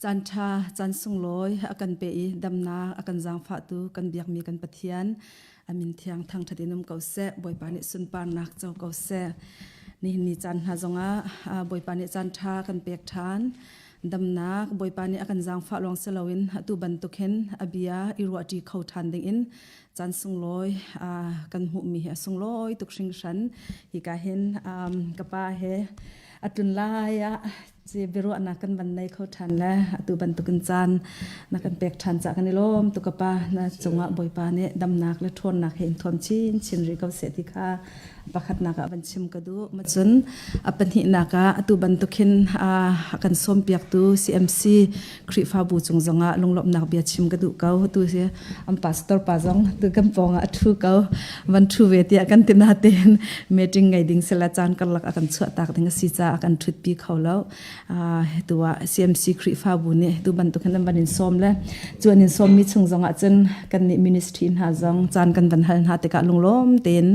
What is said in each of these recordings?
Caan ṭha, caan sunglawi a kan pe i damnak a kan zaangfahtu kan biakmi kan Pathian a min thiang thangṭhat in um ko seh. Bawipa nih sunparnak co ko seh. Nihin ni caan hna zongah Bawipa nih caan ṭha kan pek ṭhan. Damnak Bawipa nih a kan zaangfah lawng si loin atu bantuk hin a bia i ruahṭi kho ṭhan dingin caan sunglawi kan hmuhmi hi a sunglawi tuk hringhran. Hika hin ka pa he a tlun lai ah ci biaruahnak kan van nei kho ṭhan le atu bantukin caan na kan pek ṭhan ca kan i lawm tuk ka pa na cungah Bawipa nih damnak le ṭhawnnak he in thuam chinchin rih ko seh ti kha pakhatnak ah van chim ka duh. Cun a pahnihnak ah atu bantuk hin a kan sawmpiaktu CMC Khrihfabu cung zongah lunglawmhnak bia chim ka duh ko. Tu si an pastor pa zong tu kan pawng ah a ṭhu ko. Van ṭhu ve tiah kan ti natein meeting ngei ding sila caan karlak a kan chuahtak ding a si caah a kan ṭhutpi kho lo. Tu ah CMC Khrihfabu nih tu bantuk hin an van in sawm le cu an in sawmmi chung zongah cun kan nih ministry hna zong caan kan van hal hna tikah lunglawm tein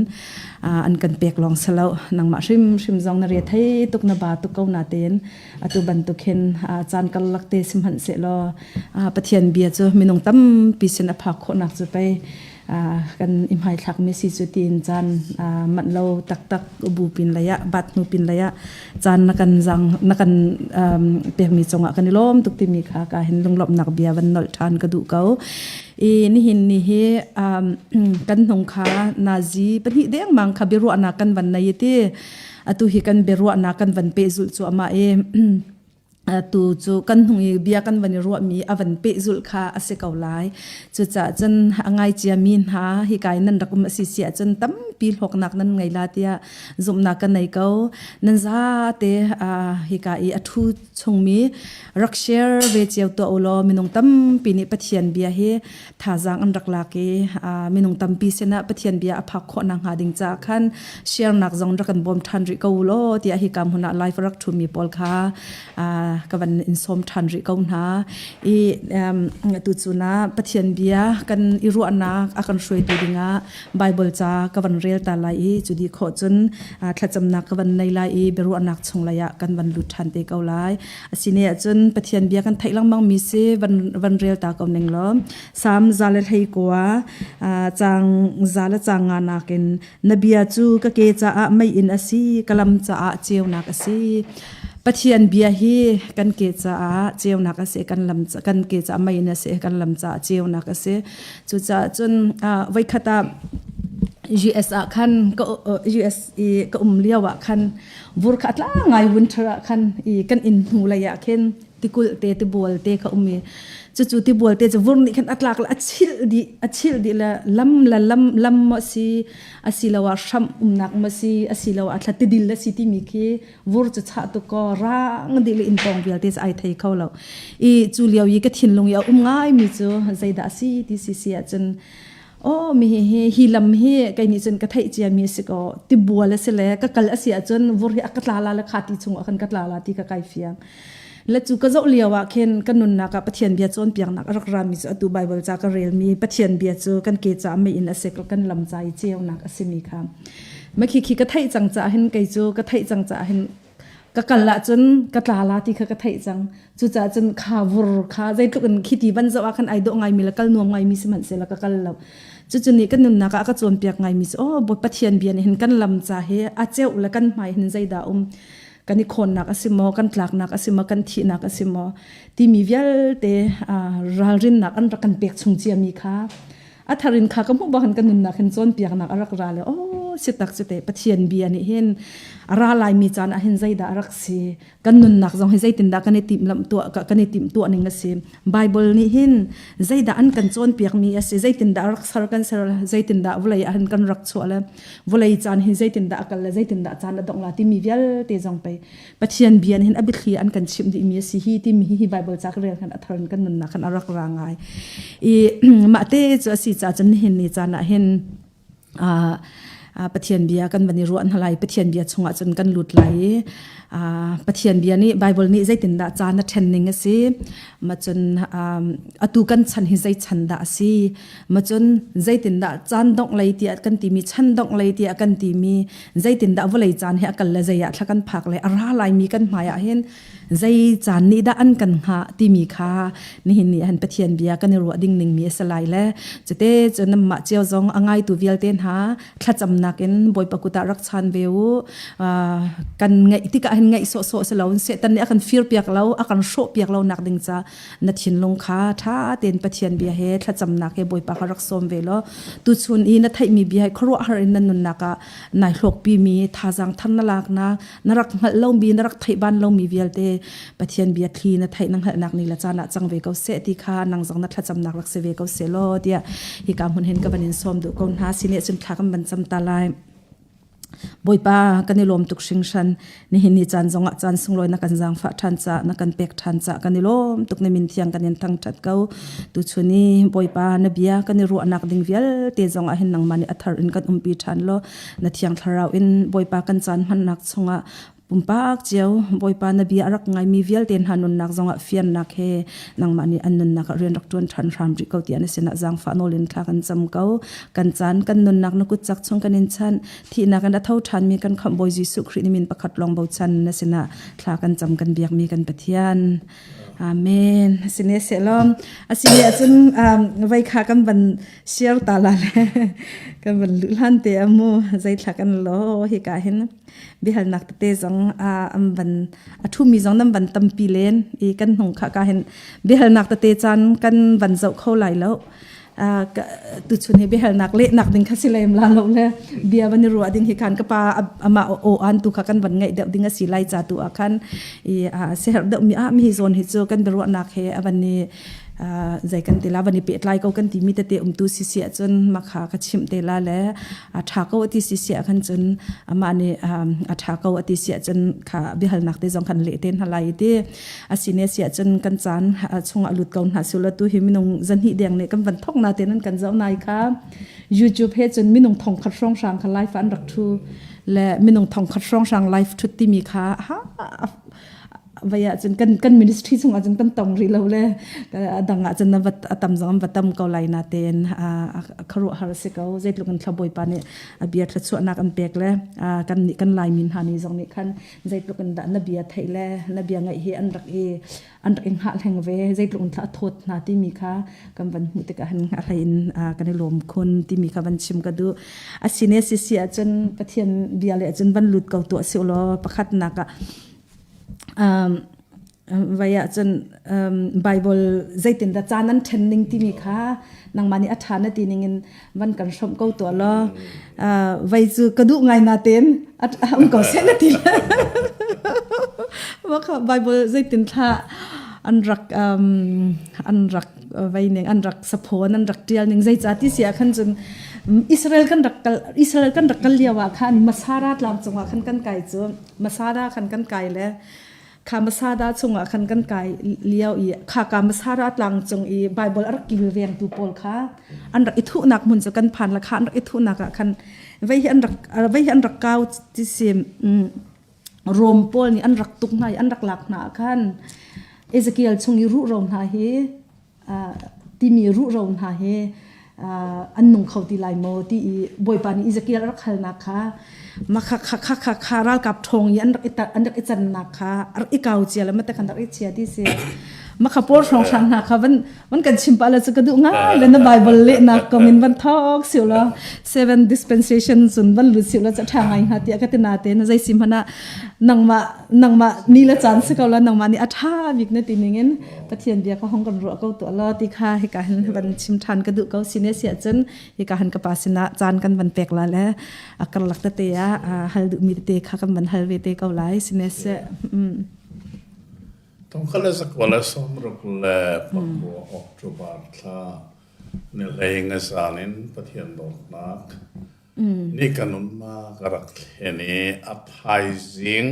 an kan pek lawng si lo. Nangmah hrimhrim zong na re thei tuk na ba tuk ko natein atu bantuk hin caan karlak te sihmanhsehlaw Pathian bia cu minung tampi sin a phak khawhnak cu pei kan i hmaithlak mi si cu tiin caan manh lo taktak bu pin lei ah bat hnu pin lei ah caan na kan zang na kan pekmi cungah kan i lawm tuk timi kha ka hin lunglawmhnak bia van nolh ṭhan ka duh ko i nihin ni hi kan hnung kha nazi pahnih dengmang kha biaruahnak kan van nei ti atu hi kan biaruahnak kan van pehzulh cuahmah i tu cu kan hnung i bia kan van i ruahmi a van pehzulh kha a si ko lai. Cucaah cun a ngaicia mi hna hika in nan rak um a si si ahcun tampi hlawknak nan ngei la tiah zumhnak ka nei ko. Nan zate hika i a ṭhu chungmi rak share ve cio tuah u law minung tampi nih Pathian bia hi thazaang an rak lak i minung tampi sinah Pathian bia a phak khawh nakhnga ding caah khan share nak zong rak kan bawm ṭhan rih ko u law tiah hi ka hmun ah live rak ṭhumi pawl kha ka van in sawm ṭhan rih ko hna i tu cun ah Pathian bia kan i ruahnak a kan hruaitu dingah Bible ca ka van rel ta lai i cu di khawh cun thlacamnak ka van nei lai i biaruahnak chung lei ah kan van lut ṭhan te ko lai. Asine ahcun Pathian bia kan theih lengmang mi si van van rel ta ko ning law Salm 121 caang za le caang nga nakin na bia cu ka ke caah meiinn a si ka lam caah ceunak a si. Pathian bia hi kan ke caah ceunak a si kan lam kan ke caah meiinn a si kan lam caah ceunak a si. Cucaah cun voikhat ah US ah khan ka US i ka um lio ah khan vur kha tla ngai winter ah khan i kan inn hnu lei ah khin tikulh te tibual te kha um i cucu tibual te cu vur nih khan a tlak le a chilh dih a chilh dih le lam le lam lam maw si asiloah hramh umnak maw si asiloah thla tidil a si timi khi vur cu chah tuk kaw rang dih le inn pawng vialte cu ai thei kho lo i cu lio i ka thinlung i a um ngai mi cu zeidah a si ti si si ahcun oh mi hi hi lam hi kei nih cun ka theih cia mi si ko tibual a si le ka kal a si ahcun vur hi a ka tla la le kha ti chung ah khan ka tla la ti ka kai fiang le cu ka zoh lio ah khin ka nunnak ah Pathian bia cawnpiaknak a rak ra mi cu atu Bible ca ka rel mi Pathian bia cu kan ke ca mei in a si kan lam ca i ceunak a si mi kha ma khi khi ka theih cang ca hin kei cu ka theih cang ca hin ka kal ahcun ka tla la ti kha ka theih cang cucaah cun kha vur kha zeitluk in khiti van zoh ah khan ai dawh ngaimi le kal nuam ngaimi sihmanhsehlaw ka kal lo cucu nih kan nunnak ah a ka cawnpiak ngaimi cu oh Pathian bia nih hin kan lam ca hi a ceuh le kan hmai hin zeidah um kan i khawnnak a si maw kan tlaknak a si maw kan thihnak a si maw timi vialte ralrinnak an rak kan pek chung ciami kha a thar in kha ka hmuh bak kan nunnak hin cawnpiaknak a rak ra le oh si tak cu te Pathian bia nih hin a ra laimi caan ah hin zeidah a rak si kan nunnak zong hi zeitindah kan i timhlamh tuah kan i timh tuah ning a si Bible nih hin zeidah an kan cawnpiak mi a si zeitindah rak ser kan ser zeitindah vawlei ah hin kan rak chuah le vawlei caan hin zeitindah a kal le zeitindah caan a dongh la timi vialte zong pei Pathian bia nih hin a biathli an kan chimh dihmi a si hi timi hi Bible ca ka rel khan a thar in kan nunnak khan a rak ra ngai i mah te cu a si caah cun nihin ni caan ah hin. Pathian bia kan van i ruah hna lai. Pathian bia chungah cun kan lut lai i Pathian bia nih Bible nih zeitindah caan a ṭhen ning a si. Ma cun atu kan chan hi zei chan dah a si. Ma cun zeitindah caan dongh lei tiah kan timi chan dongh lei tiah kan timi zeitindah vawlei caan hi a kal le zei ah thla kan phak le a ra laimi kan hmai ah hin zei caan nih dah an kan hngah timi kha nihin ni han Pathian bia kan i ruah ding ning mi a si lai le cute cun nanmah cio zong a ngaitu vialte hna thlacamnak in Bawipa kut ah rak chan ve u. Kan ngaih tikah hin ngaih sawhsawh si lo Satan nih a kan fir piak lo a kan hrawh piak lo nak ding ca na thinlung kha ṭha tein Pathian bia he thlacamnak he Bawipa kha rak sawm ve law tuchun i na theihmi bia he khuaruahhar in na nunnak ah nai hlawkpi mi thazaang thar na laknak na rak hngalh lomi na rak theih ban lomi vialte Pathian bia thli na theih na hngalhnak ni le caan ah cang ve ko seh ti kha nang zong na thlacamnak rak si ve ko seh law tiah hika hmun hin ka van in sawm duh ko hna sine cun thla kan van cam ta lai. Bawipa kan i lawm tuk hringhran. Nihin ni caan zongah caan sunglawi na kan zaangfah ṭhan caah na kan pek ṭhan caah kan i lawm tuk. Na min thiang kan in thangṭhat ko. Tuchun i Bawipa na bia kan i ruahnak ding vialte zongah hin nangmah nih a thar in kan umpi ṭhan law na thiang thlarau in Bawipa kan caan hmannak chungah pumpak cio Bawipa na bia a rak ngaimi vialte hna nunnak zongah fiannak he nangmah nih an nunnak ah rian rak ṭuan ṭhan hram rih ko tiah na sinah zaangfah nawl in thla kan cam ko. Kan caan kan nunnak na kut cak chung kan in chanh. Thihnak in a tho ṭhanmi kan Khamh Bawi Jesuh Khrih ni min pakhat lawng bochan na sinah thla kan cam kan biakmi kan Pathian. Amen. Asine sehlawm. Asine ahcun vai kha kan van share ta la le kan van luh hlan te amu zei thla kan lo hi ka hin bihalnak tete zong an van a ṭhumi zong nan van tampi len i kan hnung kha ka hin biahalnak tete caan kan van zoh kho lai lo. Tuchun hi biahalnak lehnak ding kha si lem la lo le bia van i ruah ding hi khan ka pa amah aw an tu kha kan van ngaih deuh ding a si lai ca tu ah khan i seher deuh mi ah mi hi zawn hi cu kan biaruahnak he a van i zei kan ti la van i pehtlai ko kan timi tete umtu si si ahcun makha ka chimh te la le a ṭha ko a ti si si ah khan cun amah nih a ṭha ko a ti si ahcun kha biahalnak te zong kan leh te hna lai ti a si ne si ahcun kan caan chungah lut ko hna sula tu hi minung zahnih deng nih kan van thok na te nan kan zoh nai kha YouTube he cun minung thong khat hrawng hrang kha live an rak thu le minung thong khat hrawng hrang live thut timi kha ha vai ah cun kan kan ministry chung ah cun kan tong rih lo le dang ah cun na va a tam zong an va tam ko lai na tein kharuah har si ko zeitluk in thlabawipa nih a bia thluachuahnak an pek le kan nih kan lai min hna ni zong nih khan zeitluk in dah na bia theih le na bia ngaih hi an rak i an rak i hngah hleng ve zeitluk in thla thawt hna timi kha kan van hmuh tikah hin a hlei in kan i lawm khun timi kha van chim ka duh asine sisi ahcun Pathian bia le ahcun van lut ko tuah si ulaw pakhatnak ah vai ahcun Bible zeitindah caan an ṭhen ning timi kha nangmah nih a ṭha na ti ning in van kan hrawmh ko tuah law vai cu ka duh ngai na tein um ko seh na ti kha Bible zeitin thla an rak an rak vai ning an rak saphawn an rak ṭial ning zeica ti si ah khan cun Israel kan rak kal Israel kan rak kal lio ah khan Masara tlang cungah khan kan kai cu Masada khan kan kai le kha Masada chungah khan kan kai lio i kha ka Masada tlang cung i Bible a rak kilvengtu pawl kha an rak i thuhnak hmun cu kan phan la kha an rak i thuhnak ah khan vei hi an rak vei hi an rak kau ti si Rom pawl nih an rak tuk hna i an rak lak hna ah khan Ezekiel chung i ruhro hna hi timi ruhro hna hi an nung kho ti lai maw ti i Bawipa nih Ezekiel a rak halnak kha makha kha kha kha kha ralkap ṭhawng i an rak i an rak i cannak kha a rak i kau cia le mate khan rak i chia ti si makha pawl hrawnghrang hna kha van van kan chim pah la cu ka duh ngai le na Bible lehnak kom in van thok siu law seven dispensation cun van lut siu la ca ṭha ngai hnga tiah ka ti na te na zei si hmanh ah nangmah nangmah ni le caan si ko la nangmah nih a ṭha bik na ti ning in Pathian bia ka hong kan ruah ko tuah law ti kha hika hin van chim ṭhan ka duh ko si ne si ahcun hika han ka pa sinah caan kan van pek la le a karlak tete ah hal duhmi tete kha kan van hal ve te ko lai si ne si. Tongkhal le zakua le sawmruk le pakua October thla ni hlei nga zan in Pathian dawtnak ni kan nunnak a rak thlen i a thaizing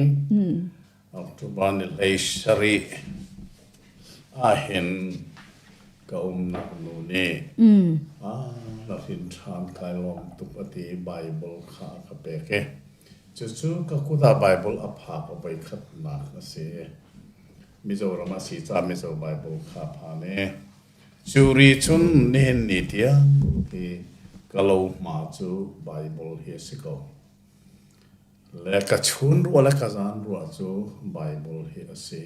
October ni hlei sarih ahhin. Ka umnak nu nih na hrin ṭhan kai lawm tuk a ti i Baibal kha a ka pek i cucu ka kut ah Baibal a phak a voikhatnak a si. Mizoram a si caah Mizo Baibal kha a phan i cu ri cun nihin ni tiang hi ka lohma cu Baibal hi a si ko. Le ka chun ruah le ka zan ruah cu Baibal hi a si.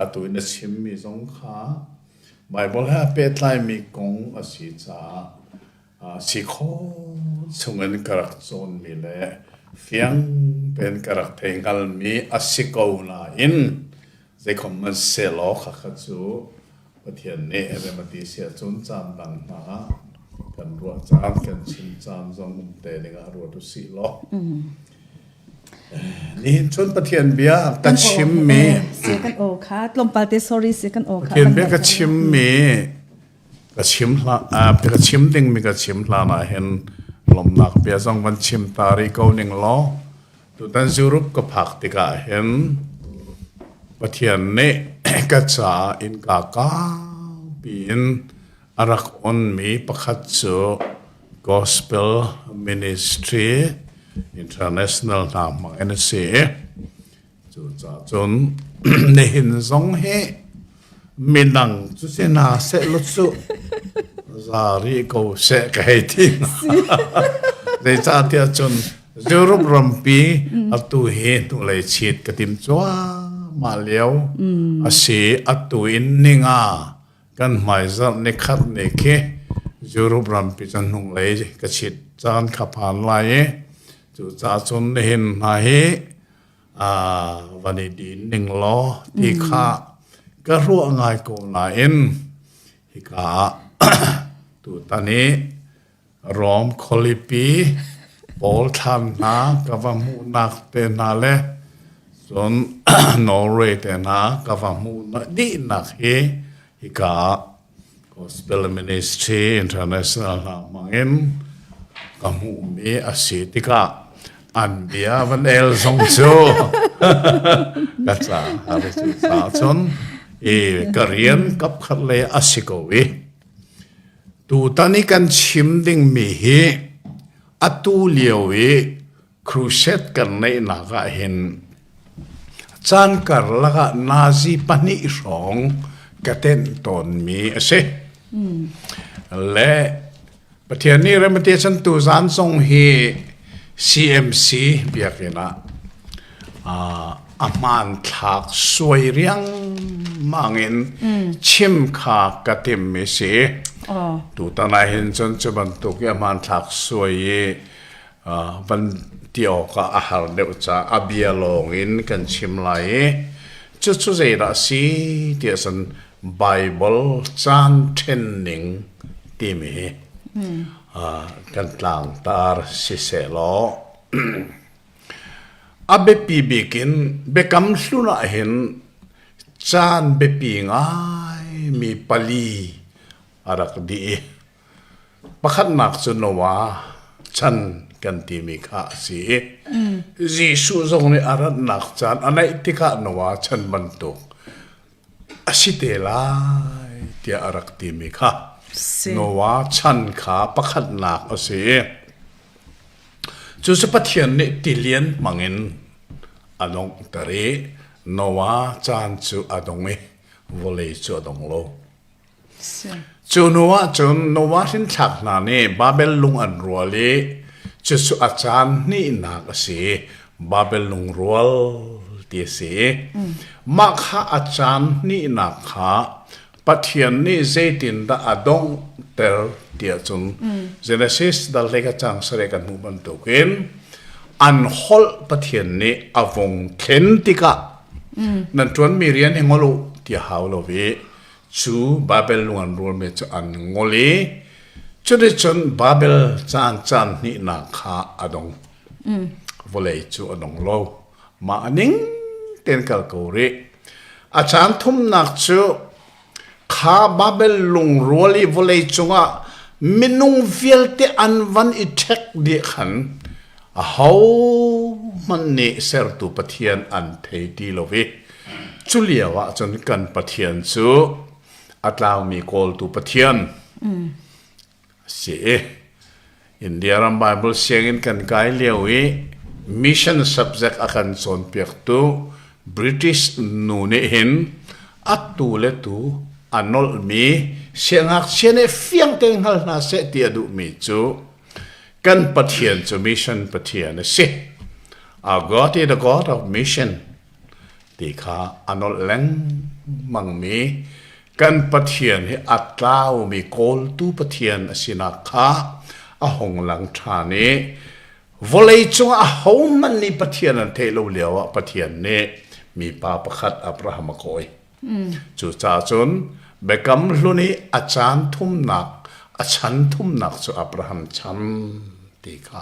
Atu in na chimmi zong kha Baibal he aa pehtlaimi kong a si caah si khawh chungin ka rak cawnmi le fiang tein ka rak thei hngalmi a si ko nain Zeikhom hmanhsehlaw khakha cu Pathian nih rem a ti si ahcun caan dang hna ah kan ruah caan, kan chim caan zong um te ding ah ruat u sih law. Nihin cun Pathian bia ka chimmi Si kan aw kha tlawmpal te sorry si kan aw kha Pathian bia ka chimmi ka chim hla ka chim dingmi ka chim hlan ah hin lawmhnak bia zong van chim ta rih ko ning law Tutan Europe ka phak tikah hin Pathian nih ka caah innka kaupi in a rak onmi pakhat cu Gospel Ministry International hna hmang in a si i Cucaah cun nihin zong hi midang cu si hna sehlaw cu za rih ko seh ka hei ti hna. Zeicahtiah cun Europe rampi atu hi hnulei chit ka tim cuahmah lio a si. Atu in ninga kan hmaizarh nikhat ni khi Europe rampi cu hnunglei ka chit caan kha phan lai i cucaah cun nihin hna hi van i din ning law ti kha ka ruah ngai ko nain hika ah tutan i Rom khualipi pawl thlan hna ka va hmuhnak te hna le cun Norway te hna ka va hmuh dihnak hi hika ah Gospel Ministry International hna hmangin ka hmuhmi a si tikah an bia van el zong cu ka caah cu caah cun i ka rian kapkhat le a si ko i tutan i kan chim dingmi hi atu lio i crusade kan neihnak ah hin caan karlak ah nazi pahnih hrawng ka tenh tawnmi a si. Le Pathian nih remati chan tu zan zong hi CMC biakinn ah a hmanthlak suai riangmang in chim kha ka timmi si. Tutan ah hin cun cu bantuk i a hmanthlak suai i van ti awkah a har deuh caah a bia lawng in kan chim lai i cucu zeidah a si tiah cun Baibal caan ṭhen ning timi hi kan tlangtar siseh law a biapi bik in biakam hlun ah hin caan biapi ngaimi pali a rak dih i Pakhatnak cu Noah chan kan timi kha a si i Jesuh zong nih a ratnak caan a naih tikah Noah chan bantuk a si te lai tiah a rak timi kha Noah chan kha pakhatnak a si i cucu Pathian nih tilian hmangin a donghter i Noah caan cu a dong i vawlei cu a dong lo. Cu hnu ahcun Noah hrinthlak hna nih Babel lung an rual i cucu a caan hnihnak a si. Babel lungrual ti a si. Mah kha a caan hnihnak kha Pathian nih zeitindah a donghter tiah cun Genesis dal hlei kha caang sarih kan hmuh bantukin an holh Pathian nih a vung thlen tikah nan ṭuanmi rian hi ngol u ti a hau lo i Cu Babel lung an rualmi cu an ngol i cuticun Babel caan caan hnihnak kha a dong. Vawlei cu a dong lo. Mah a ning tein kal ko rih. A caan thumnak cu kha Babel lungrual i vawlei cungah minung vialte an van i ṭhek dih khan ahohmanh nih sertu Pathian an thei ti lo i cu lio ah cun kan Pathian cu A tlaumi kawltu Pathian a si i India ram Bible sianginn kan kai lio i mission subject a kan cawnpiaktu British nu nih hin atu le tu a nolhmi siangngakchia nih fiang tein hngal hna seh ti a duhmi cu kan Pathian cu mission Pathian a si. Our God is the God of mission. ti kha a nolh lengmangmi kan Pathian hi a tlaumi kawltu Pathian a sinak kha a hung lang ṭhan i vawleicung ah ahohmanh nih Pathian an theih lo lio ah Pathian nih mipa pakhat Abraham a kawi. Cucaah cun Biakam Hlun i a caan thumnak, a chan thumnak cu Abraham chan ti kha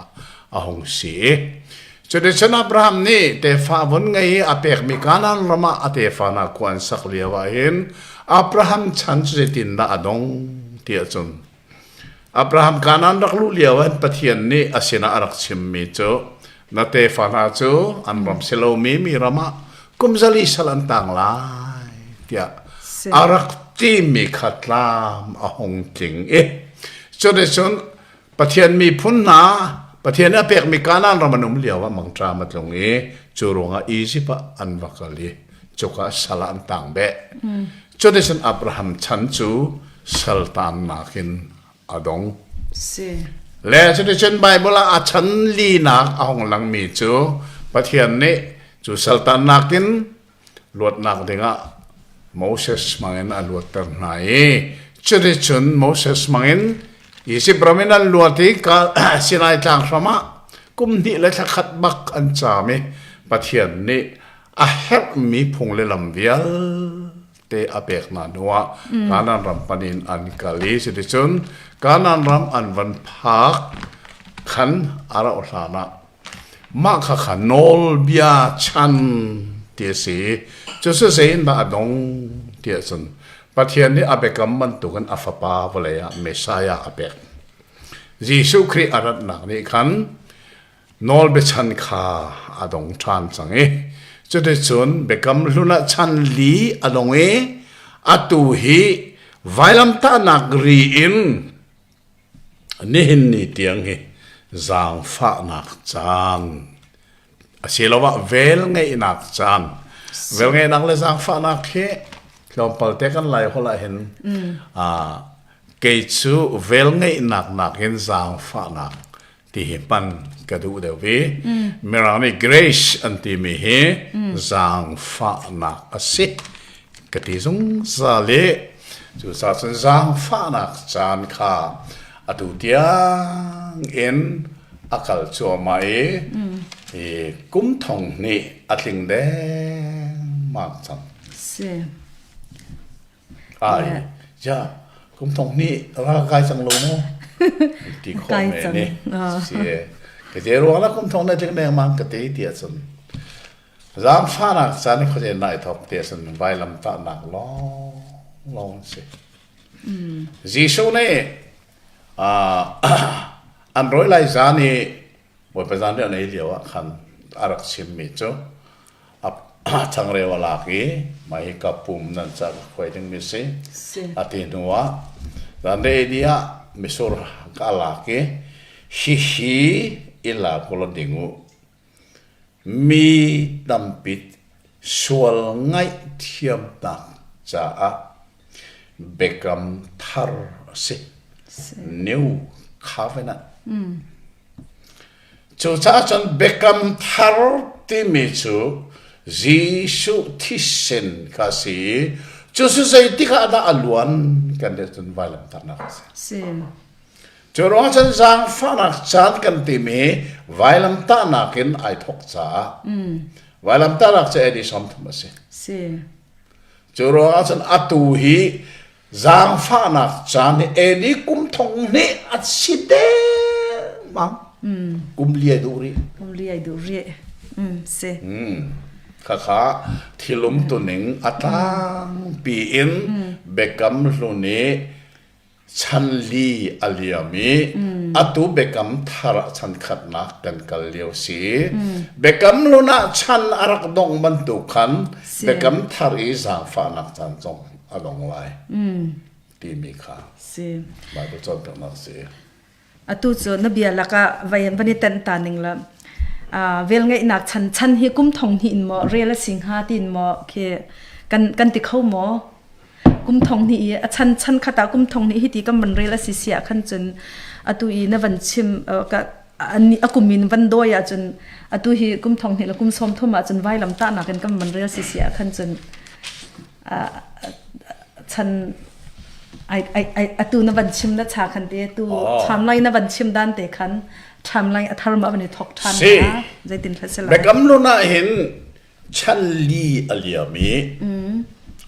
a hung si. Cuticun Abraham nih tefa vun ngei i a pekmi Kanaan ram ah a tefa hna khua an sak lio ah hin Abraham chan cu zeitindah a dong ti ahcun Abraham Kanaan rak luh lio ah hin Pathian nih a sinah a rak chimmi cu na tefa hna cu an ram si lomi mi ram ah kum zali sal an tang lai tiah a rak timi kha tlam a hung tling i cuticun Pathian miphun hna Pathian nih a pekmi Kanaan ram an um lio ah mangṭam a tlung i cu ruangah Izipt ah an va kal i cuka sal ah an tang beh. Cuticun Abraham chan cu sal taannak in a dong. Si. Le cuticun Baibal ah a chan linak a hung langmi cu Pathian nih cu sal taannak in luatnak dingah Moses hmangin a luatter hna i cuticun Moses hmangin Izipt ram in an luat i Sinai tlang hram ah kum hnih le thla khat bak an caam i Pathian nih a herhmi phung le lam vialte a pek hna hnuah Kanaan ram pan in an kal i cuticun Kanaan ram an van phak khan a rauh hlan ah Mah khakha nawlbia chan ti a si. Cucu zeiindah a dong ti ahcun Pathian nih a biakam bantukin a fapa vawlei ah Messiah a pek. Jesuh Khrih a ratnak nih khan nawlbiachan kha a dong ṭhan cang i cuticun biakam hlun ah chan li a dong i atu hi vailamtahnak ri in Nihin ni tiang hi zaangfahnak caan asiloah velngeihnak caan velngeihnak le zaangfahnak hi tlawmpal te kan lai holh ah hin kei cu velngeihnak nakin zaangfahnak ti hi hman ka duh deuh i Mirang nih grace an timi hi zaangfahnak a si. Ka ti zungzal i cucaah cun zaangfahnak caan kha atu tiang in a kal cuahmah i i kum thong hnih a tling dengmang cang. Si. Ai, ja, kum thong hnih ral kai cang lo mu. Ti khawh Kai me cang. ni. Ah. Si. Ka te ruang la kum thong na tling dengmang ka te ti ahcun Zaangfahnak caan i khuazei nai thawk ti ahcun vailamtahnak lawnglawng an si. Jesuh nih an rawi lai zan i Bawipa zanriah an ei lio ah khan a rak chimmi cu a changreu a lak i mah hi ka pum nan ca ka khuai dingmi si a ti hnu ah zanriah ei dih ah mitsur ka lak i hihi i lak u law ding u Mi tampi sual ngaihthiamnak caah biakam thar a si. New Covenant. Cucaah cun biakam thar timi cu Jesuh thisen kha a si i cucu zeitik ah dah a luan kan ti ahcun vailamtahnak a si. Cu ruang cun zaangfahnak caan kan timi vailamtahnak in ai thawk caah vailamtahnak cu AD 30 a si. Si. Cu ruangah cun atu hi zaangfahnak caan hi AD kum thong hnih a si dengmang. Kum li ai duh rih. Kum li ai duh rih. Si. Khakha thilum tuning a tlangpi in Biakam Hlun i Chan li a liam i atu biakam thar ah chan khatnak kan kal lio si. Biakam hlun ah chan a rak dongh bantuk khan biakam thar i zaangfahnak caan zong a dong lai timi kha si Bible cawnpiaknak si. Atu cu na bia lakah vai van i tenh ta ning la velngeihnak chan chan hi kum thong hnih in maw rel a si hnga tiin maw khi kan kan ti kho maw kum thong hnih i a chan chan khat ah kum thong hnih hi ti kan van rel a si si ah khan cun atu i na van chim ka a kum in van dawi ahcun atu hi kum thong hnih le kum sawm thum ahcun vailam tahnak in kan van rel si si ah khan cun chan ai ai ai atu na van chim na cha khan te tu timeline na van chim dan te khan timeline a thar ma van i thok than na zeitin thla se la Biakam hlun ah hin chan li a liam i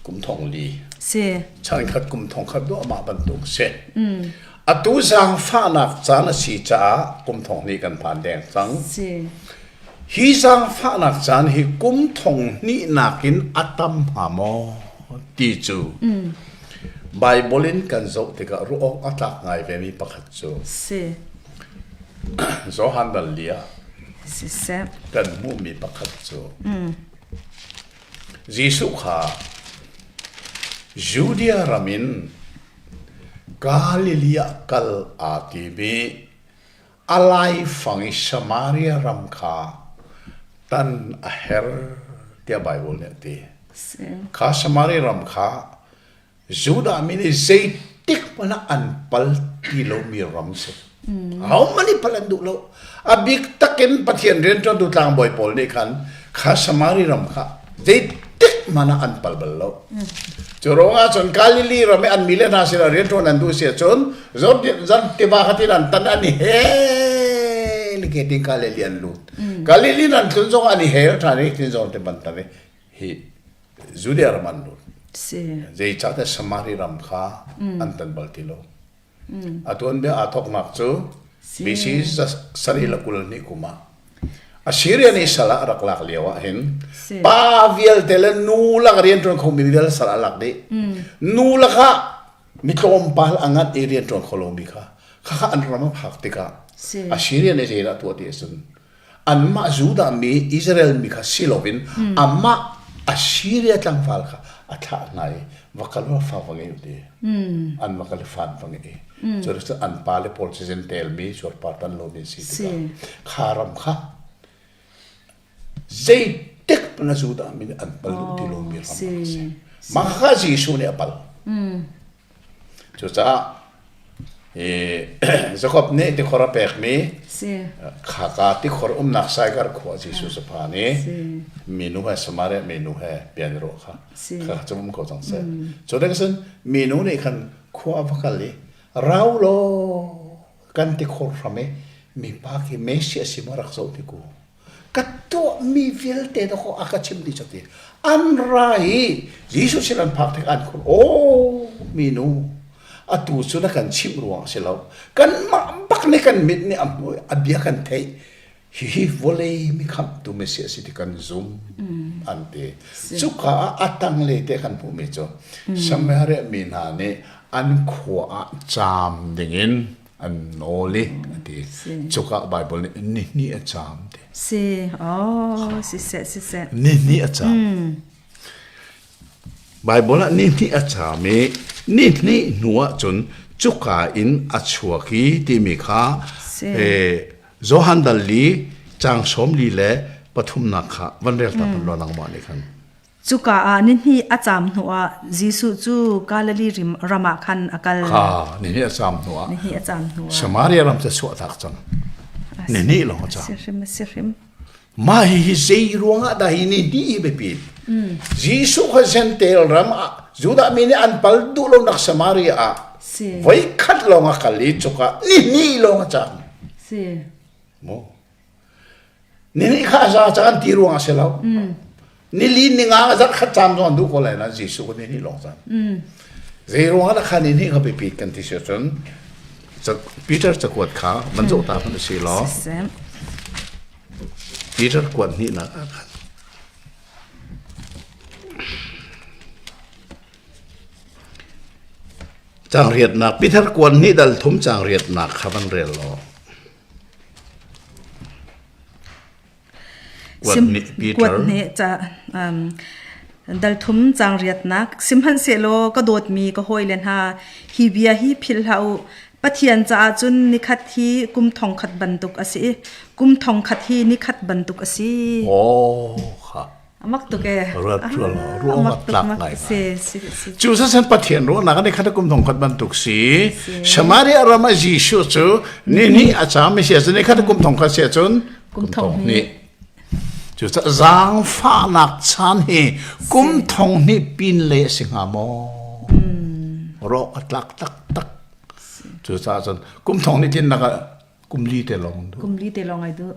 kum thong li si chan khat kum thong khat duahmah bantuk si atu zaangfahnak caan a si caah kum thong hnih kan phan deng cang si Hi zaangfahnak caan hi kum thong hnihnak in a tam hnga maw ti cu Baibal in kan zoh tikah ruah awk a tlak ngai vemi pakhat cu si. Johan dal li ah Siseh. kan hmuhmi pakhat cu Jesuh kha Judea ram in Galilee ah kal aa tim i A laifang i Samaria ram kha tan a her tiah Baibal nih a ti. Kha Samaria ram kha Judah mi nih zeitik hmanh ah an pal ti lomi ram si. Ahohmanh nih pal an duh lo. A bik takin Pathian rianṭuantu tlangbawi pawl nih khan kha Samaria ram kha zeitik hmanh ah an pal bal lo. Cu ruangah cun Galilee ram i an mi le hna sinah rianṭuan an duh si ahcun Jordan tiva kha tin an tan an i hel ke tin Galilee an lut. Galilee an tlun zong an i hel ṭhan i tin zong te bantan i hi Judea ram an lut. Zeicahtiah Samaria ram kha an tan bal ti lo. A tuanbia aa thawknak cu BC 722 kum ah Assyria nih sal ah a rak lak lio ah hin pa vialte le nu lak rianṭuan khomi vialte sal a lak dih. Nu lakah mi tlawmpal a nganh i rianṭuan kho lomi kha khakha an ram a phak tikah Assyria nih zeidah a tuah ti ahcun anmah Judah mi Israel mi kha si loin amah Assyria tlangval kha a thlah hna i va kal va fa va ngei u ti an va kal i fan va ngei cu an pale pawl cu Gentile mi cuarpar tan lomi si tikah kha ram kha zeitik hmanh ah Judah mi nih an pal duh ti lomi ram a si mah kha Jesuh nih a pal Cucaah Jakob nih tikhor a pekmi khaka tikhor umnak Saikar khua Jesuh cu phan i minu he Samaria minu he bia an i ruah kha kha cu um ko cang seh. Cu dek cun minu nih khan khua a va kal i rau law kan tikhor hram i mipa khi Messiah a si maw rak zoh ti ku. Ka tuahmi vialte dawkaw a ka chim dih cu ti. An ra i Jesuh sin an phak tik an khur, "Aw minu, atu cu na kan chimh ruang a si lo. Kanmah bak nih kan mit nih a hmuh i a bia kan theih. Hihi vawlei mi khamhtu Messiah a si ti kan zum," an ti. Cuka ah a tanglei te kan hmuhmi cu Samaria mi hna nih an khua ah caam dingin an nawl i a ti. Cuka Bible nih nihnih a caam ti. Si, oh, siseh, siseh. Nihnih a caam. Bible ah nihnih a caam i nihnih hnu ah cun cuka in a chuak i timi kha eh, Johan dal li caang sawm li le pathumnak kha van rel ta hmanh law nangmah nih khan. Cuka ah nihnih a caam hnuah Jesuh cu Galilee ram ah khan a kal. Kha nihnih a caam hnuah. Nihnih a caam hnuah. Samaria ram cu chuahtak cang. Nihnih lawng a caam. Si hrim si hrim. Mah hihi zei ruangah dah hi nihnih hi biapi? Jesuh kha Gentile ram ah Judah mi nih an pal duh lonak Samaria ah voi khat lawng a kal i cuka nihnih lawng a caam. Si. Mu. Nini kha a za caan ti ruang a si lo. Nili ninga zarh khat caam zong an duh ko lai na Jesuh ni ni lawng caan. Zei ruang ah kha ni ni kha biapi kan ti si cun Peter cakuat kha man zoh ta hmanh si law Peter kuat hnihnak ah khan Caang riatnak Peter kuat hnih dal thum caang riatnak kha van rel law Kuat nih ca um, Dal thum caang riatnak Sihmanhsehlaw ka dawtmi ka hawile hna, hi bia hi philh hlah u. Pathian caah cun nikhat hi kum thongkhat bantuk a si i kum thongkhat hi nikhat bantuk a si. Oh, kha. Amak tuk e. Ruat rual ruang Amak tuk tlak mak ngai si si si. Cu san Pathian ruahnak ni khat kum thongkhat bantuk si. Samaria ram ah Jesuh cu ni ni a caam mi si ahcun ni khat kum thongkhat si ahcun kum thong hnih. Cucaah zaangfahnak chan hi kum thong hnih pin le a si hnga maw? Rawk a tlak taktak. Cucaah cun kum thong hnih tlinnak ah kum li te lawng duh. Kum li te lawng ai duh.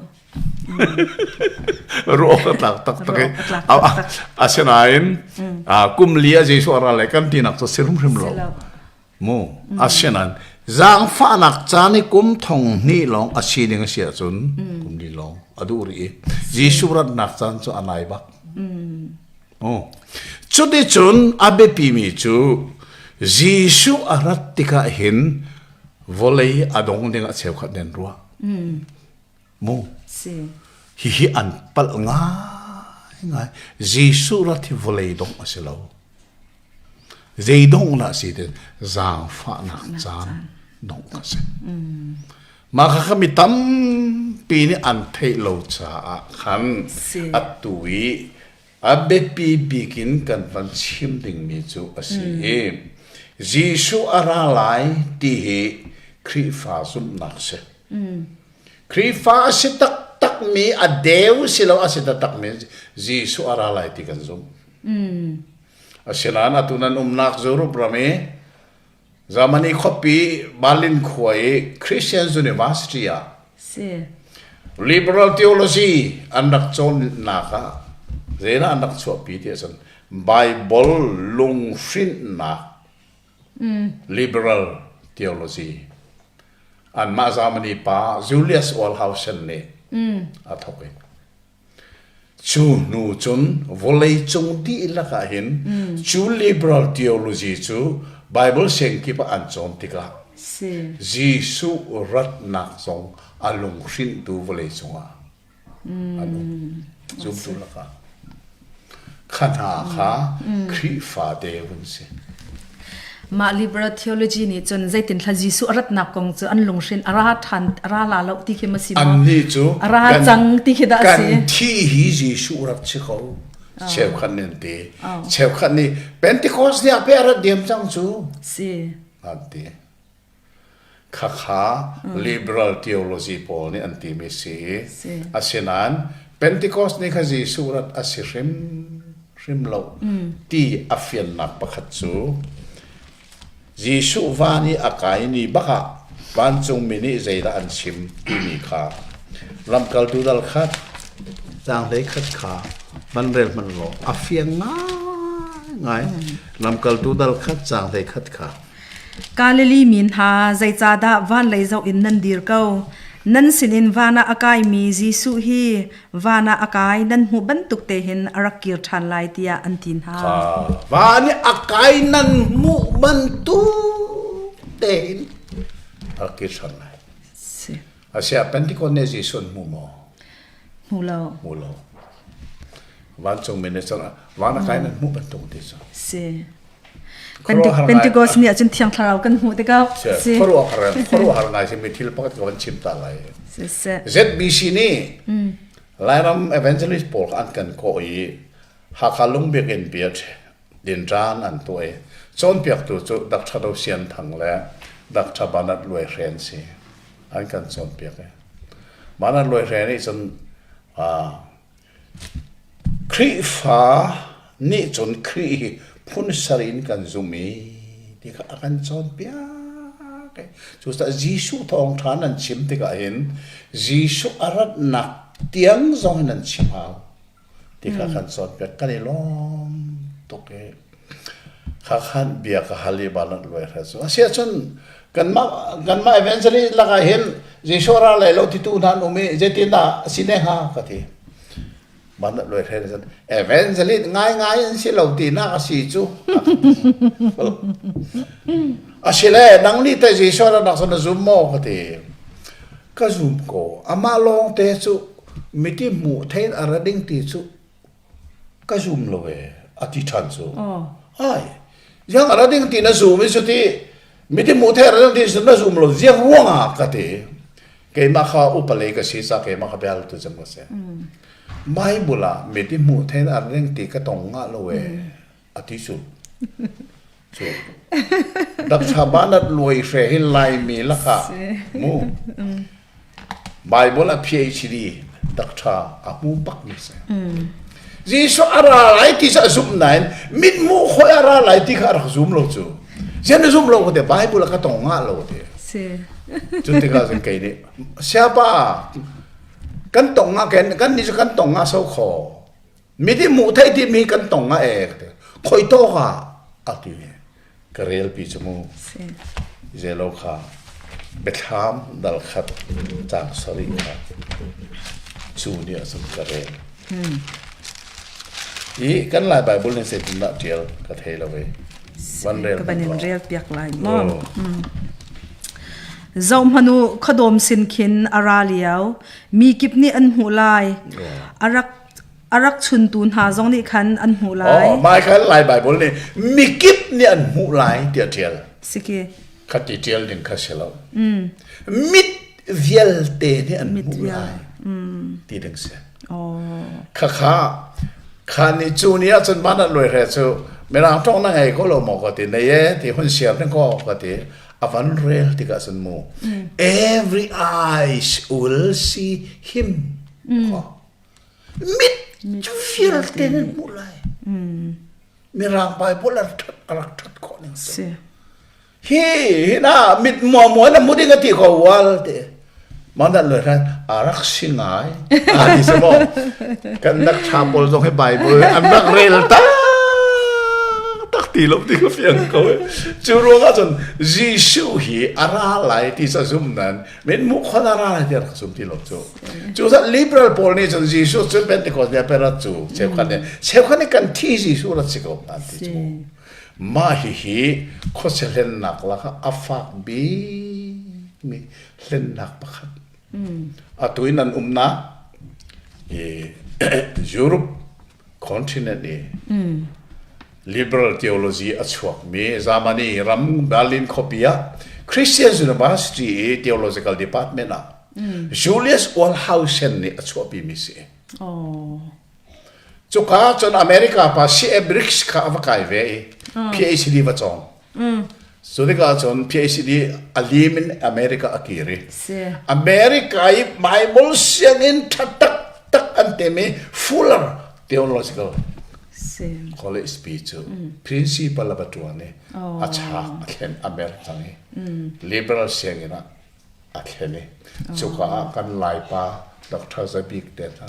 Rawk a tlak taktak i asinain kum li a Jesuh a ral le kan tinak cu si hrimhrim lo. Mu asinain zaangfahnak caan i kum thong hnih lawng a si ding a si ahcun kum li lawng a duh rih i Jesuh ratnak caan cu a nai bak. Oh. Cuticun a biapimi cu Jesuh a rat tikah hin vawlei a dong ding ah cheukhat nih an ruah. Mu. Si. Hihi an palh ngaingai. Jesuh rat hi vawlei dongh a si lo. Zei dongh dah si ti zaangfahnak caan dongh a si. Mah kha mi tampi nih an theih lo caah khan atu i a biapi bik in kan van chim dingmi cu a si i Jesuh a ra lai ti hi Khrihfa zumhnak si. Khrihfa a si taktakmi a deu si lo a si taktakmi Jesuh a ra lai ti kan zumh. Asinain atu nan umnak Europe ram i Germany khuapi Berlin khua i Christian University ah Si. liberal theology an rak cawnnak ah zeidah an rak chuahpi ti ahcun Bible lunghrinhnak liberal theology anmah Germany pa Julius Wellhausen nih a thawk i Cu hnu cun vawleicung dihlak ah hin cu liberal theology cu Bible siangkip ah an cawn tikah Jesuh ratnak zong a lunghrinhtu vawleicung ah an um. Zumtu lakah. Kha hna kha Khrihfa te vun si. Mah liberal theology nih cun zeitin thla Jesuh a ratnak kong cu an lunghrin a ra ṭhan a ra la lo ti khi ma si maw? Annih cu a ra cang ti khi dah a si? Kan thi hi Jesuh rak si ko. Cheukhat nih an ti. Cheukhat nih Pentecost ni ah pe a rat diam cang cu. Si. An ti. Khakha liberal theology pawl nih an timi si. Asinain Pentecost ni kha Jesuh rat a si hrim hrim lo ti a fiannak pakhat cu Jesuh van i a kai ni bak ah vancungmi nih zeidah an chim timi kha lamkaltu dal khat caang khat kha van rel hmanh law a fiang ngaingai lamkaltu dal khat caang khat kha Galilee mi hna, zeicahdah van lei zoh in nan dir ko? Nan sinin van ah a kaimi Jesuh hi van ah a kai nan hmuh bantuk te hin a rak kir ṭhan lai tiah an ti hna. Van i a kai nan hmuh bantuk tein a rak kir ṭhan lai. Si. Asiah Pentecost nih Jesuh an hmu maw? Hmu lo. Hmu lo. Vancungmi nih cun van a kai nan hmuh bantuk ti cu. Si. Pentecost ni ahcun Thiang Thlarau kan hmuh tikah si. Khuaruahhar khuaruahhar ngai simi thil pakhat ka van chim ta lai. ZBC nih Lairam evangelist pawl kha an kan kawh i Hakha Lungbiakinn pi ah dinṭan an tuah i cawnpiaktu cu Dr. Do Sian Thang le Dr. Bernard Luai Hren si an kan cawnpiak i Bernard Luai Hren nih cun Khrihfa nih cun Khrih hi phun sarih in kan zumh i ti kha a kan cawnpiak. Cucaah Jesuh thawngṭha nan chim tikah hin Jesuh a ratnak tiang zong in nan chim hau ti kha kan cawnpiak. Kan i lawm tuk i kha khan bia ka hal i balat luai hra cu. Asiahcun kanmah kanmah evangelist lakah hin Jesuh ra lai lo titu hna an um i zeitindah a si ne hnga ka ti. Balat luai hra cun evangelist ngaingai an si lo tinak a si cu. Asile nang nih teh Jesuh ra nak na zum maw ka ti. Ka zum ko. Amah lawng te cu miti hmuh thein a ra ding ti cu Ka zum lo ee. A ti ṭhan cu. Ai, ziang a ra ding ti na zum i cuti miti hmuh thei ra ding ti na zum lo ziang ruangah ka ti. Keimah kha upa lei ka si ca keimah kha bel tu cem ka si. Bible ah miti hmuh thei a ra ding ti ka tong ngah lo e. A ti cu. Cu. Dakcha banat luai hre hi Laimi lakah mu. Bible a PhD dakṭha a hmu bak mi si. Jesuh a ra lai ti cu a zumh nain mithmuh khoi a ra lai ti kha a rak zum lo cu. Zian na zum lo ko te Bible a ka tong ngah lo te. Si. Cu tikah cun kei nih siapa kan tong nga kan kan ni cu kan tong nga so kho. Miti hmuh theih ti mi kan tong nga e khoi tawk ah a ti ka rel pi cu mu zelo kha biathlam dal khat cang sarih kha cu ni ah cun ka rel i kan lai bible nih zeitindah tial ka thei lo ve van rel ka van in rel piak lai maw zohmanu khuadawm sin khin a ra lio mi kip nih an hmuh lai a rak a rak chuntu hna zong nih khan an hmuh lai. Oh, Michael Lai Bible nih mikip nih an hmuh lai tiah ṭial. Siki. Kha ti ṭial ding kha si lo. Mit vialte nih an hmuh lai ti ding si. Oh. Kha kha kha ni cu ni ahcun man an loi hre cu mirang ṭong na ngei ko lo maw ka ti nei e ti hun siar ding ko ka ti a van rel tikah cun mu every eyes will see him Mit vialte nan hmuh lai. Mirang Bible a rak ṭhat khawh ning si. Hi hina mit mua mua na mu ding a ti ko wal te. Mandan lo hran a rak si ngai. A ti se mo. Kan nak tha pawl zong hi Bible an rak rel tak tak ti lo ti ka fiang ko. Cu ruang ah cun Jesuh hi a ra lai ti sa zum nan Min mu khon a ra lai ti rak zum ti lo cu. Cu zat liberal pawl nih cun Jesuh cu Pentecost ni perat cu cheukhat nih cheukhat nih kan thi Jesuh rat si ko an ti cu. Mah hihi khuachia hlennak lakah a fak bikmi hlennak pakhat. Atu in an umnak i Europe continent i liberal theology a chuakmi Germany ram Berlin khuapi ah Christian University i theological department ah Julius Wellhausen nih a chuahpimi si. Oh. Cuka cun America pa C.A. Briggs kha a va kai ve i PhD va cawng. Cu tikah cun PhD a lim in America a kir i America i Bible sianginn ṭha taktak an temi Fuller Theological College pi cu principal a va ṭuan i a chak a thlen a mer cang i liberal sianginn ah a thlen i cuka ah kan Laipa Dr. Zabik te hna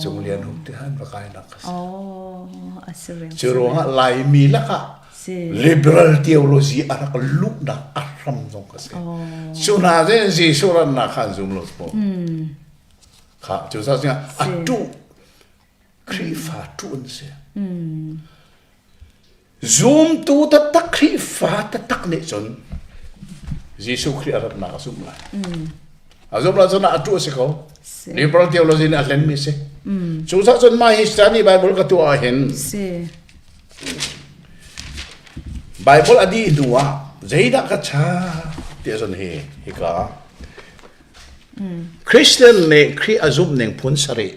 Cung Lian Hup te han va kainak a si. Cu ruangah Laimi lakah liberal theology a rak luhnak a hram zong ka si. Cu hna zin Jesuh rannak kha an zum lo po. Kha cu sa a tuh Khrihfa tuh an si. Zumtu taktak Khrihfa taktak nih cun Jesuh Khrih a ratnak a zumh lai. A zumh lai cun a tu a si ko. Liberal theology nih a hlenmi si. Cu cah cun mah hi study Bible ka tuah ahhin Bible a dih hnu ah zeidah ka cha ti cun hi hika Christian nih Khrih a zumh ning phun sarih.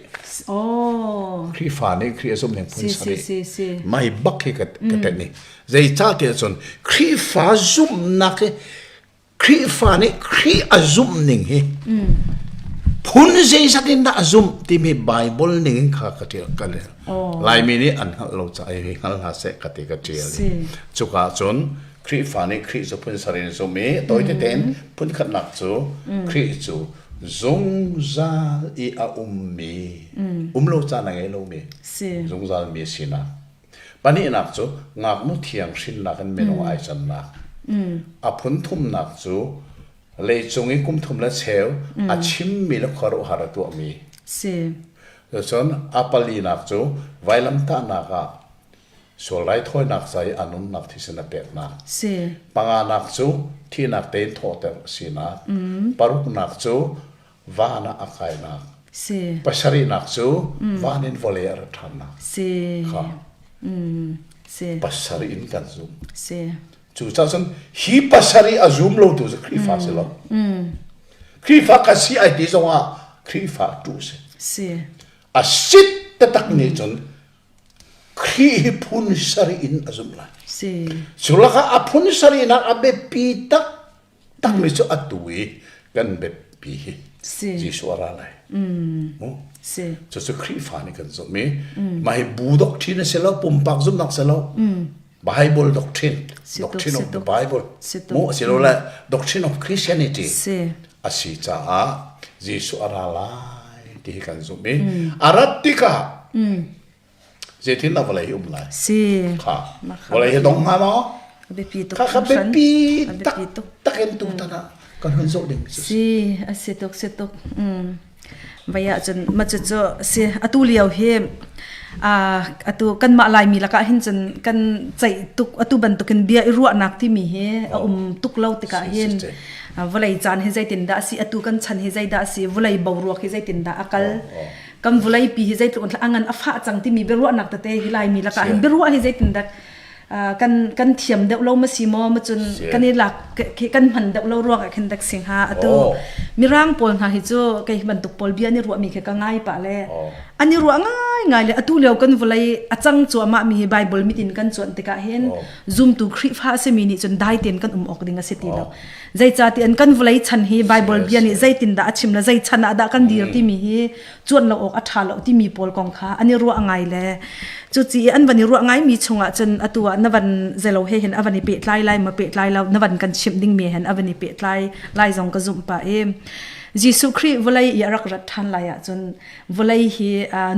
Oh. Khrihfa nih Khrih a zumh ning phun sarih. Si, si, si. Mai bak hi ka ka tet ni. Zeicahtiah cun Khrihfa zumhnak hi Khrihfa nih Khrih a zumh ning hi phun zeizat in dah a zumh timi Bible ning in kha ka ṭial ka rel. Laimi nih an hngalh lo caah hi hngal hna seh ka ti ka ṭial. Cuka cun Khrihfa nih Khrih cu phun sarih in zumh i tawi tein phunkhatnak cu Khrih cu zungzal i a ummi um lo caan a ngei lomi zungzal mi sinak. Pahnihnak cu ngaknu thiang hrinnak in minung ai cannak. A phun thumnak cu leicung i kum thum le cheu a chimmi le khuaruahhar a tuahmi. Cun a palinak cu vailamtahnak ah Sual raithawinak ca i a nunnak thisen a peknak. Si. Panganak cu thihnak tein thawhter a sinak. Paruknak cu van ah a kainak. Si. Pasarihnak cu van in vawlei a rat ṭhannak. Si. Kha. Si. Pasarih in kan zum. Si. Cucaah cun hi pasarih a zum lotu cu Khrihfa si lo. Khrihfa ka si ai ti zongah Khrihfa tu si. Si. A sit taktak nih cun Khrih hi phun sarih in a zumh lai. Si. Cu lakah a phun sarihnak a biapi taktakmi cu atu i kan biapi hi Si. Jesuh a ra lai. Mu? Si. Cucu Khrihfa nih kan zumh i mah hi bu doctrine a si lo, pumpak zumhnak si lo. Bible doctrine, Si tuk, doctrine si of the tuk. Bible. Si tuk. Mu a si lo le doctrine of Christianity. Si. A si caah Jesuh a ra lai ti hi kan zumh i a rat tikah zeitin dah vawlei hi um lai? Si. Kha. Vawlei hi dong hnga maw? A biapi tuk. Kha kha biapi tak tak in tutan ah kan hun zoh ding si. Si, a si tuk, si tuk. Mm. Vai ah cun ma cu cu si atu lio hi atu kanmah Laimi lakah hin cun kan ceih tuk atu bantukin bia i ruahnak timi hi a um tuk lo tikah hin vawlei caan hi zeitindah a si atu kan chan hi zeidah a si vawlei boruak hi zeitindah a kal kan vawlei pi hi zeitluk in a ngan a fah cang timi biaruahnak tete hi Laimi lakah hin biaruah hi zeitindah kan kan thiam deuh lo ma si maw ma cun kan i lak kan hman deuh lo ruang ah khin dak sing ha atu mirang pawl hna hi cu kei bantuk pawl bia ni ruah mi khi ka ngai pa le an i ruah ngai ngai le atu lio kan vawlei a cang cuahmah mi hi bible mitin kan cuan tikah hin zumtu khrihfa a simi nih cun dai tein kan um awk ding a si ti lo zeicahtiah an kan vawlei chan hi bible bia nih zeitindah a chim le zei chan ah dah kan dir timi hi cuan lo awk a ṭha lo timi pawl kong kha an i ruah ngai le cuci an van i ruah ngaimi chungah cun atu ah na van zelo he hin a van i pehtlai lai ma pehtlai lo na van kan chimh dingmi hen a van i pehtlai lai zong ka zumh pah i Jesuh Khrih vawlei i a rak rat ṭhan lai ahcun vawlei hi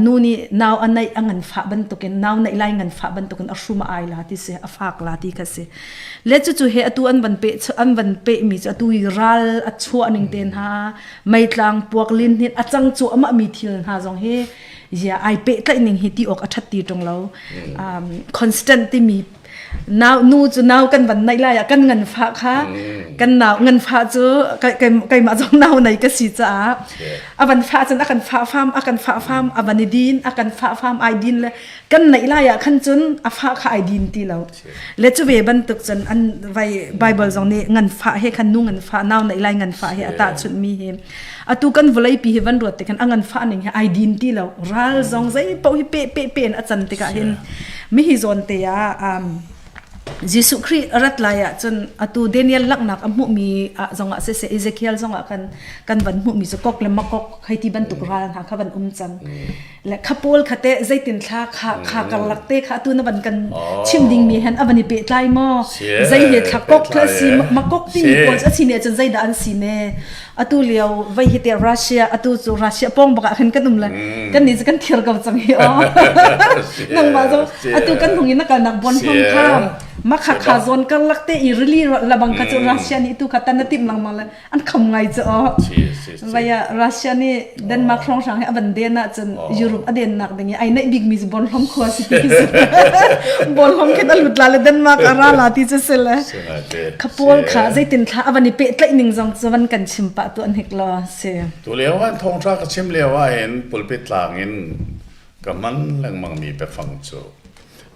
nu nih nau a neih a nganfah bantukin nau neih lai nganfah bantukin a hrum a ai la ti si a fak la ti kha si le cucu he atu an van pe an van pe mi cu atu i ral a chuah ning te hna meitlang puak lin hin a cang cu amah mi thil hna zong hi ya ai pehtlaih ning hi ti awk a that ti ṭung lo um, constant timi nau nu cu nau kan van naih lai ah kan ngan fa kha kan nau ngan fa cu keimah zong nau nei ka si caah a van fa cun a kan fa fam a kan fa fam a van i din a kan fa fam ai din le kan neih lai ah khan cun a fa kha ai din ti lo le cu ve bantuk cun an vai bible zong nih ngan fa he khan nu ngan fa nau neih lai ngan fa he a tahchunh mi hi atu kan vawlei pi hi van ruat te khan a ngan fa ning hi ai din ti lo ral zong zei paoh hi pe pe pe in a can tikah hin mi hi zawn te ah um, Jesuh Khrih rat lai ah cun atu Daniel laknak a hmuhmi ah zongah siseh Ezekiel zongah kan kan van hmuhmi cu kok le makok hei ti bantuk ral hna kha van um cang le kha pawl kha te zeitin thla kha kha karlak te kha atu na van kan chim ding mi hen a van i pehtlai maw zei he thla kok thla si makok timi pawl a si ne cun zeidah an si ne atu lio vai hi te Russia atu cu Russia pong bak ah khan kan um le kan ni cu kan thir ko cang hi o nangmah zo atu kan hung in na kalnak bon hong kha makha kha zon karlak te i rili labang kha cu Russia nih tu kha tan na tim langmang le an kham ngai cu aw vaya Russia nih Denmark hrawnghrang hi a van den ahcun Europe a dennak ding i ai naih bikmi cu Bornholm khua si ti si Bornholm khin a lut la le Denmark a ra la ti cu si le kha pawl kha zeitin thla a van i pehtlaih ning zong cu van kan chim pah tu an hik lo si tu lio ah thawngtha ka chim lio ah hin pulpit tlang in ka hman lengmang mi biafang cu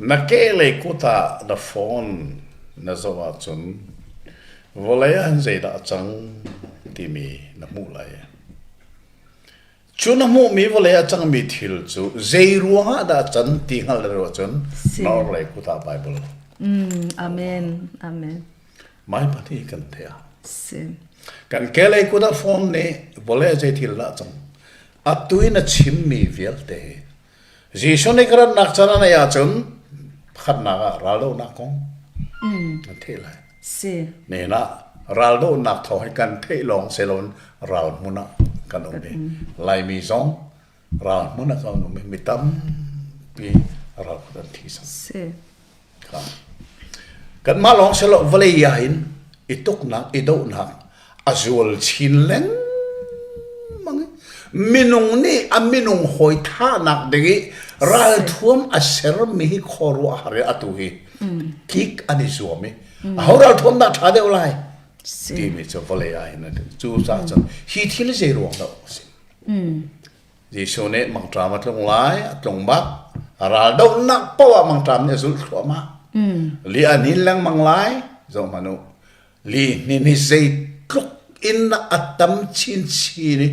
na ke lei kut ah na phone na zoh ahcun Vawlei ah hin zeidah a cang timi na hmuh lai. Cu na hmuhmi vawlei a cangmi thil cu zei ruangah dah a can ti hngalh na duh ahcun na orhlei kut ah Bible. Amen. Amen. Mai pahnih kan theih. Si. Kan kelei kut ah phone nih vawlei zei thil dah a cang. Atu in a chimmi vialte hi Jesuh nih ka ratnak caan a neih ahcun pakhatnak ah raldohnak kong nan theih lai. Si. Nen ah raldohnak thawng hi kan theih lawng siloin ral hmun ah kan um i Laimi zong ral hmun ah kan um i mi tampi ral kut an thi cang. Si. Kanmah lawng si lo vawlei ah hin i tuknak i dohnak a zual chin lengmang i minung nih a minung hawi thahnak ding i ralthuam a sermi hi khuaruahhar i atu hi tlik an i zuam i aho ralthuam dah ṭha deuh lai timi cu vawlei ah hin cu caah cun hi thil zei ruang dah a si Jesuh nih mangṭam a tlung lai, a tlung bak. Raldohnak paoh ah mangṭam nih a zulh thluahmah. Li a hnin lengmang lai, zoh hmanh u. Lihnin hi zeitluk in dah a tam chinchin i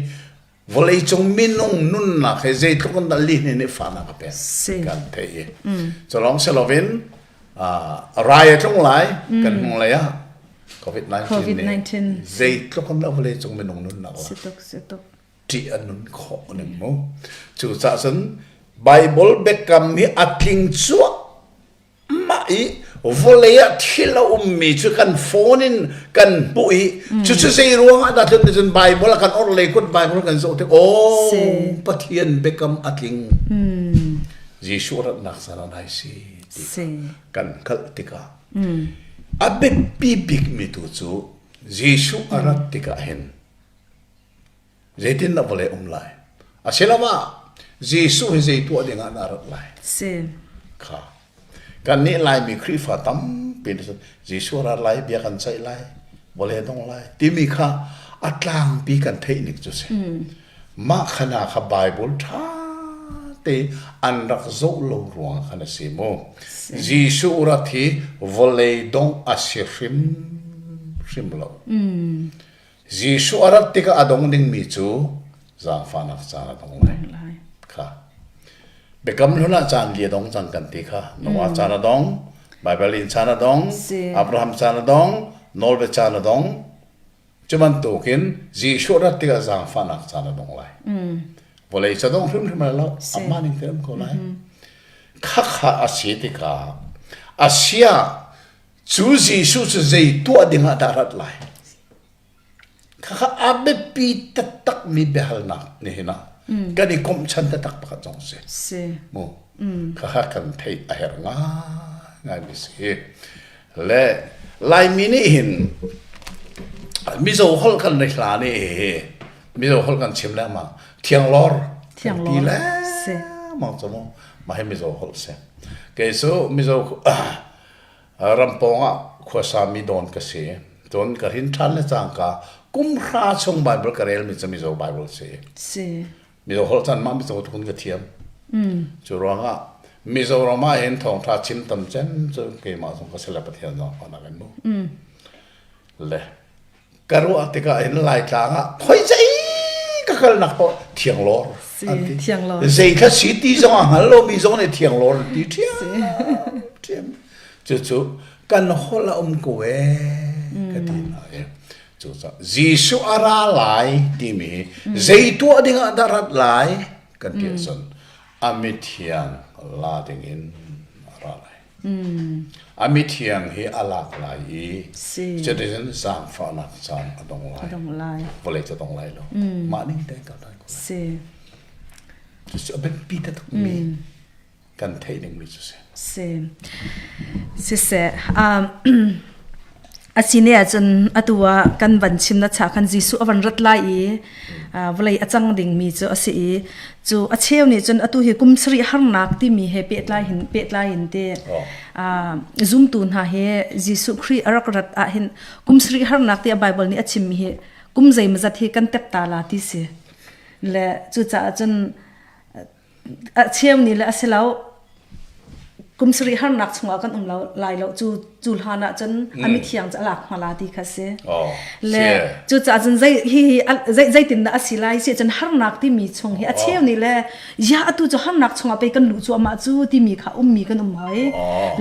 vawleicung minung nunnak hi zeitluk in dah lihnin nih fahnak a pek kan theih i cu lawng si loin rai a tlung lai kan hnung lei ah COVID-19 nih zeitluk in dah vawleicung minung nunnak la ṭih a nun khawh ning mu. Cucaah cun Bible biakam hi a tling cuahmah i vawlei ah thil a ummi cu kan phone in kan hmuh i cucu zei ruangah dah tlun cun Bible a kan orhlei kut Bible kan zoh tik oh Pathian biakam a tling. Jesuh ratnak caan ah nai si ti kan hngalh tikah a biapi bikmi tu cu Jesuh a rat tikah hin Zeitindah vawlei um lai? Asiloah Jesuh hi zei tuah ding ah dah rat lai? Si. Kha. Kannih Laimi Khrihfa tampi nih cun Jesuh rat lai, bia kan ceih lai, vawlei dong lai timi kha a tlangpi kan theih ning cu si. Mah khana kha Bible ṭha te an rak zoh lo ruang khan a si mu. Jesuh rat hi vawlei dongh a si hrim hrim lo. Jesuh a rat tikah a dong dingmi cu zaangfahnak caan a dong lai. Kha. Biakam hlun ah caan li a dong cang kan ti kha. Noah caan a dong, Bible in caan a dong, Abraham caan a dong, Nawlbia caan a dong. Cu bantukin Jesuh rat tikah zaangfahnak caan a dong lai. Vawlei ca dong hrimhrim lai lo, amah ning te um ko lai. Khakha a si tikah asia Cu Jesuh cu zei tuah ding ah dah rat lai? Khakha a biapi taktakmi biahalnak nihin ah kan i komhchan taktak pakhat zong si. Si. Mu. Khakha kan theih a herh ngaingai mi si. Le Laimi nih hin Mizo holh kan nei hla nih hi Mizo holh kan chim lengmang. Thianglor. Thianglor. Ti lengmang cu mu. Mah hi Mizo holh si. Kei cu Mizo Ram pawngah khuasami dawn ka si. Cun ka hrin ṭhan le cangka kum hra chung Bible ka relmi cu Mizo Bible si. Si. Mizo holh chan mah Mizo tukun ka thiam. Cu ruangah Mizoram ah hin thawngṭha chim tam cem cu keimah zong ka si le Pathian zong fahnak in mu. Le ka ruah tikah hin Laitlang ah khoi zei ka kalnak paoh thianglawr an ti. Thianglawr. Zei kha si ti zong a hngal lomi zong nih thianglawr an ti ṭhiam ṭhiam. Cucu kan holh a um ko ee ka ti hna i cucaah Jesuh a ra lai timi zei tuah ding ah dah rat lai kan ti ahcun a mithiang la ding in a ra lai. A mithiang hi a lak lai i cuticun zaangfahnak caan a dong lai. A dong lai. Vawlei cu a dong lai lo. Mah ning tein kal lai ko lai. Si. Cucu a biapi taktakmi kan theih dingmi cu si. Si. Siseh, um, A si ne ahcun atu ah kan van chim na cha khan Jesuh a van rat lai i vawlei a cang dingmi cu a si i cu a cheu nih cun atu hi kum sarih harnak timi he pehtlai hin pehtlai in te zumtu hna he Jesuh Khrih a rak rat ah hin kum sarih harnak ti a Bible nih a chimmi hi kum zeimazat hi kan tep ta la ti si le cucaah cun A cheu nih le a si lo. Kum sarih harnak chungah kan um lo lai lo cu cu hlan ah cun a mithiang cu a lak hna la ti kha si. Le cucaah cun zei hi hi zeitin dah a si lai si cun harnak timi chung hi a cheu nih le ya atu cu harnak chungah pei kan luh cuahmah cu timi kha ummi kan um hoi.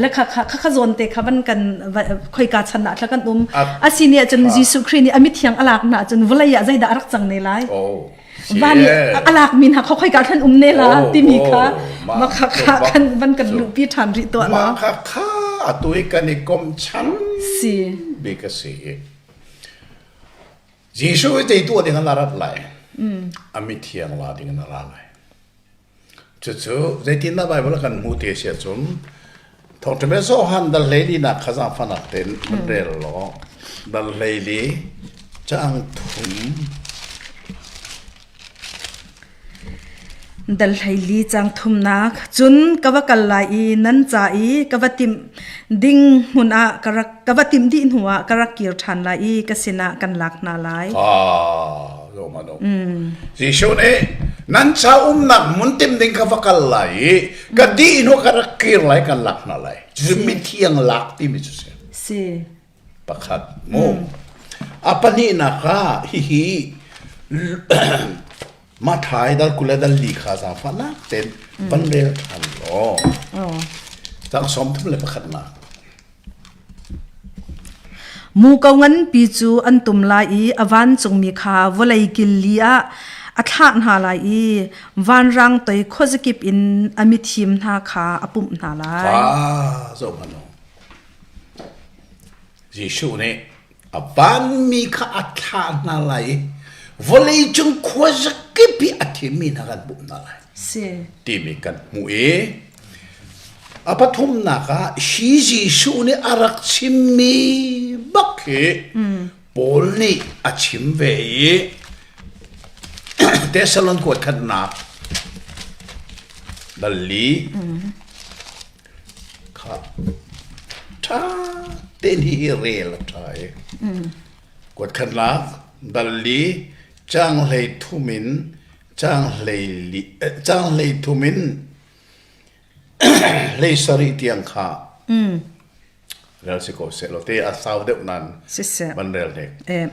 Le kha kha kha zawn te kha van kan khoika chan ah thla kan um. A si nih cun Jesuh Khrih nih a mithiang a lak hna cun vawlei ah zeidah a rak cang ne lai. Van a lak mi hna khoi ka thlan um ne la timi kha ma kha kha kan van kan luhpi ṭhan rih tuah ma kha kha atu i kan i kom chan si bik a si Jesuh i teitu ding an rat lai a mithiang la ding an ra lai Cucu zeitindah Baibal kan hmuh ti a si ahcun Thawngṭha bia Johan dal hleili nak kha zaangfahnak tein van rel law dal hleili caang thum Dal hleili caang thumnak cun ka va kal lai i nan ca i ka va timh ding hmun ah ka rak ka va timh dih hnu ah ka rak kir ṭhan lai i ka sinah kan lak hna lai. Ah, zo ma no. Jesuh nih. Nan ca umnak hmun tim ding ka va kal lai i ka dih hnu ka rak kir lai kan lak hna lai. Cucu mithiang lak timi cu si. Si. Pakhat mu. A pahnihnak ah hihi Mathai dal 20 le dal li kha zaangfahnak tein van rel ṭhan law. Cang 31nak. Muko nganpi cu an tum lai i a vancungmi kha vawlei kil li ah a thlah hna lai i vanrang toi khuazakip in a mithim hna kha a pumh hna lai. Kha zoh hmanh u. Jesuh nih a vanmi kha a thlah hna lai i vawleicung khuazakip i a thimmi hna kan pumh hna lai. Si. Timi kan hmuh i a pathumnak ah hi Jesuh nih a rak chimmi bak hi Paul nih a chim ve i Thessalon kuat khatnak dal li kha ṭha tein hi rel a ṭha i kuat khatnak dal li caang hlei thum in caang hlei thum in hlei sarih tiang kha rel si ko seh law te a sau deuh nan Siseh. van rel hnik. Eh.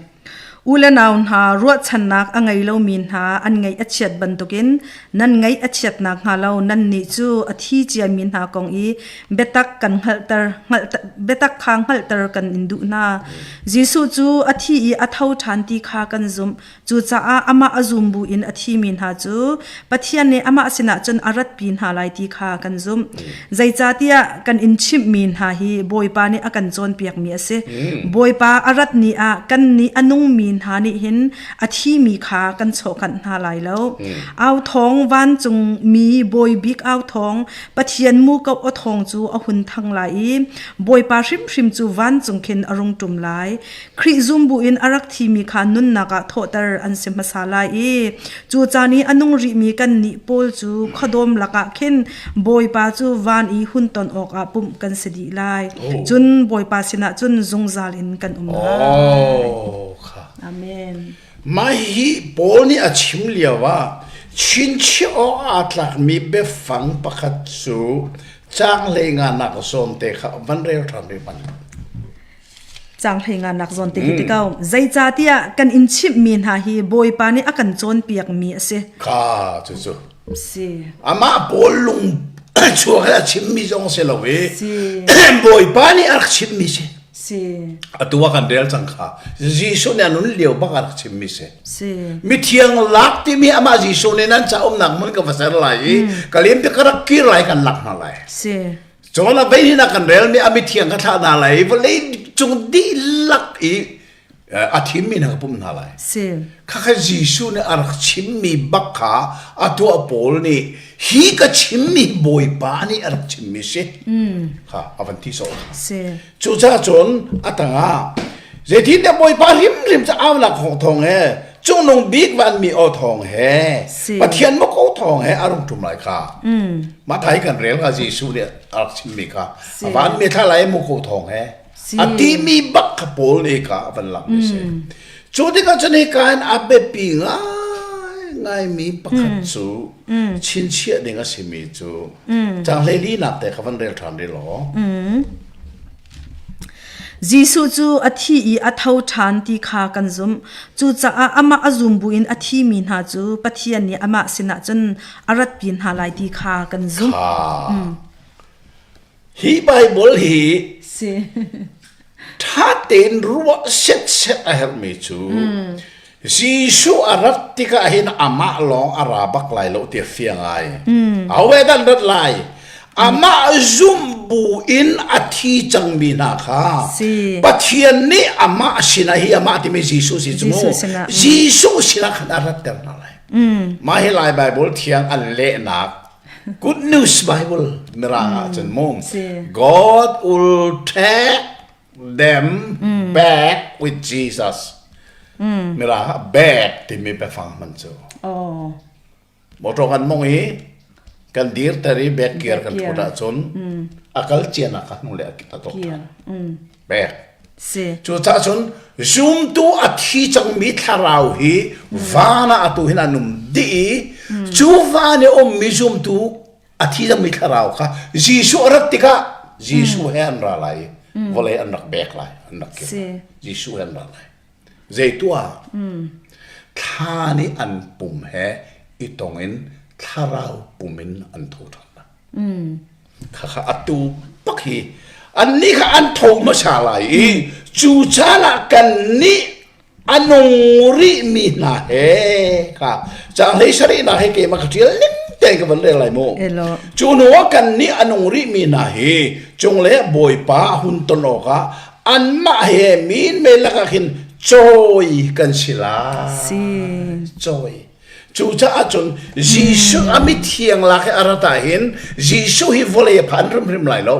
U le nau hna ruahchannak a ngei lomi hna an ngaih a chiat bantukin nan ngaih a chiat nakhnga lo nannih cu a thi ciami hna kong i biatak kan hngalhter hngalhter biatak kha hngalhter kan in duh hna. Jesuh cu a thi i a tho ṭhan ti kha kan zumh. Cucaah amah a zum buin a thimi hna cu Pathian nih amah sinah cun a ratpi hna lai ti kha kan zumh. Zeicahtiah kan in chimhmi hna hi Bawipa nih a kan cawnpiakmi a si. Bawipa a rat ni ah kannih a nungmi hna nih hin a thimi kha kan chawhkanh hna lai lo. Au thawng vancung mi bawi bik au thawng Pathian muko aw thawng cu a hun thang lai i Bawipa hrimhrim cu vancung khin a rung ṭum lai. Khrih zum buin a rak thimi kha nunnak ah thawhter an si hmasa lai i cu caan i a nung rihmi kannih pawl cu khuadawm lakah khin Bawipa cu van i hun ton awkah pumh kan si dih lai. Cun Bawipa sinah cun zungzal in kan um lai. Oh, kha. Amen. Mah hi Paul nih a chim lio ah chinchiah awk aa tlakmi biafang pakhat cu caang hlei nganak zawn te kha van rel ṭhan rih hmanh. Caang hleinganak zawn te hi ti ko. Zeicahtiah kan in chimhmi hna hi Bawipa nih a kan cawnpiakmi a si. Kha cucu. Si. Amah Paul lung chuak a chimmi zong si lo i Bawipa nih a rak chimmi si. Si. Atu ah kan rel cang kha. Jesuh nih a nun lio bak a rak chimmi si. Si. Mithiang lak timi amah Jesuh nih nan ca umnak hmun ka va ser lai i ka lim te ka rak kir lai kan lak hna lai. Si. Cun a vei hin a kan relmi a mithiang ka thlah hna lai i vawlei cung dihlak i a thimmi hna ka pumh hna lai. Si. Khakha Jesuh nih a rak chimmi bak kha a tuah pawl nih hi ka chimmi Bawipa nih a rak chimmi si. Kha a van ti sawh. Si. Cucaah cun a tangah zeitintiah Bawipa hrimhrim cu aunak thawng he cungnung bik vanmi aw thawng he Pathian muko thawng he a rung ṭum lai kha. Mathai kan rel kha Jesuh nih a rak chimmi kha a vanmi thla lai muko thawng he a timi bak kha Paul nih kha a van langmi si. Cu tikah cun hika in a biapi ngaingaimi pakhat cu chinchiah ding a simi cu caang hleilinak te kha van rel ṭhan rih law. Jesuh cu a thi i a tho ṭhan ti kha kan zumh. Cucaah amah a zum buin a thimi hna cu Pathian nih amah sinah cun a ratpi hna lai ti kha kan zumh. Hi Baibal hi Si. ṭha tein ruah setset a herhmi cu Jesuh a rat tikah hin amah lawng a ra bak lai lo ti a fiang ai. Aho dan rat lai? Amah zumh bu in a thi cangmi hna kha Si. Pathian nih amah sinah hi amah timi Jesuh si cu mu. Jesuh sinah, mm. Jesuh sinah khan a ratter hna lai. Mah hi Lai Bible thiang an lehnak Good News Bible mirang ah cun mu. Si. God will take them back with Jesus. Mirang ah back timi biafang hman cu. Oh. Motor kan mong i kan dirter i back gear kan thut ahcun a kal cian ah ka hnu le a tok Gear. ṭhan. Back. Si. Cucaah cun zumtu a thi cangmi thlarau hi van ah atu hin an um dih i. Cu van i ummi zumtu a thi cangmi thlarau kha Jesuh a rat tikah Jesuh he an ra lai i vawlei an rak bek lai, an rak kir. Jesuh he an ra lai. Zei tuah? Thla nih an pum he i tong in thlarau pum in an tho ṭhan lai. Khakha atu bak hi annih kha an tho hmasa lai i cu caan ah kannih a nung rihmi hna he kha caang hlei sarihnak he keimah ka ṭial ning tein ka van rel lai mu. Cu hnu ah kannih a nung rihmi hna hi cunglei ah Bawipa a hun ton awkah anmah he min mei lakah khin cawi kan si lai. Cawi. Cucaah cun Jesuh a mithiang lak i a rat ah hin Jesuh hi vawlei a phan hrimhrim lai lo.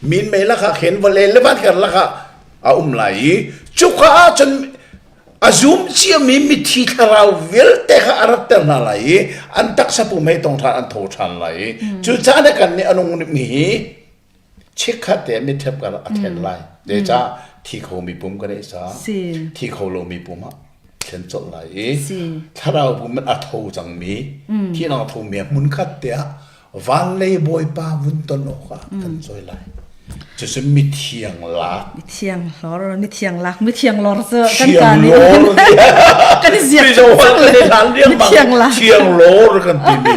Minmei lakah khin vawlei le van karlak ah a um lai i cuka ah cun a zum ciami mithi thlarau vialte kha a ratter hna lai i an taksa pum hei tong ṭhan an tho ṭhan lai i cucaah na kan nih a nung mi hi chikkhat te mitthep kar a then lai zeicah thi kho mi pum kan ei caah thi kho lomi pum ah thlen colh lai i thlarau pum in a tho cangmi thihnak a thomi hmun khat te ah van lei bawipa vun ton awkah kan cawi lai cucu mithiang lak mithiang hlor mithiang lak mithiang lor cu kan ka nih kan i ziak mithiang lak thiang lor kan ti mi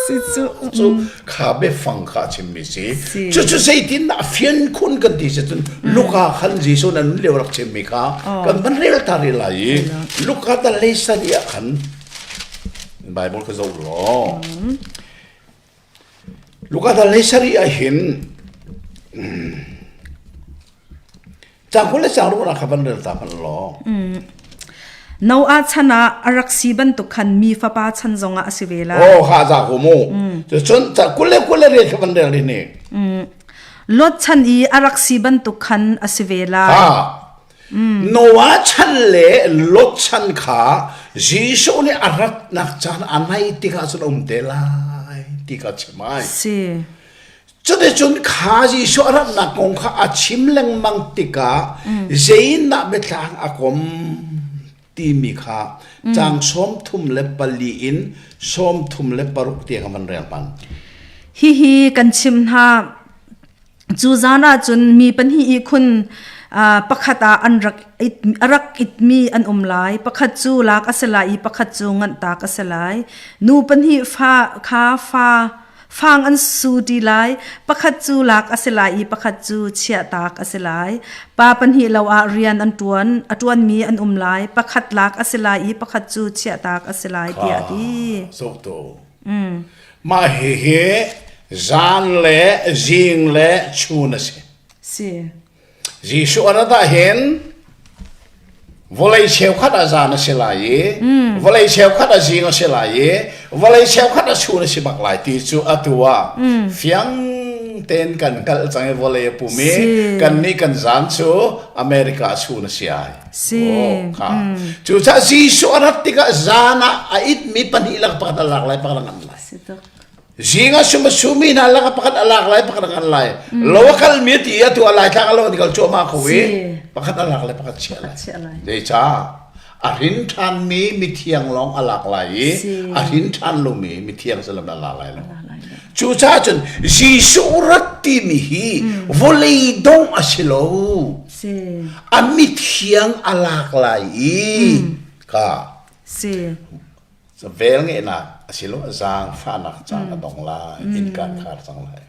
si cu cu kha biafang kha a chimmi si cucu zeitindah fian khun kan ti si cun Luka khan Jesuh nan lio rak chimmi kha kan van rel ta rih lai i Luka ta lei sari ah khan Bible ka zoh law Luka ta lei sari ah hin Caang 20 le caang ruknak kha van rel ta hmanh law. Noah chan ah a rak si bantuk khan mi fapa chan zongah a si ve lai. Oh, ha za ko mu. Cun 20 le 20 le rel kha van rel ni ni. Lot chan i a rak si bantuk khan a si ve lai. Ha. Noah chan le Lot chan kha Jesuh nih a ratnak caan a nai tikah cun a um te lai ti kha chim ai. Si. Cuticun kha Jesuh a ratnak kong kha a chim lengmang tikah zeiindah biatlang a kom timi kha caang 34 in 36 tiang a van rel hmang. Hihi kan chim hna. Cu zan ah cun mi pahnih ihkhun pakhat ah an rak it, a rak itmi an um lai. Pakhat cu lak a si lai i pakhat cu nganhtak a si lai. Nu pahnih fa kha fa Fang an su ṭi lai. Pakhat cu lak a si lai i pakhat cu chiahtak a si lai. Pa pahnih lo ah rian an ṭuan, a ṭuanmi an um lai. Pakhat lak a si lai i pakhat cu chiahtak a si lai tiah a ti. Zohtu. Mah hihi zan le zing le chun a si. Si. Jesuh a rat ahhin vawlei cheukhat ah zan a si lai i vawlei cheukhat ah zing a si lai i vawlei cheukhat ah chun a si bak lai ti cu atu ah fiang tein kan hngalh cang i vawlei a pum i kannih kan zan cu America chun a si ai. Si. Oh, kha. Cucaah Jesuh a rat tikah zan ah a itmi pahnih lak pakhat a lak lai pakhat a ngan lai. Si tuk. Zing ah sum a sumi hna lak ah pakhat a lak lai pakhat a ngan lai. Lo a kalmi ti atu a lai thlak a lo an kal cuahmah ko i pakhat a lak lai pakhat chiah lai. Zeicah a hrin ṭhanmi mithiang lawng a lak lai i a hrin ṭhan lomi mithiang salam a lak lai lo. Cucaah cun Jesuh rat timi hi vawlei dongh a si lo. A mithiang a lak lai i ka Velngeihnak asiloah zaangfahnak caan a dong lai, innka an khar cang lai.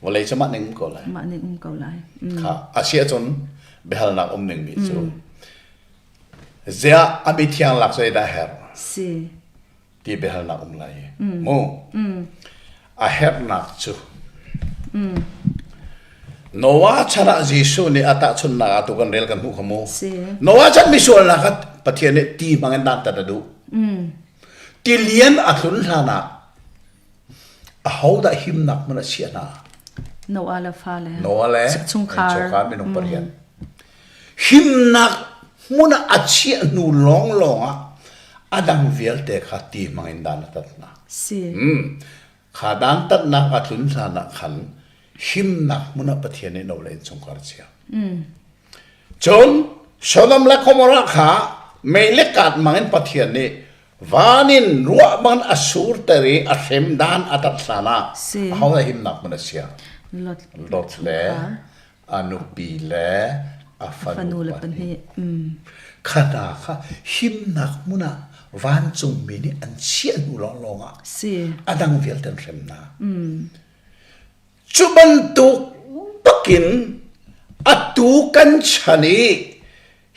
Vawlei cu mah ning um ko lai. Mah ning um ko lai. Kha a si ahcun biahalnak um ning mi cu ziah a mithiang lak zei dah herh? Si. Ti biahalnak um lai. Mu. A herhnak cu Noah chan ah Jesuh nih a tahchunhnak ah tu kan rel kan hmuh kha mu. Noah chan misualnak kha Pathian nih ti hmang in dantat a duh. Tilian a tlun hlan ah ahodah himnak hmun a chiah hna? Noah le fale. Noah le chungkhar. Chungkhar minung pariat. Himnak hmun ah a chiah hnu lawnglawng ah a dang vialte kha ti hmang in dan a tat hna. Si. Kha dantatnak a tlun hlan ah khan himnak hmun ah Pathian nih no le innchungkhar a chiah. Cun Sodom le Gomorrah kha mei le kaat hmang in Pathian nih Van in ruah man a surter i a hrem dan a tat hlan ah aho dah himnak hmun a sia? Lot le a nupi le a fanu le pahnih. Kha hna kha himnak hmun ah vancungmi nih an chiah hnu lawnglawng ah a dang vialte an hrem hna. Cu bantuk bakin atu kan chan i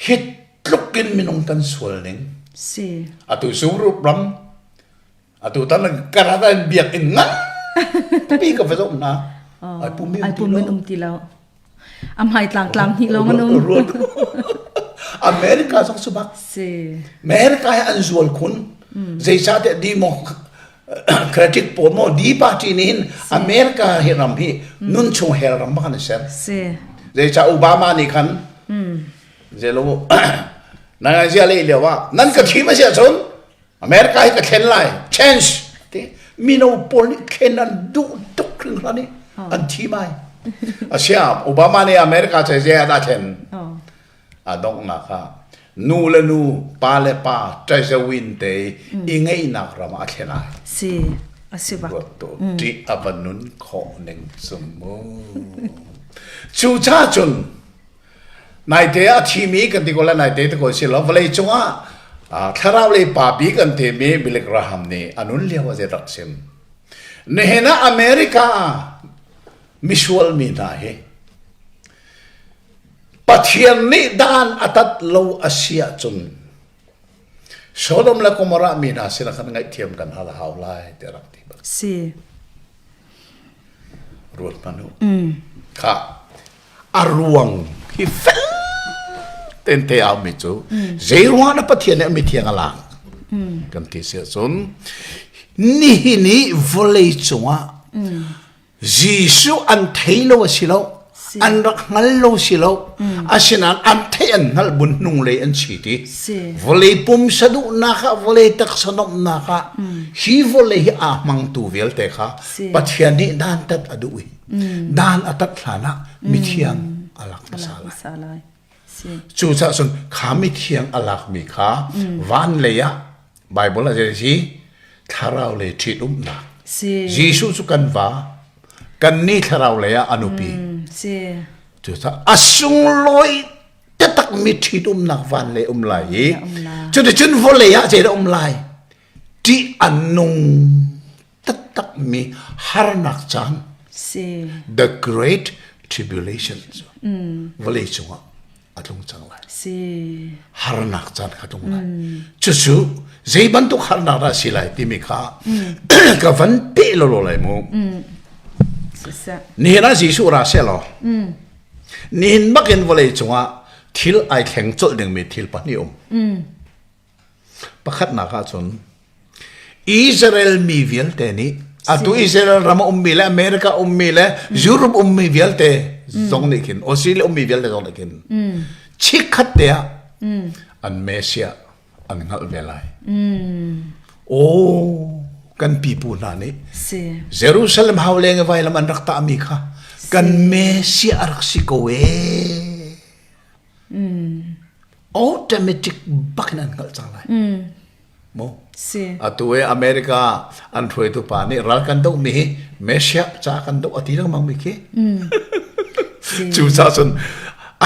hi tluk in minung kan sual ning. Si. Atu Europe ram atu tan Canada in biakinn ngan pi ka va zoh hna. Ai pum ai pum in um ti lo. A hmai tlang tlang hnih lawng an um. America zong cu bak. Si. America hi an zual khun. Zeicahtiah Democratic pawl maw D party nih hin America hi ram hi nun chung hell ram bak an i ser. Si. Zeicah Obama nih khan zelo nan zia lei lio ah nan ka thim a si ahcun America hi ka thlen lai change ti mino pawl nih thlen an duh tuk hringhran i an thi mai asia Obama nih America ce ze a thlen a donghnak ah nu le nu pa le pa ṭazawin te i ngeihnak ram ah a thlen ai si a si bak ruat to ṭih a va nun khawh ning cu mu cu cha cun Naite ah a thimi kan ti ko lai naite ti ko si lo vawlei cungah thlarau lei pa bik an timi Billy Graham nih a nun lio ah zei rak chim. Nihin ah America misual mi hna hi Pathian nih dan a tat lo a si ahcun Sodom le Gomorrah mi hna sinah khan ngaihthiam kan hal a hau lai tiah rak ti bak. Si. Ruat hmanh u. Kha a ruang hi fel ten te aumi cu zei ruang na Pathian nih a mithiang a lak kan ti si ahcun nihin i vawlei cungah Jesuh an thei lo a si lo an rak hngal lo si lo asinain an theih an hngalh bun hnung lei an si ti vawlei pumsa duhnak ah vawlei taksa nomhnak ah hi vawlei hi aa hmangtu vialte kha Pathian nih dantat a duh i dan a tat hlan ah mithiang a lak hmasa lai. Cucaah cun kha mithiang a lakmi kha van lei ah Bible ah zei si thlarau lei ṭhitumnak. Jesuh cu kan va kan ni thlarau lei ah a nupi. Cucaah a sunglawi taktak mi ṭhitumnak van lei um lai i cuticun vawlei ah zeidah um lai ṭih a nung taktakmi harnak caan si the great tribulation cu vawlei cungah a tlung cang lai si harnak caan kha tlung lai cucu zei bantuk harnak dah si lai timi kha ka van pe lo lo lai mu nihin ah Jesuh ra seh law nihin bakin vawlei cungah thil ai thleng colh dingmi thil pahnih um Pakhatnak ahcun Israel mi vialte nih atu Israel ram a ummi le America ummi le Europe ummi vialte zong nih khin Australia ummi vialte zong nih khin chikkhat te ah an Messiah an hngalh ve lai. Oh, kan pipu hna nih Jerusalem hauleng i vailam an rak tahmi kha kan Messiah a rak si ko ee. Automatic bak in an hngalh cang lai. Mu. Si. Atu e America an hruaitu pa nih ral kan doh mi hi Messiah ca kan doh ati lengmang mi khi. Cu ca cun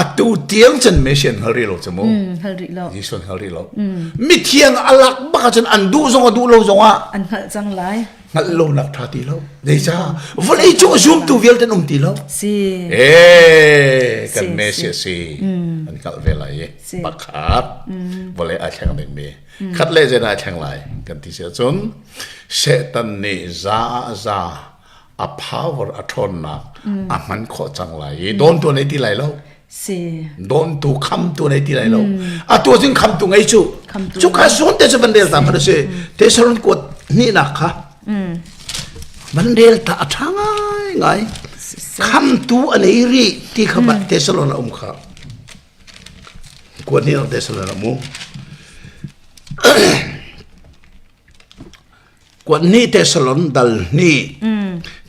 atu tiang cun Messiah hngal rih lo cu mu. Hngal rih lo. Jesuh hngal rih lo. Mithiang alak bak cun an duh zong a duh lo zong ah an hngalh cang lai. hngalh lonak ṭha ti lo zeicah vawlei cung zumtu vialte an um ti lo si eh kan Messiah si an hngalh ve lai i pakhat vawlei ai thleng dingmi khat le zen ai thleng lai kan ti si ahcun Satan nih za ah za a power a ṭhawnnak a hman khawh cang lai i dawntu nei ti lai lo si dawntu khamtu nei ti lai lo atu cun khamtu ngei cu cu kha zawn te cu van rel ta hmanh si Thessalon kuat hnihnak kha van rel ta a ṭha ngai ngai khamtu a nei rih ti kha Thessalon a um kha kuat hnihnak Thessalon a mu Kuat nih Thessalon dal hnih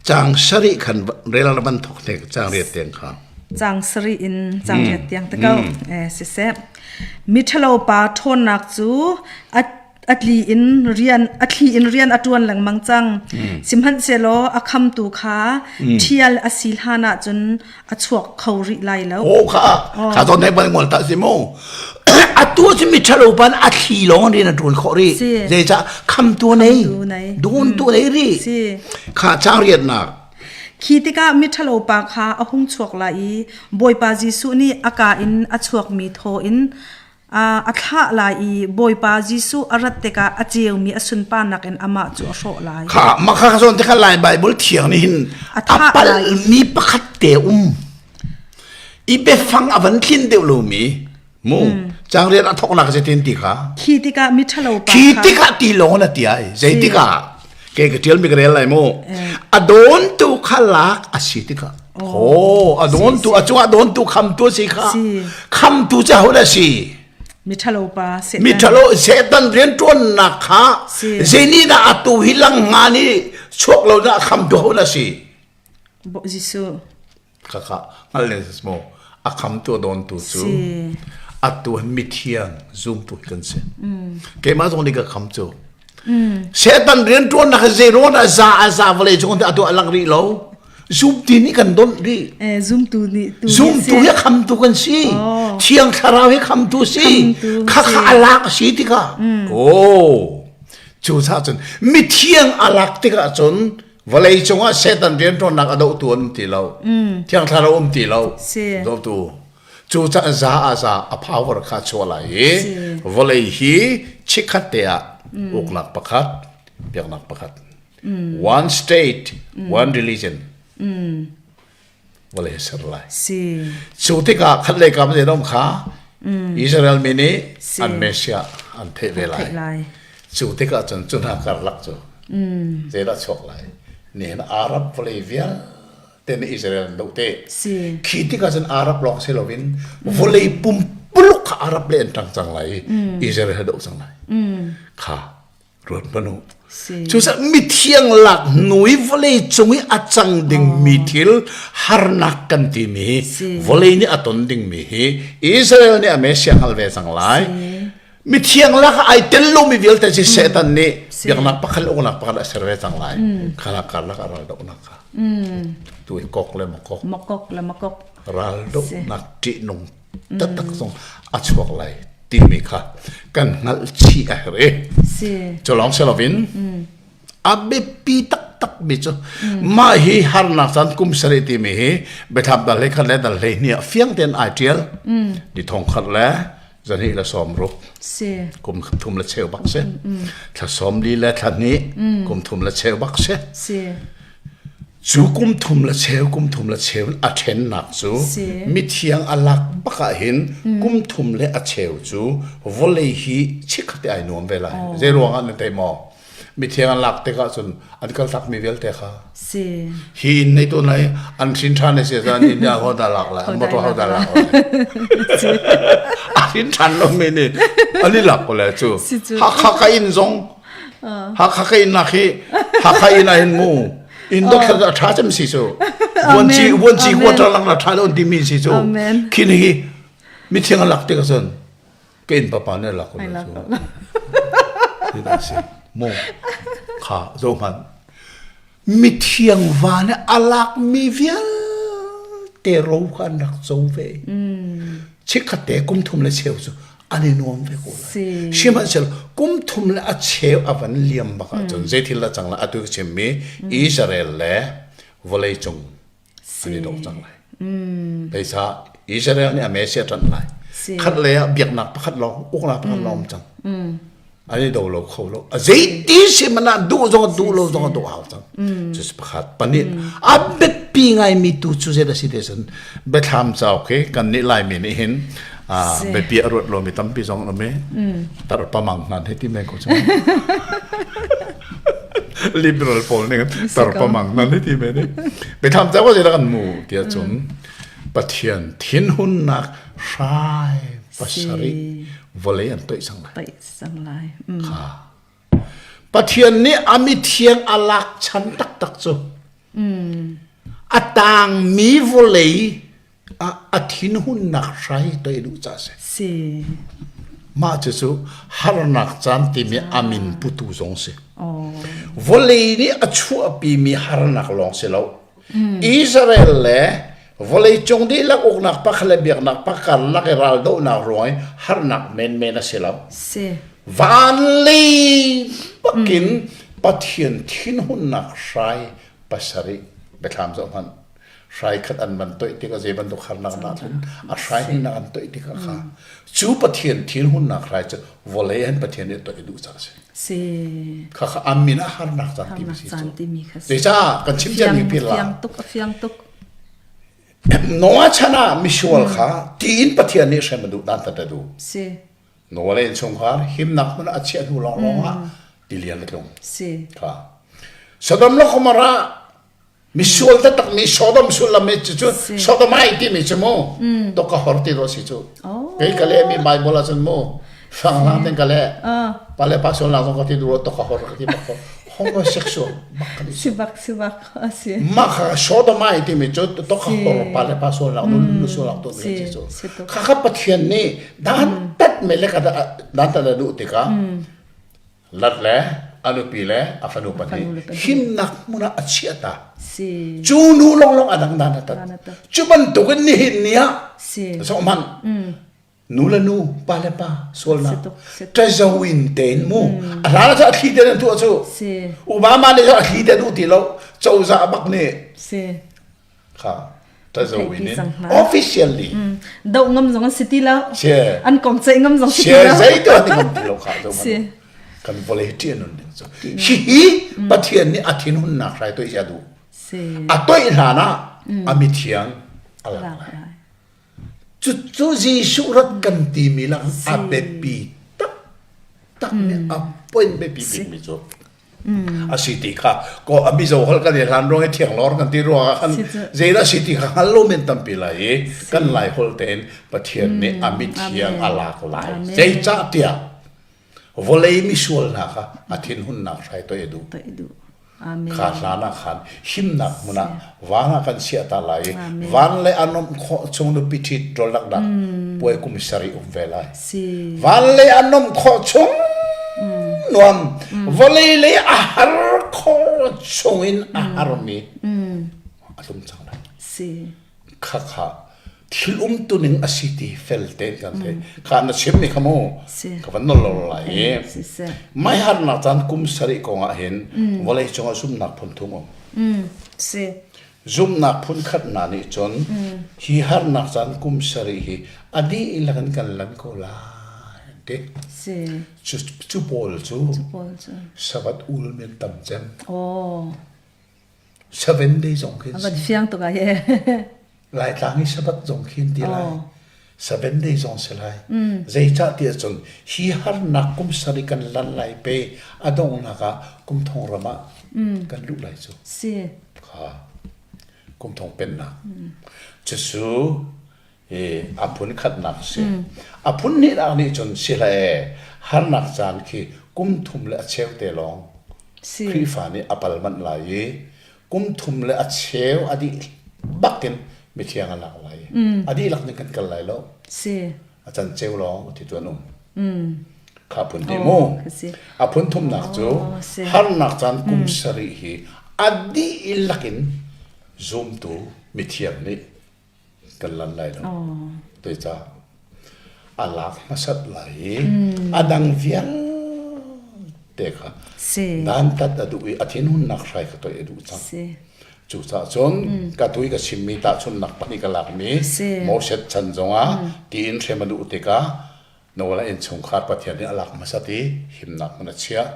caang sarih khan rel van thok te caang riat tiang kha. Caang sarih in caang riat tiang te ko. Eh siseh. Miṭhalo pa ṭhawnnak cu a. A tli in rian a thli in rian a ṭuan lengmang cang. Sihmanhsehlaw a khamtu kha ṭhial a si hlan ahcun a chuak kho rih lai lo. Oh kha kha zawn he bal ngol ta si mu. Atu cu mi ṭhalo pan a thli lawng rian a ṭuan khawh rih. Zeicah khamtu nei dun tu nei rih. Kha chang riatnak. Khi tikah miṭhalo pa kha a hung chuak lai i Bawipa Jesuh nih a kaa in a chuakmi thaw in a thlah lai i Bawipa Jesuh a rat tikah a ceumi a sunparnak in amah cu a hrawh lai. Kha mah kha zawn te kha Lai Bible thiang nih hin a palmi pakhat te um. I biafang a van tlin deuh lomi mu cang rian a thawknak zeitin ti kha khi tikah miṭhalo pa khi tikah ti lawng na ti ai zei tikah ke ka ṭial mi ka rel lai mu a dawn tu kha lak a si tikah oh a dawn tu a cungah dawn tu kham tu si kha kham tu ca ho da si miṭhalo pa Satan miṭhalo Satan rian ṭuannak kha zei dah atu hi lang nga ni chuak lo dah kham tu ho na si Jesuh Khakha hngal ne mo a khamtu a dawntu cu atu hin mithiang zumtu hi kan si. Keimah zong nih ka kham cu. Satan rianṭuannak hi zei ruang dah za a za vawlei cung atu a lang rih lo. Zumtu nih kan donh rih. Eh, zumtu nih tu Zumtu hi khamtu kan si. Thiang thlarau hi khamtu si. Khakha a lak a si tikah. Oh. Cu cun mithiang a lak tikah cun Vawlei cungah Satan rianṭuannak a dohtu an um ti lo. Thiang Thlarau um ti lo. Dohtu. Cu caah za ah za a power kha chuah lai i vawlei hi chikkhat te ah uknak pakhat, biaknak pakhat. One state, one religion. Vawlei a ser lai. Cu tikah khat lei kam zei dom kha Israel mi nih an Messiah an theih ve lai. Cu tikah cun cu hna karlak cu zeidah chuak lai. Nihin Arab vawlei vialte nih Israel an doh te. Khi tikah cun Arab lawng si loin vawlei pumpuluk kha Arab le an ṭang cang lai i Israel he doh cang lai. Kha Ruat hmanh u. Cucaah mithiang lak hnu i vawlei cung i a cang dingmi thil harnak kan timi vawlei nih a ton dingmi hi Israel nih a Messiah hngal ve cang lai. Mithiang lak ah ai tel lomi vialte cu Satan nih biaknak pakhat le uknak pakhat a ser ve cang lai. Kha karlak ah raldohnak kha. Tu hi kok le makok. Makok le makok. Raldohnak ṭihnung taktak zong a chuak lai timi kha kan hngalh chih a herh i cu lawng si loin a biapi taktak mi cu mah hi harnak caan kum sarih timi hi biathlam dal hlei khat le dal hlei hnih ah fiang tein ai ṭial ni thong khat le zahnih le sawm ruk kum thum le cheu bak si thla sawm li le thla hnih kum thum le cheu bak si Cu kum thum le cheu kum thum le cheu a ṭhennak cu mithiang a lak bak ah hin kum thum le a cheu cu vawlei hi chikkhat te ai nuam ve lai. Zei ruangah na thei maw? Mithiang an lak tikah cun an kaltakmi vialte kha hi inn nei tu nai an hrin ṭhan si cun inn ah ho dah lak lai an motor ho dah lak lai a hrin ṭhan lomi nih an i lak ko le cu Hakha ka inn zong Hakha ka inn nak hi Hakha inn ah hin mu inn dot a ṭha cem si cu vuanci vuanci quarter lang na ṭha lo timi si cu khin hi mithiang a lak tik ahcun ka inn papa nih a lak ko cu si mu kha zo hmanh Mithiang va nih a lakmi vialte ro kha an rak co ve. Chikkhat te kum thum le cheu cu an i nuam ve ko lai. Sihmanhsehlaw kum thum le a cheu a van liam bak ahcun zeithil dah cang lai atu ka chimmi Israel le vawleicung an i dawh cang lai. Peisa Israel nih a Messiah ṭanh lai. Khat lei ah biaknak pakhat lawng, uknak pakhat lawng um cang. An i do lo kho lo. A zeiti si man ah duh zong duh lo zong duh hau cang. Cu pakhat. Pahnih a biapi ngaimi tu cu zei dah si te cun biathlam cauk hi kan nih Laimi nih hin biapi a ruat lomi tampi zong an um i tar pamang hna hei ti men ko cang. Liberal pawl nih tarpamang nan ti men i biathlam ca ko kan mu tiah cun Pathian thinhunnak hrai pasarih vawlei an toih cang lai. Toih cang lai. Kha. Pathian nih a mithiang a lak chan taktak cu a tangmi vawlei a thinhunnak hrai toih duh ca si. Si. Mah cucu harnak caan timi a min putu zong si. Vawlei nih a chuahpimi harnak lawng si lo. Israel le vawleicung dihlak uknak pakhat le biaknak pakhat lak i raldohnak ruang i harnak menmen a si lo. Si. Van lei bakin Pathian thinhunnak hrai pasarih biathlam zoh hmanh. Hrai khat an van toih tikah zei bantuk harnak dah cun a hrai hnih an toih tikah kha cu Pathian thinhunnak hrai cu vawlei an Pathian nih toih duh caah a si. Si. Kha kha an min ah harnak caan timi si cu. Zeicah kan chim ciami pil la. Fiang tuk a fiang tuk. Noah chan ah misual kha tiin Pathian nih hrem a duh dan tat a duh. Si. Noah le innchungkhar himnak hmun a chiah hnu lawnglawng ah tilian a tlung. Si. Kha. Sodom le Gomorrah misual taktak mi Sodom sullam mi cu Sodomite timi cu mu to ka hor ti ro si cu kei ka le mi Bible ah cun mu fang lang ten ka le pa le pa sual nak zong ka ti duro to ka hor ka ti bak ko homosexual bak ka si bak si bak asi ma kha Sodomite timi cu to ka hor pa le pa sual nak nu nu sual nak to mi si cu kha kha Pathian nih dan tat me le ka dan tat du tikah Lat le a nupi le a fanu pahnih himnak hmun ah a chiah ta. Cu nu lawnglawng a dang dan a tat. Cu bantukin nihin ni ah zoh hmanh nu le nu pa le pa sualnak ṭazo in tein mu a hlan ah a thli te an tuah cu Obama nih a thli te duh ti lo cozah bak nih kha tazo in officially do ngam zong an si ti lo an kong ceih ngam zong si ti lo zei tu an ngam ti lo kha zo kan vawlei ṭian nun ding cu hi hi Pathian nih a thinhunnak hrai toih a duh a toih hlan ah a mithiang a lak lai Cucu Jesuh rat kan timi lang a biapi taktak nih a point biapi bikmi cu a si ti kha ko a mizo holh kan i hlan ruang i thianglawr kan ti ruang ah khan zeidah si ti kha hngal lo men tampi lai i kan lai holh tein Pathian nih a mithiang a lak lai zeicah tiah Vawlei misual hna kha a thinhunnak hrai toih a duh. Kha hlan ah khan himnak hmun ah van ah kan chiah ta lai i van le a nomh khawh chung nupi ṭhit rawlnak dah puai kum sarih um ve lai. Van le a nomh khawh chung nuam vawlei le a har khawh chung in a harmi a tlum cang lai. Khakha thil umtuning a si ti fel tein kan theih. Kha na chimmi kha mu ka van nol lo lai i mai harnak caan kum sarih kong ah hin vawlei cungah zumnak phun thum um. Si. Zumnak phun khat na nih cun hi harnak caan kum sarih hi a dihlak in kan lan ko lai an ti. Si. Cu, cu pawl cu, Sabbath ul men tam cem. Oh. Seven day zong khin si. Van fiang tuk ah he. Laitlang i Sabbath zong khin ti lai. Seven day zong si lai. Zeicah tiah cun hi harnak kum sarih kan lan lai pe a donghnak ah kum thong ram ah kan luh lai cu. Si. Kha kum thong pennak. Cucu hi a phun khatnak a si. A phun hnihnak nih cun si hlah ee harnak caan khi kum thum le a cheu te lawng Khrihfa nih a pal manh lai i kum thum le a cheu a dih bak in mithiang a lak lai i a dihlak ning kan kal lai lo. A can cheu lawng ti tu an um. Kha phun hnih mu. A phun thumnak cu harnak caan kum sarih hi a dihlak in zumtu mithiang nih kan lan lai lo. Tuicah a lak hmasat lai i a dang vialte kha dantat a duh i a thinhunnak hrai kha toih a duh cang. Cucaah cun ka tu i ka chimmi tahchunhnak pahnih ka lakmi Moses chan zongah tiin hrem a duh tikah Noah innchungkhar Pathian nih a lak hmasat i himnak hmun a chiah.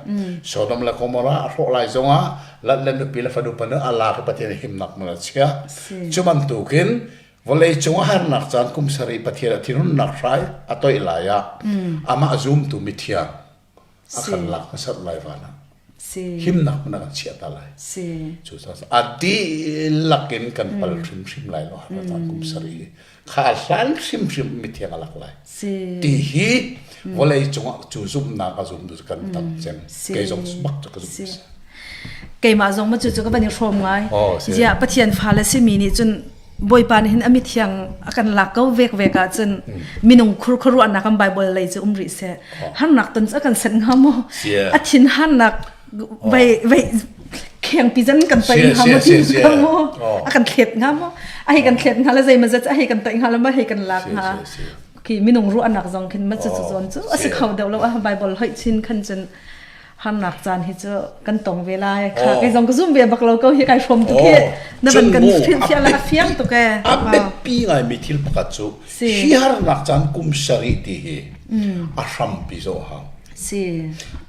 Sodom le Gomorrah a hrawh lai zongah Lot le nupi le fanu pa a lak i Pathian nih himnak hmun a chiah. Cu bantukin vawlei cung a harnak caan kum sarih Pathian a thinhunnak hrai a toih lai ah amah zumtu mithiang a kan lak hmasat lai van ah himnak hmun a kan chiah ta lai. Cucaah a dihlak in kan pal hrimhrim lai lo harnak caan kum sarih kha hlan hrimhrim mithiang a lak lai ti hi vawlei cungah cu zumhnak a zum tu kan tam cem kei zong bak cu ka zumh si keimah zong ma cu cu ka van i hrawm ngai zia pathian fa le simi nih cun. Bawipa nih hin a mithiang a kan lak ko vek vek ahcun minung khur khuaruahnak kan Bible lei cu um rih seh. Harnak ton cu a kan set hnga maw? A thin hannak vei vei khengpi zan kan toih hnga maw ti hnga maw? A kan thlet hnga maw? A hei kan thlet hnga le zei ma zat a hei kan toih hnga le ma hei kan lak hnga. Khi minung ruahnak zong khin ma cu cu zawn cu a si kho deuh lo a Bible hoih chin khan cun harnak caan hi cu kan tong ve lai kha kei zong ka zum ve bak lo ko hi kai hrom tuk hi na van kan fial a fiang tuk e a biapi ngai mi thil pakhat cu hi harnak caan kum sarih ti hi a hrampi zo hau si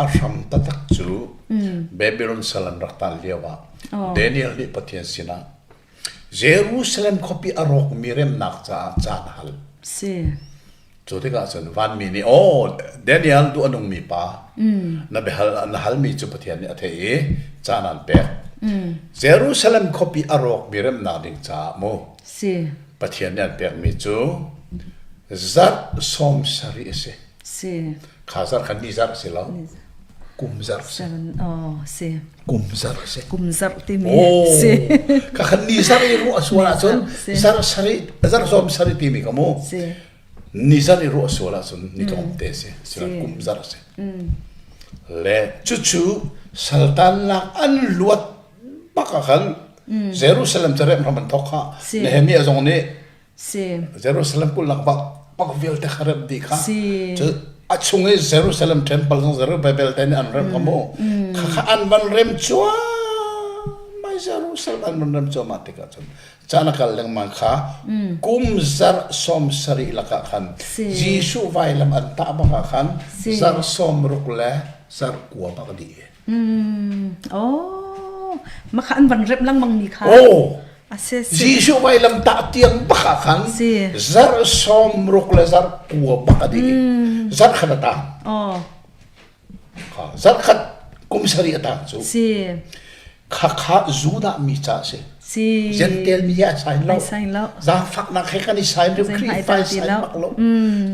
a hram taktak cu Babylon sal an rak tan lio ah Daniel nih Pathian sinah Jerusalem khuapi a rawkmi remnak caah caan hal. Si. Cu tikah cun vanmi nih, "Aw, Daniel duh a nungmi pa, na biahal na halmi cu Pathian nih a theih i caan aan pek. Jerusalem khuapi a rawkmi remnak ding caah mu Si. Pathian nih an pekmi cu zarh sawm sarih a si. Si. Kha zarh kha ni zarh a si lo. Kum zarh a si. Oh, si. Kum zarh a si. Kum zarh timi oh, si. Ka khan ni zarh i ruah sual ahcun zarh sarih zarh sawm sarih timi ka mu. Si. Ni zarh i ruah sual ahcun ni tlawmte si. Sila kum zarh si. Le cucu saltan lak an luat bak ah khan Jerusalem cu remh hram an thawk kha. Nehemiah zong nih Si. Jerusalem kulhnak bak bak vialte kha remh dih kha. Si. Cu a chung i Jerusalem temple zong Zerubbabel te nih an remh kha mu. Kha kha an van rem cuahmah Jerusalem an van rem cuahmah tikah cun caan a kal lengmang kha kum zarh sawm sarih lakah khan Jesuh vailam an tah bak ah khan zarh sawm ruk le zarh kua bak dih. Oh, mah kha an van remh lengmang mi kha. Oh, A si, si. Jesuh vailam tah tiang bak ah khan Si. zarh sawm ruk le zarh kua bak a dih. Zarh khat a tang. Oh, Kha, zarh khat kum sarih a tang cu. si. Kha kha Judah mi ca a si. Si. Gentel mi hi a sign lo. Ai sign lo. Zaangfaknak he kan i sign rim Zeihmanh ai Khrihfa tel ti sign lo. bak lo.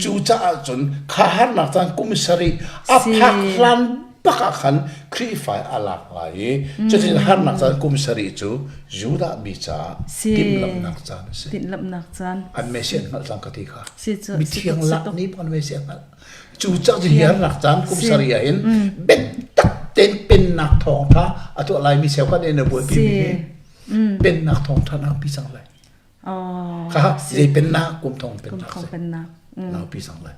Cu caah cun kha harnak caan kum sarih a Si. phak hlan bak ah khan Khrihfa a lak lai i cutin harnak caan kum sarih cu Judah mi caah Si. timhlamhnak caan a si. Timhlamhnak caan. An Messiah an hngalh cang ka ti kha. Si cu Mithiang si lak tuk. nih an Messiah hngalh. Cu cak cu harnak caan kum Si. sarih ah hin biatak tein pennak thawngtha a tuah lai mi cheukhat nih na buaipi mi hi pennak thawngtha naupi cang lai. Oh. Kha zei pennak kum thong Kum pennak thong si. pennak. Naupi cang lai.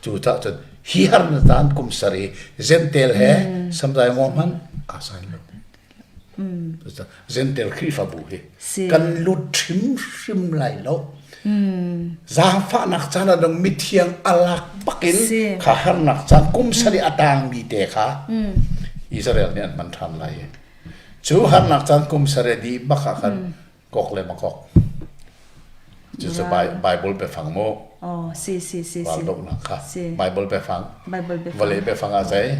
Cu cah cun hi har na caan kum sarih Gentel he samzai ngo hmanh aa sign lo. Gentel Khrihfabu hi Si. kan lut hrimhrim lai lo. Zaangfahnak caan ah dong mithiang alak bakin Si. kha harnak caan kum sarih a tangmi te kha Israel nih an hman ṭhan lai. Cu harnak caan kum sarih dih bak ah khan Kok le makok. Cucu Bible biafang mu. Oh, si si si si. Raldohnak kha. Si. Bible biafang. Bible biafang. Vawlei biafang ah zei?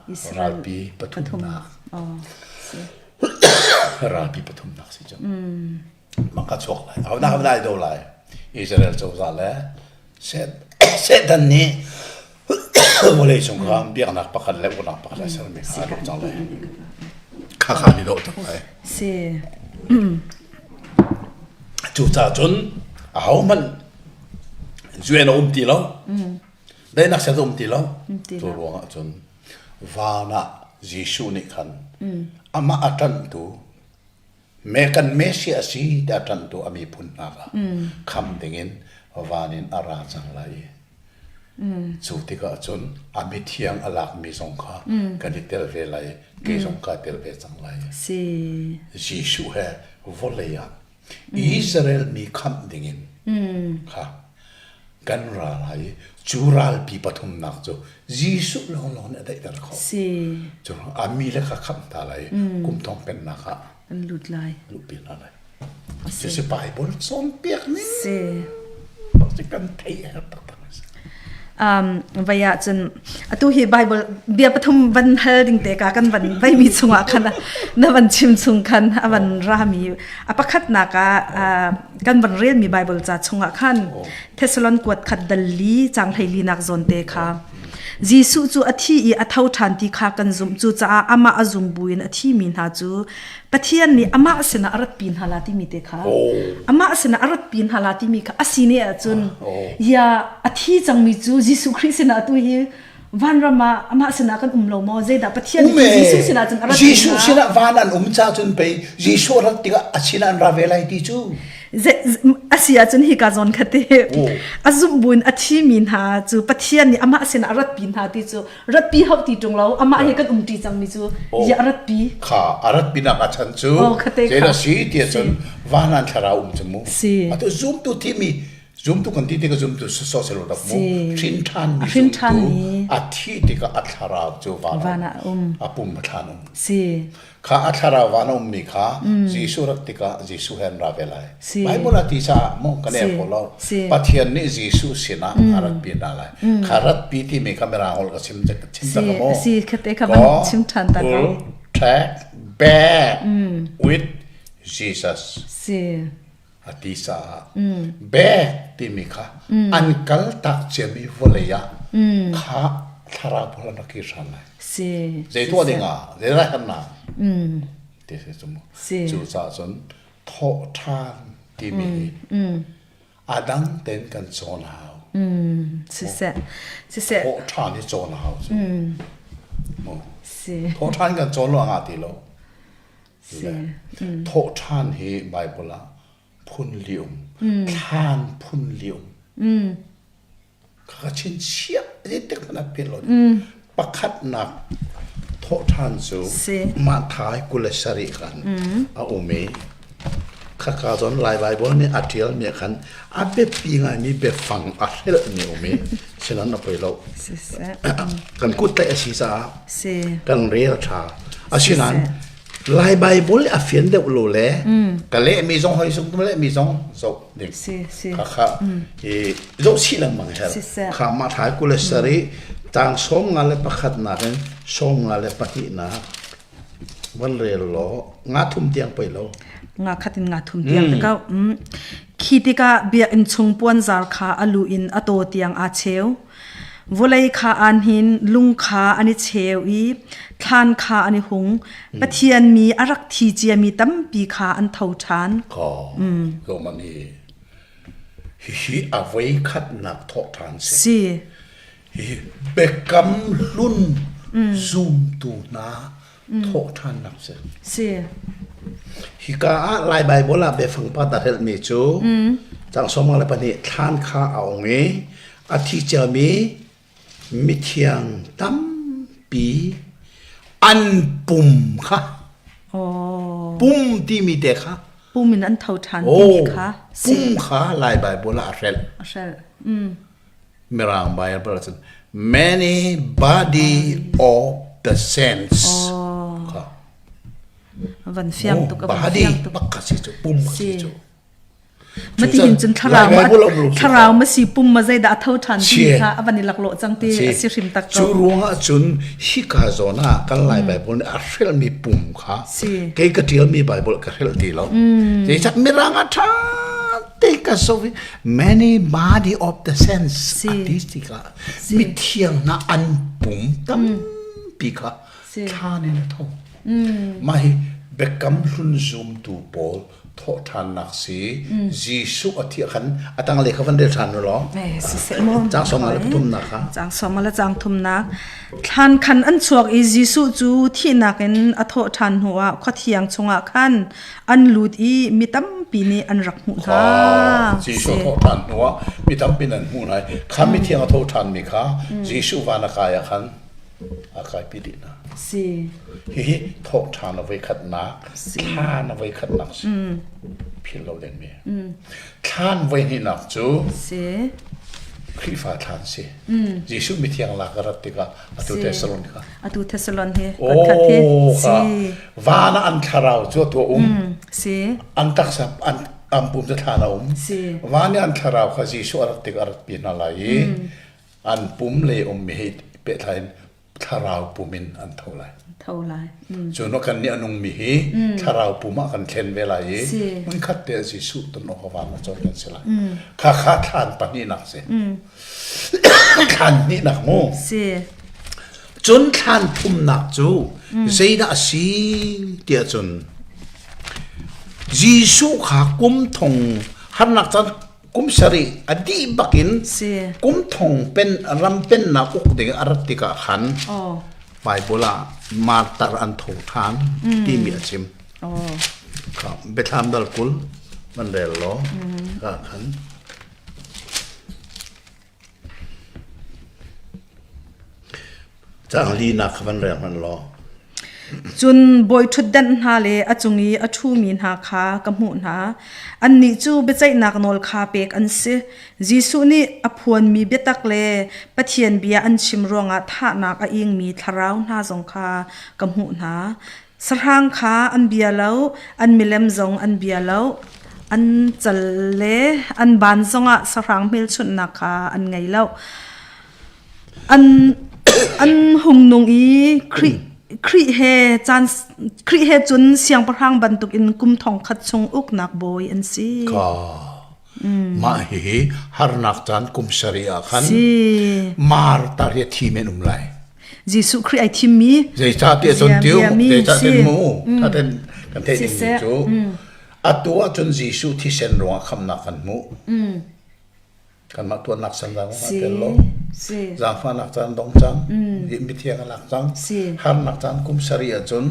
Israel Ralpi pathumnak. Oh, si. Ralpi pathumnak si cu. Maka chuak lai. Ho dah ho dah do lai. Israel cozah le Satan nih vawlei cung kha biaknak pakhat le uknak pakhat a sermi kha a dawh cang lai. Kha kha ni dawh cang lai. Si. Cucaah cun ahohmanh UN a um ti lo. Daihnak set a um ti lo. Cu ruangah cun van ah Jesuh nih khan amah a ṭanhtu Me kan Messiah a si tiah ṭanhtu a miphun hna kha kham dingin van in a ra cang lai i cu tikah cun a mithiang a lakmi zong kha kan i tel ve lai i kei zong kaa tel ve cang lai. Si. Jesuh he vawlei ah Israel mi khamh dingin kha kan ra lai i cu ralpi pathumnak cu Jesuh lawnglawng nih a daihter khawh. Si. Cu a mi le kha khamh hna lai i kum thong pennak ah an lut lai. Luhpi hna lai. Cucu Bible cawnpiak ning Si. si kan theih a herh taktak. Um, vai ah cun atu hi Bible bia pathum van hal ding te ka kan van vaimi chungah khan na van chim chung khan a van rami a pakhatnak ah kan van relmi Bible ca chungah khan Thessalon kuat khat dal li chang hlei li nak zawn te kha. Jesuh cu a thi i a tho ṭhan ti kha kan zumh. Cucaah amah a zum buin a thimi hna cu Pathian nih amah sinah a ratpi hna la timi te kha amah sinah a ratpi hna la timi kha a si ne ahcun ya a thi cangmi cu Jesuh Khrih sinah atu hi vanram ah amah sinah kan um lo maw zeidah Pathian nih Jesuh sinah cun a rat Jesuh sinah van an um ca cun pei Jesuh rat tikah a sinah an ra ve lai ti cu a si ahcun hika zawn kha te a zumh buin a thimi hna cu Pathian nih amah sinah a ratpi hna ti cu ratpi hau ti ṭung lo amah he kan umṭi cangmi cu ya a ratpi kha a ratpi nak a chan cu zeidah si ti ahcun van an thlarau um cu mu atu zumtu thimi zumtu kan ti tikah zumtu sosel rak mu hrin ṭhan mi zumtu a thi tikah a thlarau cu van ah um a pum a thlan um si kha a thlarau van a ummi kha Jesuh rat tikah Jesuh he an ra ve lai Bible a ti caah mu kan er ko lo Pathian nih Jesuh sinah a ratpi hna lai kha ratpi timi kha mirang holh ka chim chim tak maw si khate kha van chim ṭhan ta ko track back with Jesus si a ti caah back timi kha an kal tak ciami vawlei ah kha thlarau pawl an rak kir ṭhan lai si zei tuah ding ah zei rai harnak ti si cu mu cu caah cun thawh ṭhan timi hi a dang ten kan cawn hau siseh siseh thawh ṭhan hi cawn hau cu thawh ṭhan kan cawn lo a ti lo Thawh ṭhan hi Baibal ah phun li um, thlan phun li um. Kha chinchiah zeitik hmanh ah philh lo. Pakhatnak thawh ṭhan cu Matthai 27 khan a um i khaka zawn Lai Baibal nih a ṭialmi ah khan a biapi ngaimi biafang a hrelhmi a um i sinan a poi lo. Kan kut tlaih a si caah kan rel ṭha. Asinain Lai Baibal a fian deuh lo le ka lehmi zong hoi zong lehmi zong zoh ding. Khakha i zoh chih lengmang her. Kha Matthai 27 tang 51 nak in 52 nak van rel law nga thum tiang poi lo. Nga khat in nga thum tiang te kau. Khi tikah biakinn chung puanzar kha a lu in a taw tiang aa cheu. Vawlei kha aan hin, lung kha an i cheu i thlan kha an i hung. Pathian mi a rak thi ciami tampi kha an tho ṭhan. Ka man hi hihi a voi khatnak thawh ṭhan si. Si. Hihi biakam hlun zumtu hna thawh ṭhannak si. Si. Hika ah Lai Baibal ah biafang pa ta hrelhmi cu cang 52 thlan kha a ong i a thi ciami mithiang tampi an pum kha pum timi te kha pum in an tho ṭhan timi kha pum kha Lai Baibal ah a hrelh. A hrelh. Mirang Bible cun many body of the saints kha van fiang tuk van fiang tuk bak si cu pum si cu mati hin cun thlarau ma thlarau ma si pum ma zeidah a tho than ti kha a van i laklawh cang ti a si hrim tak ko cu ruangah cun hika zawn ah kan lai bible nih a hrelmi pum kha kei ka ṭialmi bible ka hrelh ti lo zeicah mirang ah ṭha te ka so many body of the saints a ti tikah mithiang hna an pum tampi kha thlan in a tho mah hi biakam hlun zumtu pawl thawhṭhannak si Jesuh a thiah khan a tanglei kha van rel ṭhan u law cang sawm le pathumnak kha cang sawm le cang thumnak thlan khan an chuak i Jesuh cu thihnak in a thawh ṭhan hnuah khua thiang chungah khan an lut i mi tampi nih an rak hmuh hna. Jesuh thawh ṭhan hnuah mi tampi an hmuh hna kha mithiang a tho ṭhanmi kha Jesuh van a kai ah khan a kaipi dih hna. Si. Hihi thawh ṭhan a voi khatnak, thlan a voi khatnak si. Philh lo dingmi. Thlan voi hnihnak cu si. Khrihfa thlan si. Jesuh mithiang lak a rat tikah atu Thessalon kha. Atu Thessalon hi khat hi si. Van ah an thlarau cu atu a um. Si. An taksa an an pum cu thlan a um. Si. Van i an thlarau kha Jesuh a rat tik a rat pi hna lai i an pum le ummi he pehtlai in thlarau pum in an tho lai. Tho lai. Cu no kan nih a nungmi hi thlarau pum ah kan thlen ve lai i hmunkhat te Jesuh ton awk van a cawn kan si lai. Kha kha thlan pahnihnak si. Thlan hnihnak mu. Si. Cun thlan thumnak cu zeidah a si tiah cun Jesuh kha kum thong harnak caan kum sarih a dih bakin kum thong pen ram pennak uk ding a rat tikah khan Bible ah martar an tho ṭhan timi a chim. Biathlam dal 20 van rel law ka khan. Caang linak kha van rel hmanh law. Cun bawiṭhutdan hna le a cung i a ṭhumi hna kha ka hmuh hna. Annih cu biaceihnak nawl kha pek an si. Jesuh nih a phuanmi biatak le Pathian bia an chim ruangah thahnak a ingmi thlarau hna zong kha ka hmuh hna. Sahrang kha an bia lo, an milem zong an bia lo. An cal le an ban zongah sahrang hmelchunhnak kha an ngei lo. An an hung nung i Khrih Khrih he caan Khrih he cun siangpahrang bantukin kum thong khat chung uknak bawi an si. Ka mah hihi harnak caan kum sarih ah khan martar hi a thi men um lai. Jesuh Khrih ai thimmi Zeicahtiah cun tiu zeicahtiah mu thaten kan theih dingmi cu atu ahcun Jesuh thisen ruangah khamnak kan hmuh. Kanmah tuannak san zang ah tel lo. Zaangfahnak caan dong cang. Mithiang a lak cang. Harnak caan kum sarih ahcun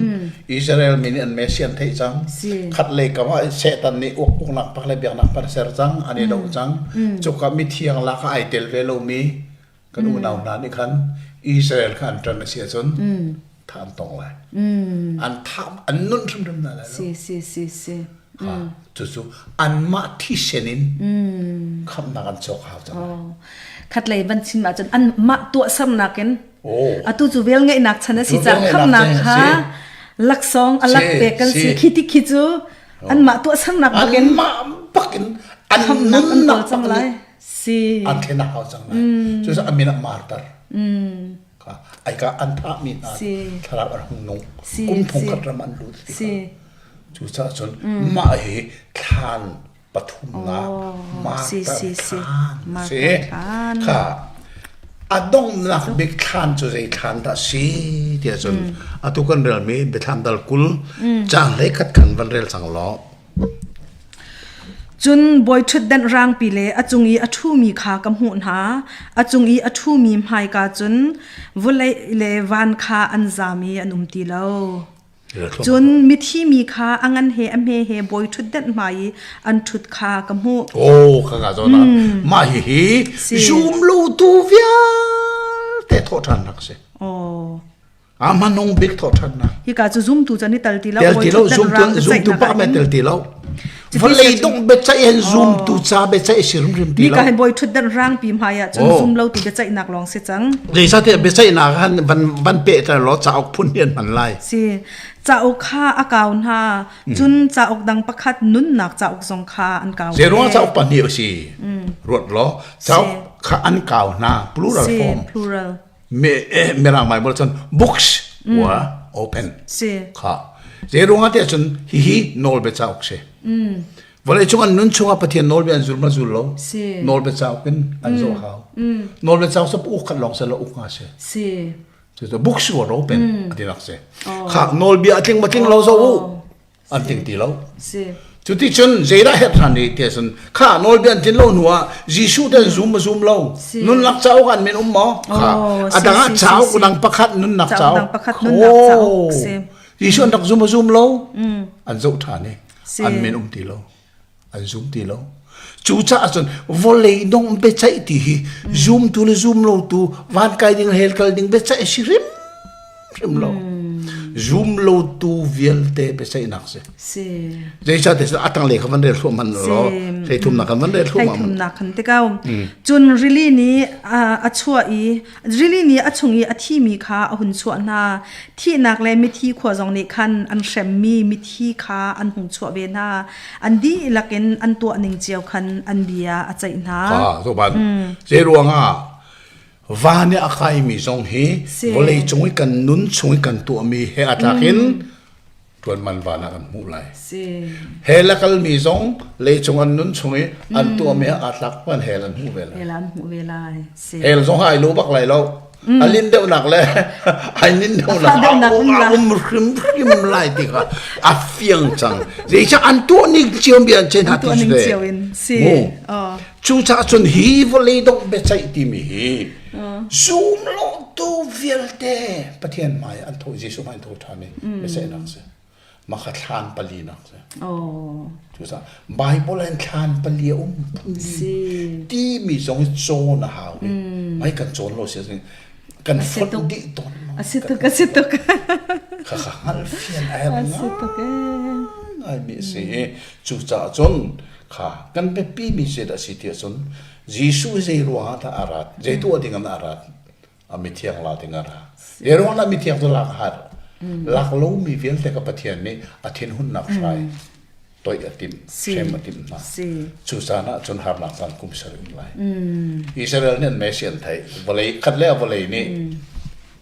Israel mi nih an Messiah an theih cang. Khat lei kam ah Satan nih uk uknak pak le biaknak pak ser cang. An i do cang. Cuka mithiang lak ah ai tel ve lomi kan unau hna nih khan Israel kha an ṭan a si ahcun thah an tong lai. An thah an nun hrimhrim hna lai lo. Si si si si. Cucu anmah thisen in khamhnak an cawk hau cang. Khatlei van chim ahcun anmah tuahsernak in atu cu vel ngeihnak chan a si cang khamhnak kha laksawng a lak pek kan si khi ti khi cu anmah tuahsernak bakin anmah bakin an nunnak cang lai si an thlen a hau cang lai cucu a min ah martar kha ai ka an thahmi hna thlarau a hung nung kum thong khat ram an lut ti cucaah cun mah hi thlan pathumnak martar thlan si kha a donghnak bik thlan cu zei thlan dah si tiah cun atu kan relmi biathlam dal 20 caang hlei khat khan van rel cang law Cun bawiṭhutdan rangpi le a cung i a ṭhumi kha ka hmuh hna. A cung i a ṭhumi hmaika cun vawlei le van kha an zam i an um ti lo. Cun mithi mi kha a ngan he a hme he bawiṭhutdan hmai i an ṭhut kha ka hmuh. Oh, ka ka zawn ah mah hihi zumlotu vialte thawhṭhannak a si. Oh. A hmanung bik thawhṭhannak. Hika cu zumtu cu an i tel ti lo. Tel ti lo, zumtu zumtu pak men tel ti lo. Vawlei dong biaceih hin zumtu ca biaceih si rimrim ti lo. Hika hin bawi ṭhutdan rangpi hmai ah cun zum lo tu biaceihnak lawng si cang. Zeicahtiah biaceihnak han van van pehter law cauk phun hi an hman lai. Si. Cauk kha a kau hna. Cun cauk dang pakhat nunnak cauk zong kha an kau. Zeiruang cauk pahnih a si? Ruat law cauk kha an kau hna plural form. Plural. Mirang Bible cun books were open. Si. Kha. Zei ruangah tiah cun hihi nawlbia cauk si. Vawlei cung an nun chungah Pathian nawlbia an zul ma zul lo. Si. Nawlbia cauk in an zoh hau. Nawlbia cauk cu uk khat lawng si lo uk nga si. Si. Cucu books were open ati nak si. Kha nawlbia a tling ma tling lo zo u. An ting ti lo. Si. Cuti cun zeidah herh ṭhan rih ti ahcun kha nawlbia an tlin lo hnu ah Jesuh te an zum ma zum lo nunnak cauk an min um maw kha a dang ah cauk dang pakhat nunnak cauk oh Jesuh an rak zum ma zum lo an zoh ṭhan i an min um ti lo an zum ti lo cucaah cun vawlei dong biaceih ti hi zumtu le zum lo tu van kai ding hell kal ding biaceih si hrim hrim lo zum lo tu vialte biaceihnak si si zeicahtiah cun a tanglei kha van rel thluahmah hmanh law hleithumnak kan van rel thluahmah hleithumnak kan ti ko cun rili nih a chuah i rili nih a chung i a thimi kha a hun chuah hna thihnak le mithi khua zong nih khan an hremmi mithi kha an hung chuah ve hna an dihlak in an tuah ning cio khan an bia a ceih hna kha zoban zei ruangah. Van i a kaimi zong hi vawlei cung i kan nun chung i kan tuahmi he a tlak in ṭuanman van ah kan hmuh lai. Hell a kalmi zong leicung an nun chung i an tuahmi he aa tlak man hell an hmuh ve lai. Hell an hmuh ve lai. Hell zong ai lo bak lai lo. A lin deuhnak le ai nin deuhnak a um hrimhrim lai ti kha a fiang cang. Zeicah an tuah ning cio bia an chen ha ti ning cio in si. Cucaah cun hi vawlei dongh biaceih timi hi zum lo tu vialte Pathian hmai an tho Jesuh hmai an tho ṭhan i biaceihnak si. Mah kha thlan pali nak si. Oh. Cucaah Bible in thlan pali a um phun timi zong hi cawn a hau i mai kan cawn lo si kan fonh dih tawn. A si tuk, a si tuk. Kha kha hngalh fian a herh ngai mi a si i cucaah cun Kha kan biapimi zeidah a si ti ahcun Jesuh zei ruangah dah a rat, zei tuah ding ah a rat, a mithiang la ding a ra. Zei ruangah dah mithiang cu lak a har? Lak lomi vialte ka Pathian nih a thinhunnak hrai toih a timh, hrem a timh hna. Cu caan ah cun harnak caan kum sarih um lai. Israel nih an Messi an theih. Vawlei khat le a vawlei nih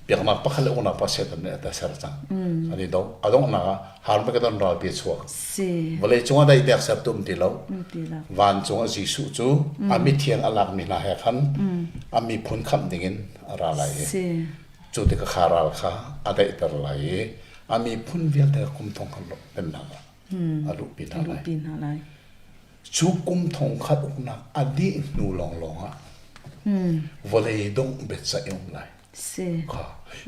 biaknak pakhat le uknak pa Satan nih a ser cang. An i do. A donghnak ah Harmageddon ralpi a chuak. Vawlei cungah daihtek sertu um ti lo. Vancung ah Jesuh cu a mithiang a lakmi hna he khan a miphun khamh dingin a ra lai i cu tikah kha ral kha a daihter lai i a miphun vialte kum thong khat pennak ah a luhpi hna lai. Cu kum thong khat uknak a dih hnu lawnglawng ah vawlei dongh biaceih a um lai. Si.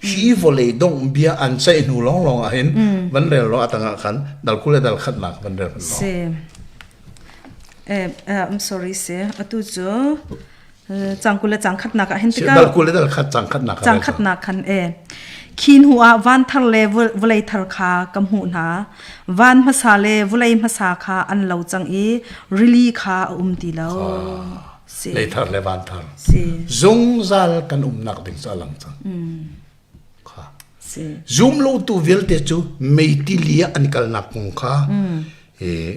Hi vawlei dongh bia an ceih hnu lawnglawng ah hin van rel lo a tangah khan dal 20 le dal khatnak van rel hman Si. Eh, I'm sorry si. Atu cu cang 20 le cang khatnak ah hin tikah dal 20 le dal khat cang khatnak cang khatnak khan e khi hnu ah van thar le vawlei thar kha ka hmuh hna van hmasa le vawlei hmasa kha an lo cang i rili kha a um ti lo Si. Leithar le vanthar. Si. Zungzal kan umnak ding cu a lang cang. Kha. Si. Zum lo tu vialte cu meitili ah an kalnak kong kha eh,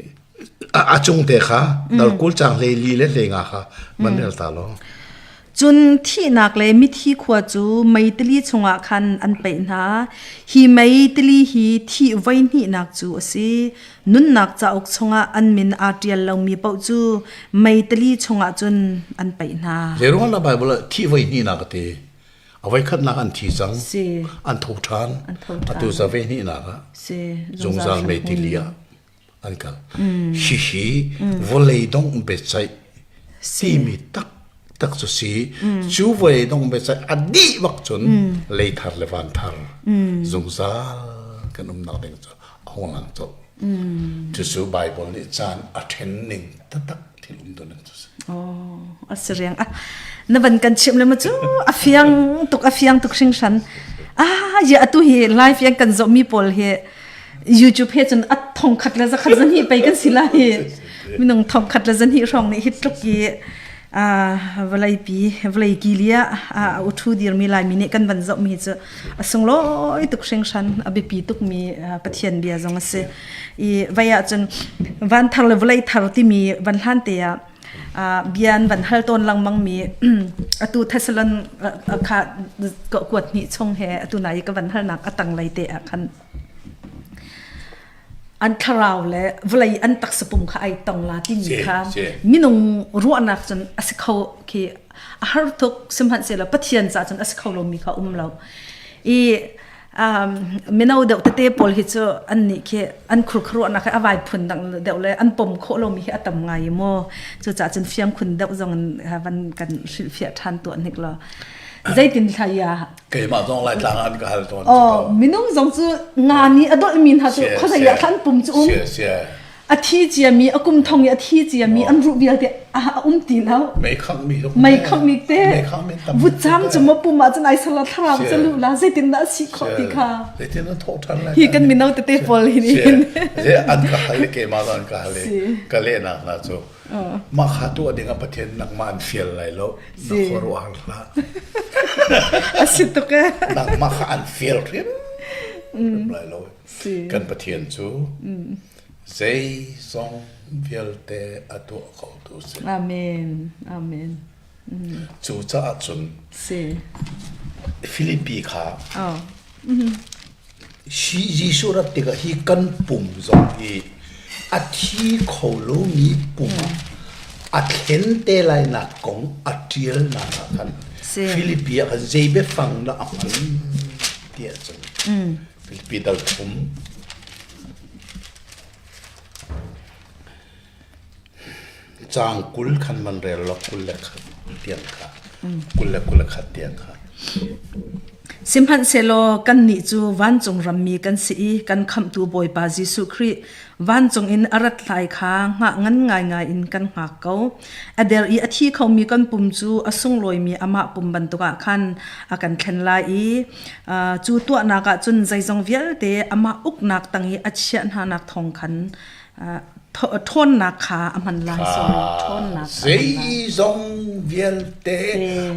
a, a cung te kha dal kul chang hlei li le hlei nga kha man rel ta lo. Cun thihnak le mithi khua cu meitili chungah khan an paih hna. Hi meitili hi thih voi hnihnak cu a si. Nunnak cauk chungah an min aa ṭial lomi paoh cu meitali chungah cun an paih hna. Zeiruang dah Bible ah thi voi hnihnak a ti? A voi khatnak an thi cang. Si. An tho ṭhan. An tho ṭhan. Atu za voi hnihnak ah Si. zungzal meitili ah an kal. Hihi vawlei dongh biaceih timi tak tak cu si. Cu vawlei dongh biaceih a dih bak cun leithar le vanthar zungzal kan umnak ding cu a hung lang colh. Cucu Bible nih caan a ṭhen ning taktak thil um tu ning cu si. Oh, a si riang. Ah, na van kan chim le ma cu a fiang tuk a fiang tuk hringhran. Ah, ya atu hi live yang kan zoh mi pawl hi YouTube he cun a thong khat le zakhat zan hi pei kan si la hi. Minung thong khat le zan hi hrawng nih hi tluk i vawlei pi vawlei kilia a uthu dirmi laimi nih kan van zoh mi cu a sunglawi tuk hringhran a biapi tukmi Pathian bia zong a si i vai ah cun van thar le vawlei thar timi van hlan te ah bia an van hal tawn lengmang mi atu Thessalon kha kuat hnih chung he atu nai ka van halnak a tanglei te ah khan an thlarau le vawlei an taksa pum kha ai tong la timi kha minung ruahnak cun a si kho khi a har tuk sihmanhsehlaw Pathian ca cun a si kho lomi kha um lo i um, mino deuh tete pawl hi cu an nih khi an khurkharuahnak hi a vai phun dang deuh le an pom khawh lomi hi a tam ngai maw cucaah cun fiang khun deuh zong in van kan hrilhfiah ṭhan tuah hnik law zeitin thla ya Keimah zong Laitlang an ka hal tawn. Oh, minung zong cu nga nih a dolhmi hna cu khuazei ah khan pum cu um. A thi ciami, a kum thong i a thi ciami an ruh vialte a um ti lo. Mei khangmi Mei khangmi te. Vutcam cu ma pum ah cun ai sala thlarau cu lu la zeitin dah si khawh ti kha. Zeitin an thawh ṭhan lai. Hi kan mino tete pawl hin. An ka hal le keimah zong an ka hal i ka lehnak hna cu Mah kha tuah ding ah Pathian nangmah an fial lai lo. Na khuaruah har hlah. A si tuk eh. Nangmah kha an fial hrim hrim lai lo. Kan Pathian cu zeizong vialte a tuah kho tu si. Amen. Amen. Cucaah cun Si. Filipi kha Oh. Hi Jesuh rat tikah hi kan pum zong hi a thi kho lomi pum ah a thlen te lainak kong a ṭialnak ah khan Si. Filipi ah khan zei biafang dah a hman ti ahcun Filipi dal thum Caang 20 khan man rel law 21 tiang kha 20 le 21 tiang kha. Sihmanhsehlaw kannih cu vancung rammi kan si i kan Khamhtu Bawipa Jesuh Khrih vancung in a rat lai kha hngah ngan ngaingai in kan hngak ko. A der i a thi khomi kan pum cu a sunglawimi amah pum bantuk ah khan a kan thlen lai i cu tuahnak ah cun zeizong vialte amah uknak tang i a chiah hnanak thawng khan ṭhawnnak kha a hman lai sorry ṭhawnnak zeizong vialte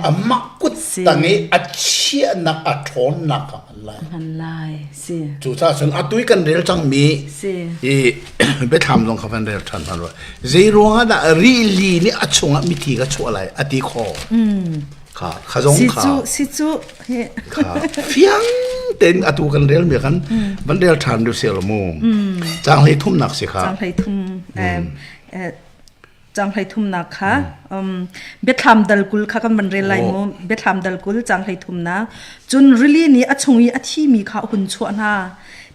amah kut tang i a chiahnak a ṭhawnnak a hman lai hman lai si cucaah cun atu i kan rel cangmi hi biathlam zong kha van rel ṭhan hman rua zei ruangah dah rili nih a chungah mithi ka chuah lai a ti khawh kha kha zong kha si cu kha fiang tein atu kan rel mi kan van rel ṭhan du sel mu cang hlei thumnak si kha cang hlei thum cang hlei thumnak kha biathlam dal kul kha kan van rel lai mu biathlam dal kul cang hlei thumnak cun rili nih a chung i a thimi kha hun chuah hna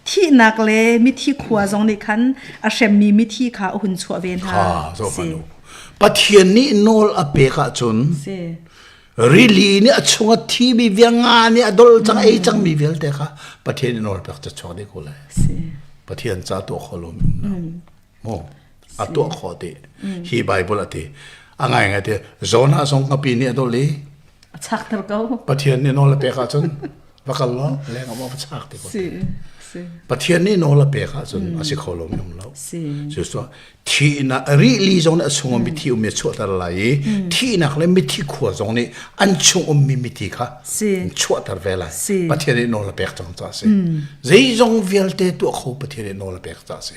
thihnak le mithi khua zong nih khan a hremmi mithi kha a hun chuah ve hna Pathian nih nawl a pek ahcun rili nih a chung a thimi vianga nih a dol cang ei cangmi vialte kha Pathian nih nawl pek ca chuak dih ko lai. Pathian ca tuah kho lo mi um lo. Mo a tuah kho ti. Hi Bible a ti. A ngai ngai ti Jonah zong ngapi nih a dol i a chakter ko. Pathian nih nawl a pek ahcun va kal law leng ah va chak ti ko. Pathian nih nawl a pek ahcun a si kho lo mi um lo. Cu thihnak rili zong nih a chung mithi ummi a chuahter lai i thihnak le mithi khua zong nih an chung ummi mithi kha chuahter ve lai Pathian nih nawl a pek cang ca si zeizong vialte tuah kho Pathian nih nawl a pek ca si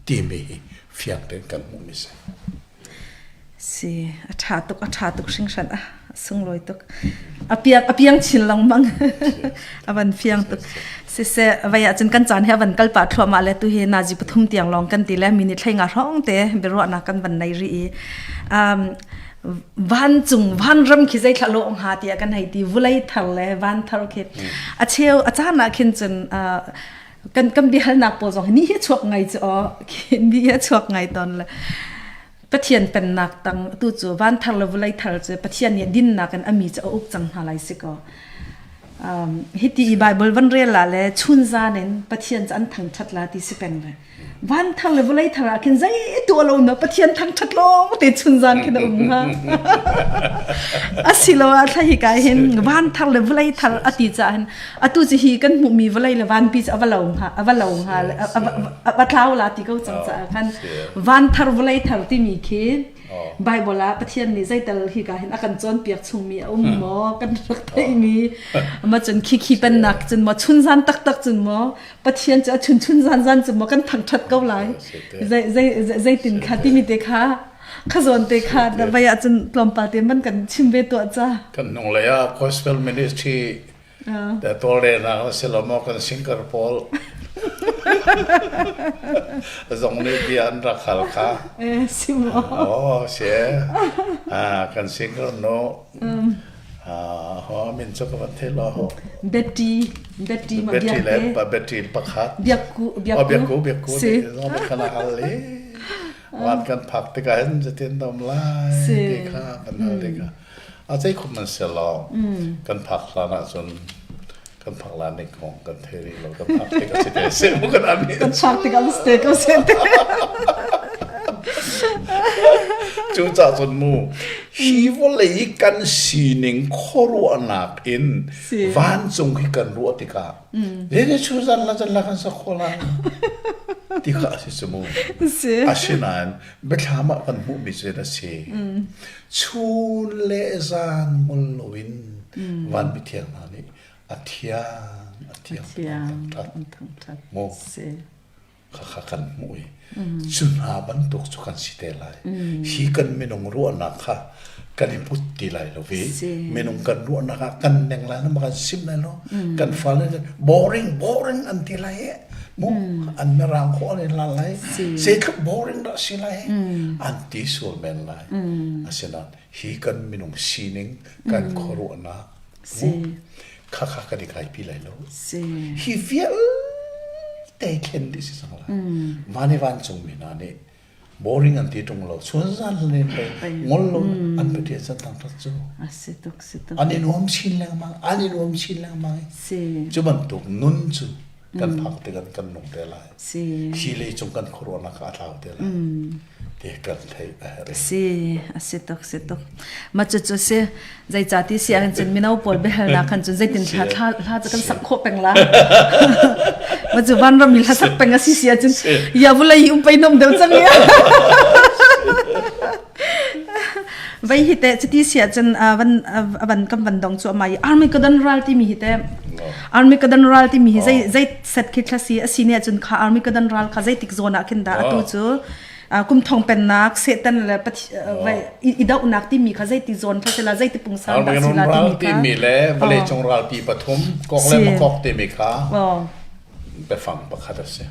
timi hi fiang tein kan hmuhmi si Si, a ṭha tuk, a ṭha tuk hringhran a sunglawi tuk. A piang, a piang chin lengmang. a van fiang tuk. Siseh, vai ahcun kan caan hi a van kal pah thluahmah le tu hi nazi pathum tiang lawng kan ti le minute hlei nga hrawng te biaruahnak kan van nei rih i um, vancung vanram khi zeithla lo hnga tiah kan hei ti vulei thar le van thar khi a cheu a caan ah khin cun uh, kan kan biahalnak pawl zong hi ni hi chuak ngai cu aw ni hi chuak ngai ton le Pathian pennak tang tu cu van thar le vulei thar cu Pathian nih dinnak in ami cu a uk cang hna lai si ko um, hiti i Bible van rel la le chun zan in Pathian cu an thangthat la ti si peng le van thar le vulei thar ah khin zei tu lo na Pathian thangthat lawng te chun zan khin a um ha asiloah thla hi kai hin van thar le vulei thar ati cha hin atu cu hi kan hmuhmi vawlei le vanpi cu a va lo hnga a va lo hnga a va tlau la ti ko cang caah khan van thar vawlei thar timi khi Bible ah Pathian nih zeital hi ka hin a kan cawnpiak chungmi a um maw kan rak theihmi ma cun khi khi pennak cun maw chun zan taktak cun maw Pathian cu a chun chun zan zan cun maw kan thangthat ko lai zei zei zeitin kha timi te kha kha zawn te kha vai ah cun tlawmpal te man kan chim ve tuah ca kan nung lei ah gospel ministry Tawlrelnak na si lo maw kan singer pawl zong nih bia an rak hal kha. Eh, si maw? Oh, si. Ah, kan singer no. Ah, ho min cu ka van thei lo. Betty, Betty ma Betty le Betty pakhat. Biakku, Biakku. Oh, Biakku, Biakku. Si. Zong kan hal i. Wan kan phak tikah hin zetin dom lai ti kha kan hal tikah. A zeikhum an si lo. Kan phak hlan ahcun kan phak lan ning kong kan thei rih lo. Kan phak tik a si te se mu kan ami. Kan phak tik a si te ko se te. Cu ca cun mu hi vawlei kan sining khuaruahnak in vancung hi kan ruah tikah le chu zan la zan la kan sa kho lai ti kha a si cu mu. Asinain biathlam ah kan hmuhmi cu a si. Chun le zan ngol loin van mithiang hna nih a thiang a thiang an thangṭhat. Mu khakha kan hmuh i cu hna bantuk cu kan si te lai. Hi kan minung ruahnak kha Kan i put ti lai lo i minung kan ruahnak ah kan neng lai lo ma kan sim lai lo kan fale boring boring an ti lai e mu an mirang khawh an in lan lai zeitluk boring dah si lai an ti sual men lai asinain hi kan minung sining kan khuaruahnak mu kha kha kan i kaipi lai lo hi vialte thlen dih si cang lai van i vancungmi hna nih boring an ti ṭung lo chun zan len pe ngol lo an pe ṭian san tang cu si tuk si tuk an i nuam chin lengmang an i nuam chin lengmang si cu bantuk nun cu kan phak te kan kan nung te lai si hi lei cung kan khuaruahnak a tlau te lai te kan theih a herh si a si tuk si tuk ma cu cu si Zeicati si ahhin cun mino pawl biahalnak khan cun zeitin hla hla hla cu kan sak khawh peng la. Ma cu vanram i hla sak peng a si si ahcun ya vulei hi um pei nom deuh cang ya. Vai hi te cuti si ahcun van van kan van dong cu amai Armageddon ral timi hi te Armageddon ral timi hi zei zei set khi thla si a si ne ahcun kha Armageddon ral kha zeitik zawn ah khin dah atu cu kum thong pennak Satan le i dohnak timi kha zeiti zawn kha sila zeiti pungsan dah sila timi kha timi le vawlei cung ralpi pathum kok le makok timi kha biafang pakhat a si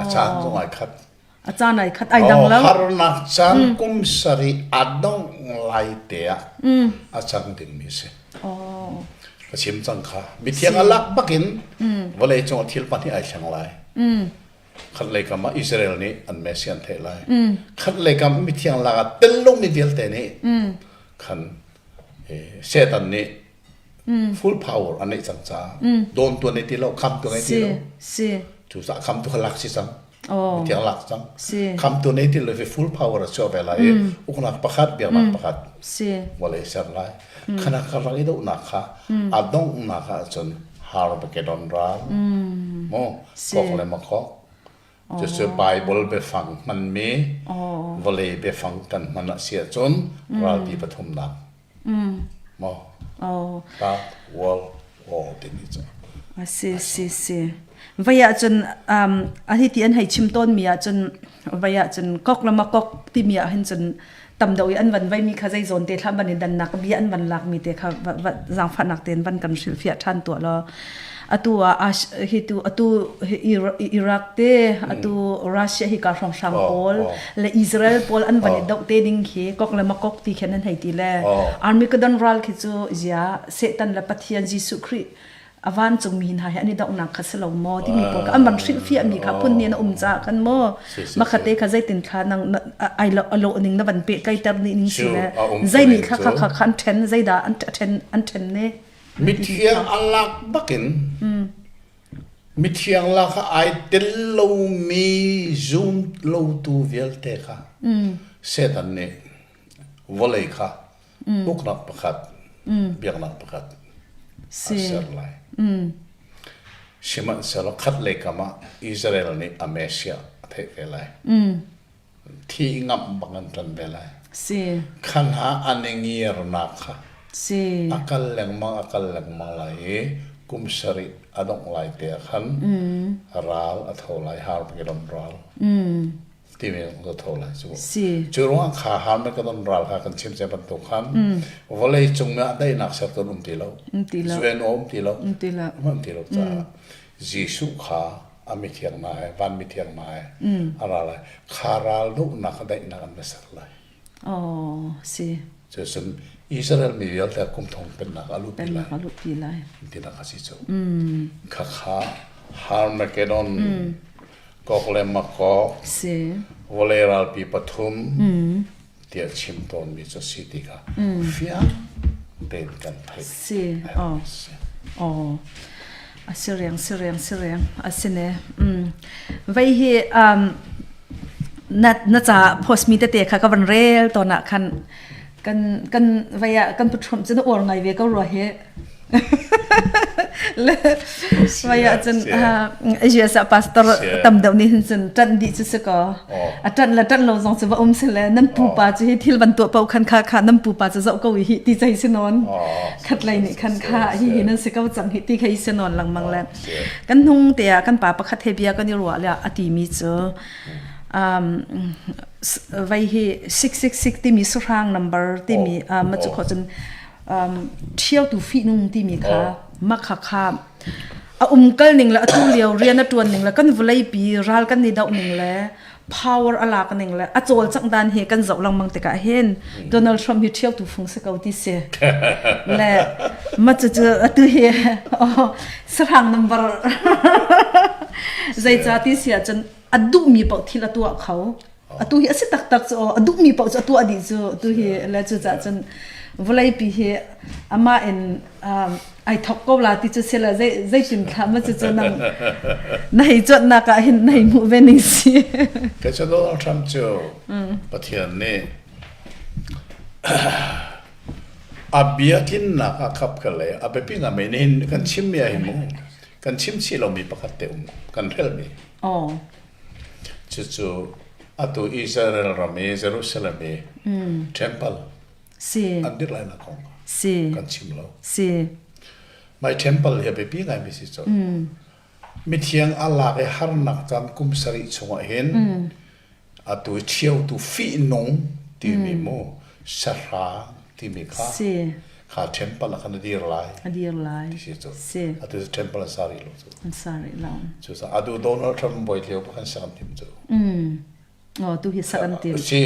a caan zong ai khat a caan ai khat ai dang lo harnak caan kum sarih a dongh lai te ah a cang dingmi si ka chim cang kha mithiang a lak bakin vawlei cung thil pahnih ai thleng lai Khatlei kam ah Israel nih an Messiah an theih lai. Khatlei kam mithiang lak ah tel lomi vialte nih khan Satan nih full power an neih cang caah dawn tu an nei ti lo, kham tu nei ti lo. Si. Cucaah kham tu kha lak si cang. Mithiang lak cang. Kham tu nei ti lo fi full power a chuah ve lai i uknak pakhat, biaknak pakhat vawlei ser lai. Khana ka rak i dohnak kha a donghnak ah cun Harmageddon ral mu kok le makok cucu Bible biafang hmanmi vawlei biafang kan hman a si ahcun ralpi pathumnak maw Third World War timi cu si si si vai ahcun um, a hi ti an hei chim tawn mi ahcun vai ahcun kok le makok timi ah hin cun tam deuh i an van veimi kha zei zawn te thla van i dannak bia an van lakmi te kha zaangfahnak tein van kan hrilhfiah ṭhan tuah law atu ah hi tu atu Iraq te atu Russia hi ka hrawnghrang pawl le Israel pawl an van i doh te ding khi kok le makok ti khin an hei ti le Armageddon ral khi cu zia Satan le Pathian Jesuh Khrih a vancungmi hna he an i dohnak kha si lo maw timi pawl kha an van hrilhfiahmi kha phun nih na um caah khan maw makhate kha zeitin thla nang ai lo alo ning na van pehtlaiter ni ning si le zei nih thla kha kha an then zeidah an then an then ne mithiang alak bakin mithiang lak ai tel lomi zum lotu vialte kha Satan nih vawlei kha uknak pakhat biaknak pakhat a ser lai sihmanhsehlaw khat lei kam ah Israel nih a Messiah a theih ve lai thi ngamh bang an ṭan ve lai si khan ha an i ngirnak kha si a kal lengmang a kal lengmang lai i kum sarih a dongh lai te ah khan ral a tho lai Harmageddon ral timi ka tho lai cu si cu ruang kha Harmageddon ral kha kan chim che bantuk khan vawlei cung ah daihnak ser ton um ti lo um ti lo UN um ti lo um ti lo um ti lo caah Jesuh kha a mithiang na he van mithiang na he a ra lai kha ral duhnak daihnak an va ser lai oh si cucun Israel mi vialte kum thong pennak a luhpi lai pennak a luhpi lai tinak a si cu kha kha Harmageddon Kok le Makok si vawlei ralpi pathum tiah chim tawnmi cu si ti kha fiang tein kan theih si oh oh a si riang si riang si riang a si ne mm vei hi um na na ca post mi tete kha ka van rel tawn ah khan kan kan vei ah kan pu Trump cu na uar ngai ve ko rua hi le vai ah cun US ah pastor tam deuh nih hin cun ṭanh dih cu si ko a ṭanh le ṭanh lo zong cu va um si le nan pupa cu hi thil van tuah paoh khan kha kha nan pupa cu zoh ko hi ti cei si nawn khat lei nih khan kha hi hi nan si ko cang hi ti khei si nawn lengmang le kan hnung te ah kan pa pakhat he bia kan i ruah le a ti mi cu. Um, vai hi 666 timi sahrang number timi oh. ma cu kho cun um, ṭhiotu fihnung timi kha oh. ma kha kha a umkal ning le atu lio rian a ṭuan ning le kan vawleipi ral kan i doh ning le power a lak ning le a cawlcangh dan hi kan zoh lengmang tikah hin Donald Trump hi ṭhiotu fung si ko ti si le ma cu cu atu hi sahrang number zeica ti si ahcun a duhmi paoh thil a tuah kho atu hi a si taktak cu a duhmi paoh cu a tuah dih cu tu hi le cu cah cun vawleipi hi amah in ai thok ko la ti cu sila zei zeitin thla ma cu cu nang na hei cuannak ah hin na hei hmuh ve ning si Ka cu Donald Trump cu Pathian nih a bia tlinnak ah khap ka le a biapi nga mei nihin kan chimmi ah hin mu kan chim chih lomi pakhat te um kan hrelmi oh Cucu atu Israel ram i Jerusalem i temple si an dirh lainak kong si kan chim lo. Si. Mai temple hi a biapi ngaimi si cu. Mithiang a lak i harnak caan kum sarih chungah hin atu ṭhiotu fihnung timi mu sahrang timi kha si kha temple ah khan a dir lai. A dir lai. Ti si cu. Si. Atu temple an sa rih lo cu. An sa rih lo. Cu atu Donald Trump bawi lio khan sak an tim cu. Mm. Oh, tu hi sak an tim. Si.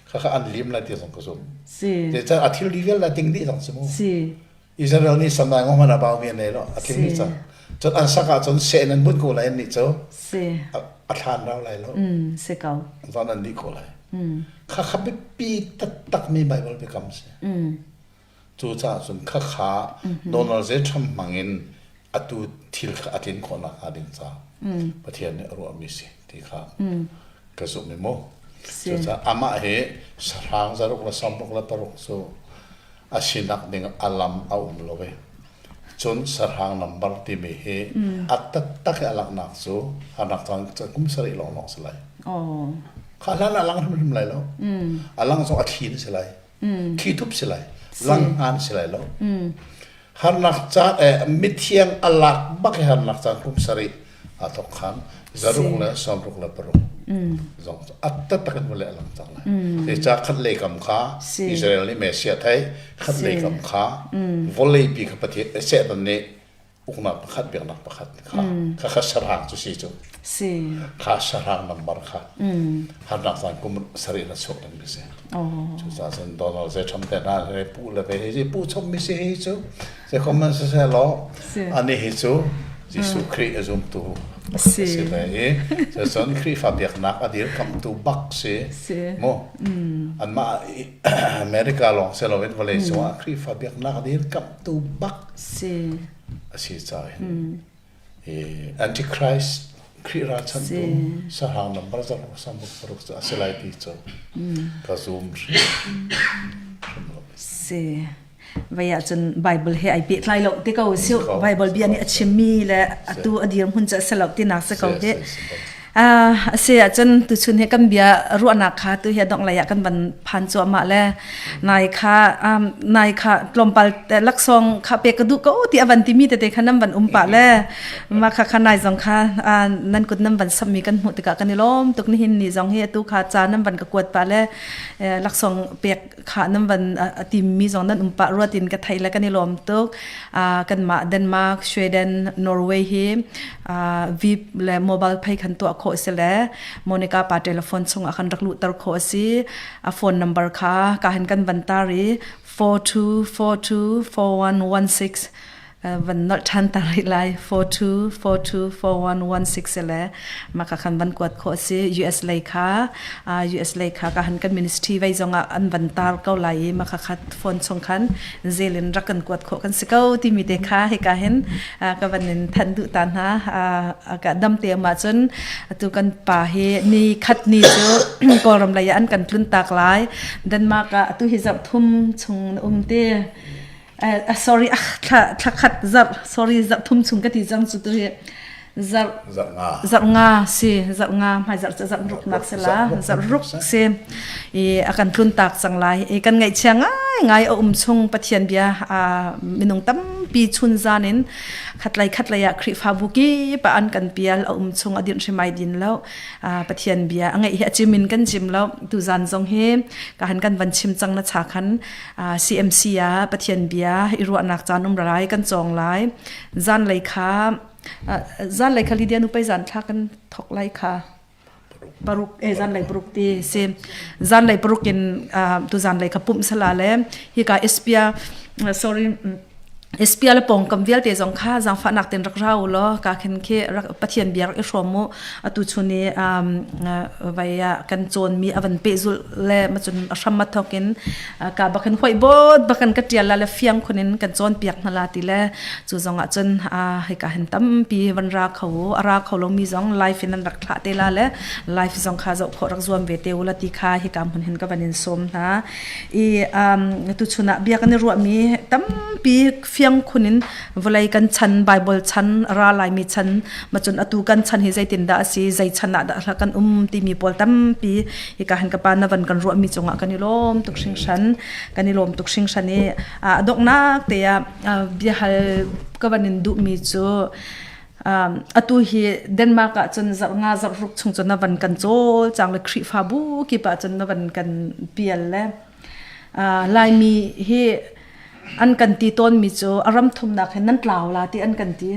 Kha kha an lim lai ti zong ka zum. Si. Te chan a thil vial la ting dih zong si mu. Si. Israel nih samdai ngong hman a bau mi nei lo a thil ni cang. Cun an sak ah cun seh nan bunh ko lai an nih cu. Si. A thlan rau lai lo. Mm, si ko. Zan an dih ko lai. Mm. Kha kha biapi taktak mi Bible biakam si. Mm. Cucaah cun khakha Donald J. Trump hmangin atu thil kha a tlin khawh nakhnga ding ca Pathian nih a ruahmi si ti kha ka zumh i mu. Cucaah amah hi sahrang zaruk le sawmruk le paruk cu a sinak ding a lam a um lo i cun sahrang nambar timi hi a taktak i a langhnak cu harnak caan kum sarih lawnglawng si lai. Kha hlan ah a lang hrimhrim lai lo. A lang zong a thli in si lai. Thithup si lai langhngan si lai lo harnak caan eh mithiang a lak bak i harnak caan kum sarih aa thok khan zaruk le sawmruk le paruk zong a taktak in vale a lang cang lai zeicah khat lei kam kha Israel nih Messiah thei khat lei kam kha vawlei pi kha Pathian Satan nih uknak pakhat biaknak pakhat kha kha kha sarang cu si cu si kha sarang number kha harnak caan kum sarih na chuak ding mi si cucaah cun Donald J Trump te hna he pu le ve hi pu chom mi si hi cu se comment se se law ani hi cu Jesuh Khrih a zumtu si si ve i cun Khrihfa biaknak a dirkamtu bak si mu anmah America lawng si loin vawlei cungah Khrihfa biaknak a dirkamtu bak Si. A si caah hin Antichrist Khrih ralchanhtu sahrang number zaruk samuk paruk cu a si lai ti cu ka zum hrim lo. Si. Vei ahcun Bible he ai pehtlai lo ti ko si Bible bia nih a chimmi le atu a dirhmun cu a si lo tinak si ko hi. A si ahcun tuchun hi kan bia ruahnak kha tu hi dongh lei ah kan van phan cuahmah le nai kha nai kha tlawmpal laksawng kha pek ka duh ko ti a van timi tete kha nan van um pah le mah kha kha nai zong kha nan kut nan van sammi kan hmuh tikah kan i lawm tuk nihin ni zong hi atu kha ca nan van ka kuat pah le laksawng pek kha nan van a timmi zong nan um pah ruat in ka theih le kan i lawm tuk kanmah Denmark, Sweden, Norway hi VIP le mobile pay khan tuah khawh si le Monica pa telephone chungah khan rak luhter khawh a si. A phone number kha ka hin kan van tar i 4242 4116 van nolh ṭhan ta rih lai 42 42 4116 le maka khan van kuat khawh a si US lei kha US lei kha ka han kan ministry vei zong ah an van tar ko lai i maka kha phone chung khan zel in rak kan kuat khawh kan si ko timi te kha hika hin ka van in thanh duh ta hna ka dam te ma cun atu kan pa hi ni khat ni cu Kawlram lei ah an kan tlun tak lai Denmark ah atu hi zarh thum chung na um te Uh, sorry ah thla thla khat zarh sorry zarh thum chung ka ti cang cu tu hi zarh zarh nga zarh nga si zarh nga hmai zarh zarh ruk nak se la zarh ruk si i a kan tlun tak cang lai i kan ngaihchia ngai ngai a um chung pathian bia a minung tampi. tampi chun zan in khatlei khatlei ah Khrihfabu kip ah an kan pial a um chung a din hrim ai din lo Pathian bia a ngeih hi a chim in kan chim lo tu zan zong hi ka han kan van chim cang na cha khan CMC ah Pathian bia i ruahnak caan um rai kan cawng lai zan lei kha zan lei kha Lydia nu pei zan thla kan thok lai kha paruk e zanlei paruk ti si zanlei paruk in tu zanlei kha pumh sala le hika espia sorry espia le pawngkam vialte zong kha zaangfahnak ten rak rau law ka khin khi pathian bia rak i hrawm mu atu chun i vai ah kan cawn mi avan pehzulh le macun a hram thok in ka bakin hoi bot bakan ka tial la le fiang khunin kan cawn piak hna la ti le cu zong ah cun hika hin tampi van ra kho a ra kho lomi zong live in an rak thlah te la le live zong kha zoh khawh rak zuam ve te ula ti kha hika hmun hin ka van in sawm hna i tu chun ah bia kan i ruahmi tampi fiang khun in vawlei kan chan bible chan ra laimi chan macun atu kan chan hi zeitin dah a si zei chan ah dah kan um timi pawl tampi hika hin ka pa na van kan ruahmi cungah kan i lawm tuk hringhran kan i lawm tuk hringhran i a donghnak te ah biahal ka van in duhmi cu atu hi Denmark ah cun zarh nga zarh ruk chung cun na van kan cawl cang le Khrihfabu kip ah cun na van kan pial le Laimi hi an kan ti tawnmi cu a ram thumnak hin nan tlau la ti an kan ti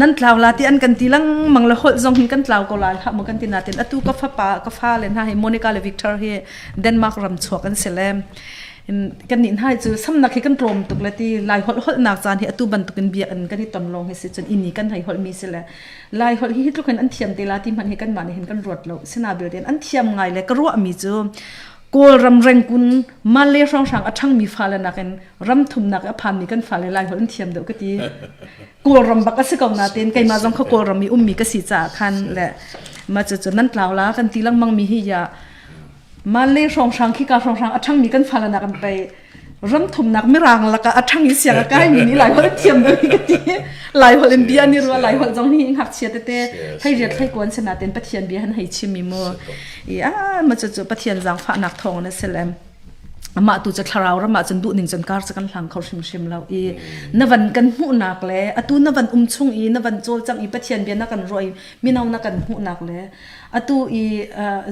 nan tlau la ti an kan ti lengmang le holh zong hin kan tlau ko lai hlah maw kan ti natin atu ka fapa ka fale hna hi Monica le Victor hi Denmark ram chuak an si le kan nih hna cu samnak hi kan tlawm tuk le ti lai holh holhnak caan hi atu bantukin bia an kan i ton lawng hi si cun ini kan hei holh mi si le lai holh hi hi tluk hin an thiam te la ti hmanh hi kanmah nih hin kan ruat lo sina bil ten an thiam ngai le ka ruah mi cu Kawlram rengkun Malay hrawnghrang a ṭhangmi fale nakin ram thumnak a phanmi kan fale lai holh an thiam deuh ka ti. Kawlram bak a si ko nain keimah zong kha Kawlram i ummi ka si caah khan le ma cu cu nan tlau la kan ti lengmang mi hi ya Malay hrawnghrang khika hrawnghrang a ṭhangmi kan fale nak an pei ram thumnak mirang lakah a ṭhang i siang a kaimi nih lai holh thiam deuh hi ka ti. Lai holh in bia ni rua lai holh zong hi ngakchia tete hei riat hlei kuan se natin Pathian bia han hei chim mi mu. I a ma cu cu Pathian zaangfahnak thawng na si lem. Amah tu cu thlarau ram ah cun duh ning cun kar cu kan hlang kho hrimhrim lo i na van kan hmuhnak le atu na van um chung i na van cawlcang i Pathian bia na kan ruah i mino na kan hmuhnak le atu i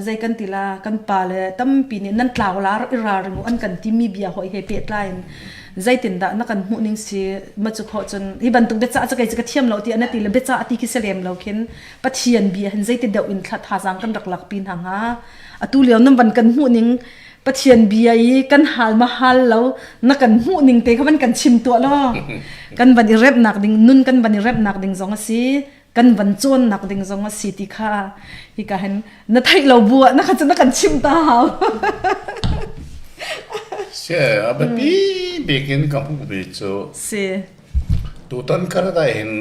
zei kan ti la kan pa le tampi nih nan tlau la i ralring u an kan timi bia hoi he pehtlai in zeitindah na kan hmuh ning si ma cu khawh cun hi bantuk biacah cu kei cu ka thiam lo ti ana ti le biacah ti khi si lem lo khin Pathian bia hin zeiti deuh in thla thazaang kan rak lakpi hna hnga atu lio nan van kan hmuh ning Pathian bia i kan hal ma hal lo na kan hmuh ning te kha van kan chim tuah law kan van i remnak ding nun kan van i remnak ding zong a si kan van cawnnak ding zong a si ti kha hika hin na theih lo bu ah na kha cu na kan chim ta hau Si a biapi bik in ka hmuhmi cu si tutan Canada hin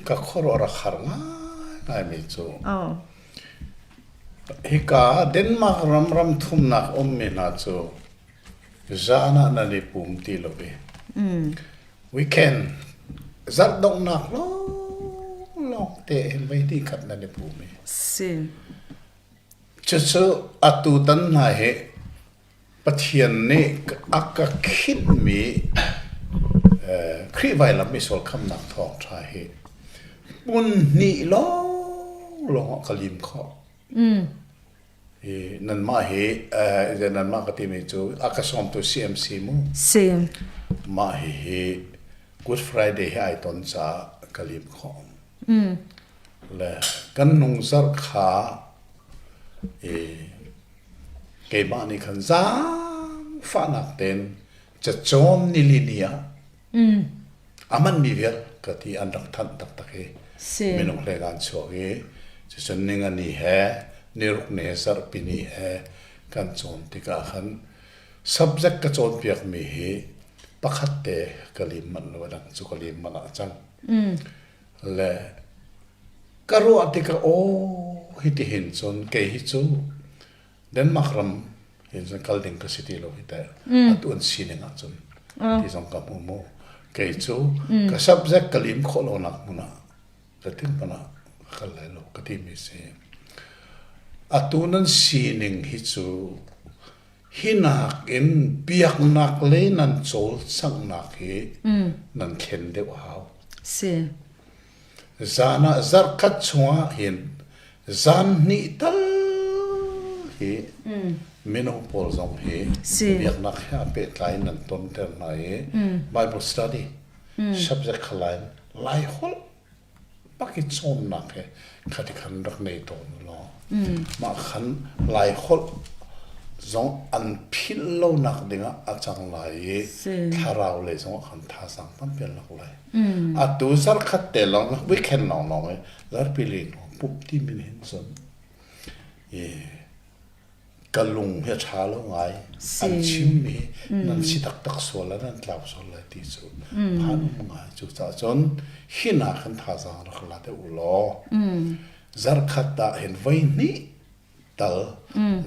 ka khuaruah rak har ngaingaimi cu oh hika Denmark ram ram thumnak ummi hna cu zan ah nan i pum ti lo i weekend zarh donghnak lawnglawng te hin voi hnih khat nan i pum i si cucu atu tan hna hi Pathian nih a ka khinhmi Khrih vailam i sual khamnak thawngṭha hi hmun hnih lawnglawng ah ka lim khawh. Hi nanmah hi nanmah ka timi cu a ka sawmtu CMC mu. Si. Mah hihi Good Friday hi ai ton caah ka lim khawh. Le kan nung zarh kha i keimah nih khan zaangfahnak tein cacawn nili ni ah a manmi vial ka ti an rak thanh taktak i minung hleng an chuak i cucun ningani he niruk ni he zarhpi ni he kan cawn tikah khan subject ka cawnpiakmi hi pakhat te ka lim manh lo a dang cu ka lim manh ah cang le ka ruah tikah aw hitihin cun kei hi cu Denmark ram hin cun kal ding ka si ti lo hi teh atu an sining ahcun ti zong ka hmu mu kei cu ka subject ka lim khawh lo nak hmun ah ka ting hmanh ah ka kal lai lo ka timi si atu nan sining hi cu. Hi nakin biaknak lei nan cawlcanghnak hi nan thlen deuh a hau. Si. Zan ah zarhkhat chungah hin zan hnih tal hi mino pawl zong hi biaknak he aa pehtlai in nan tonter hna i Bible study subject kha lai Lai holh bak i cawnnak he khati khan rak nei tawn law mah khan Lai holh zong an philh lonak dingah a cang lai i thlarau lei zong ah khan thazaang tampi an lak lai. Atu zarkhat te lawng weekend lawnglawng i zarpi ling pumh ti min hin cun i ka lung hi a ṭha lo ngai. An chimmi nan si taktak sual le nan tlau sual lai ti cu phan um ngai. Cucaah cun hi nak hin thazaang rak la deuh u law zarkhat ah hin voi hnih tal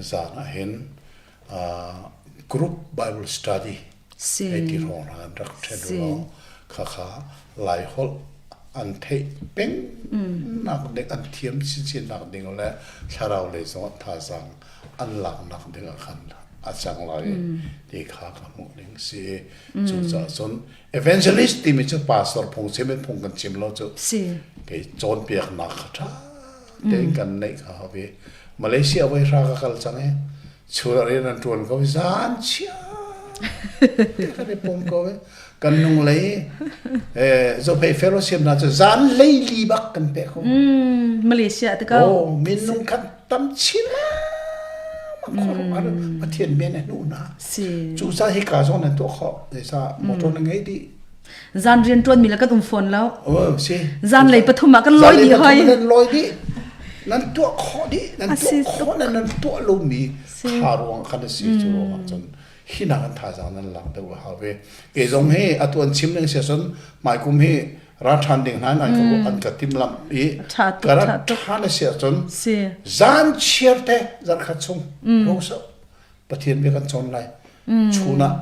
zan ah hin group Bible study hei ti hrawng hna an rak ṭhen u law khakha Laiholh an theih peng nak ding an thiam chinchin nak ding le thlarau lei zong thazaang an lak nak ding ah khan a cang lai ti kha ka hmuh ding si cucaah cun evangelist timi cu pastor phung chim in phung kan chim lo cu kei cawnpiaknak kha ṭha tein kan neih kha hau i Malaysia voi hra ka kal cang i chun ah rian an ṭuan ko i zan chia te kan i pum ko i kan nung lei zophei fellowship na cu zan lei li bak kan pe ko Malaysia te ko oh minung kan tam chin Pathian men a hnu na cu sa hi ka zong nan tuah khawh sa motor na ngei dih Zan rian ṭuan mi le kan um fawn lo. Oh, si. Zan lei pathum ah kan lawi dih hoi. Nan lawi dih. Nan tuah khawh dih. Nan tuah khawh nan nan tuah lomi kha ruang khan a si cu ruang ah cun hi nak an thazaang nan lak deuh a hau ve. Kei zong hi atu an chim ning sia cun hmaikum hi ra ṭhan ding hna an ka an ka timlamh i ka ra ṭhan a si ahcun zan chiar te zarkhat chung ro Pathian bia kan cawn lai. Chun ah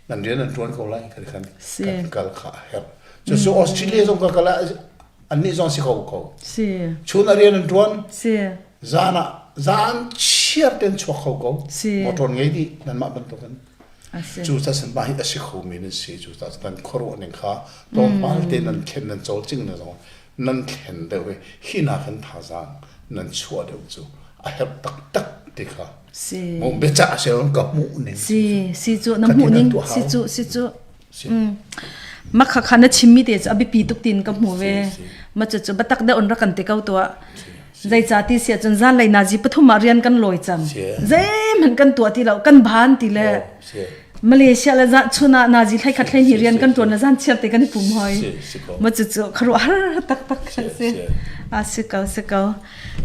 nan rian nan ṭuan ko lai kan kan kan kal kha a herh. Cucu Australia zong ka kal ah annih zong si ko ko. Si. Chun ah rian an ṭuan. Si. Zan ah zan chiar ten chuak kho ko. Si. Motor ngei dih nanmah bantukin. Cu ca san mah hi a si kho mi nan si cu ca nan khuaruah ning kha tlawmpal te nan thlen nan cawlcing na zong nan thlen deuh i hi nak in thazaang nan chuah deuh cu a herh taktak ti kha Si. Mu biacah se ka hmuh ning. Si, si cu na hmuh ning si cu si cu. Ma kha kha na chimmi te cu a biapi tuk tin ka hmu ve. Ma cu cu batak de on rak kan te ko tua. Zei ca ti sia cun zan lei nazi pathum ah rian kan lawi cang. Zeihmanh kan tuah ti lo kan ban ti le. Malaysia le zan chun ah nazi thlai khat thlai ni rian kan tuan na zan chiar te kan i pum hoi. Ma cu cu kharu har tak tak si. A si ko si ko.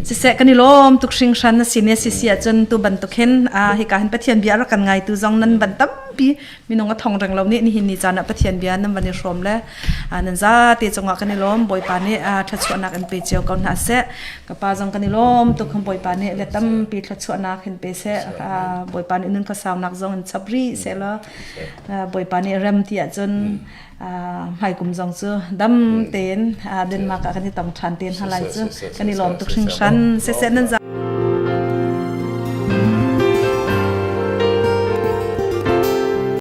Siseh kan i lawm tuk hringhran na sin i sisi ahcun tu bantuk hin hika hin Pathian bia rak kan ngaitu zong nan van tampi minung a thong reng lo nih nihin ni caan ah Pathian bia nan van i hrawm le nan zate cungah kan i lawm Bawipa nih thluachuahnak in pe cio ko hna seh ka pa zong kan i lawm tuk Bawipa nih le tampi thluachuahnak in pe seh Bawipa nih nun khuasaunak zong in chap rih seh law Bawipa nih rem ti ahcun hmaikum zong cu dam tein Denmark ah kan i tong ṭhan te hna lai cu kan i lawm tuk hringhran siseh nan za.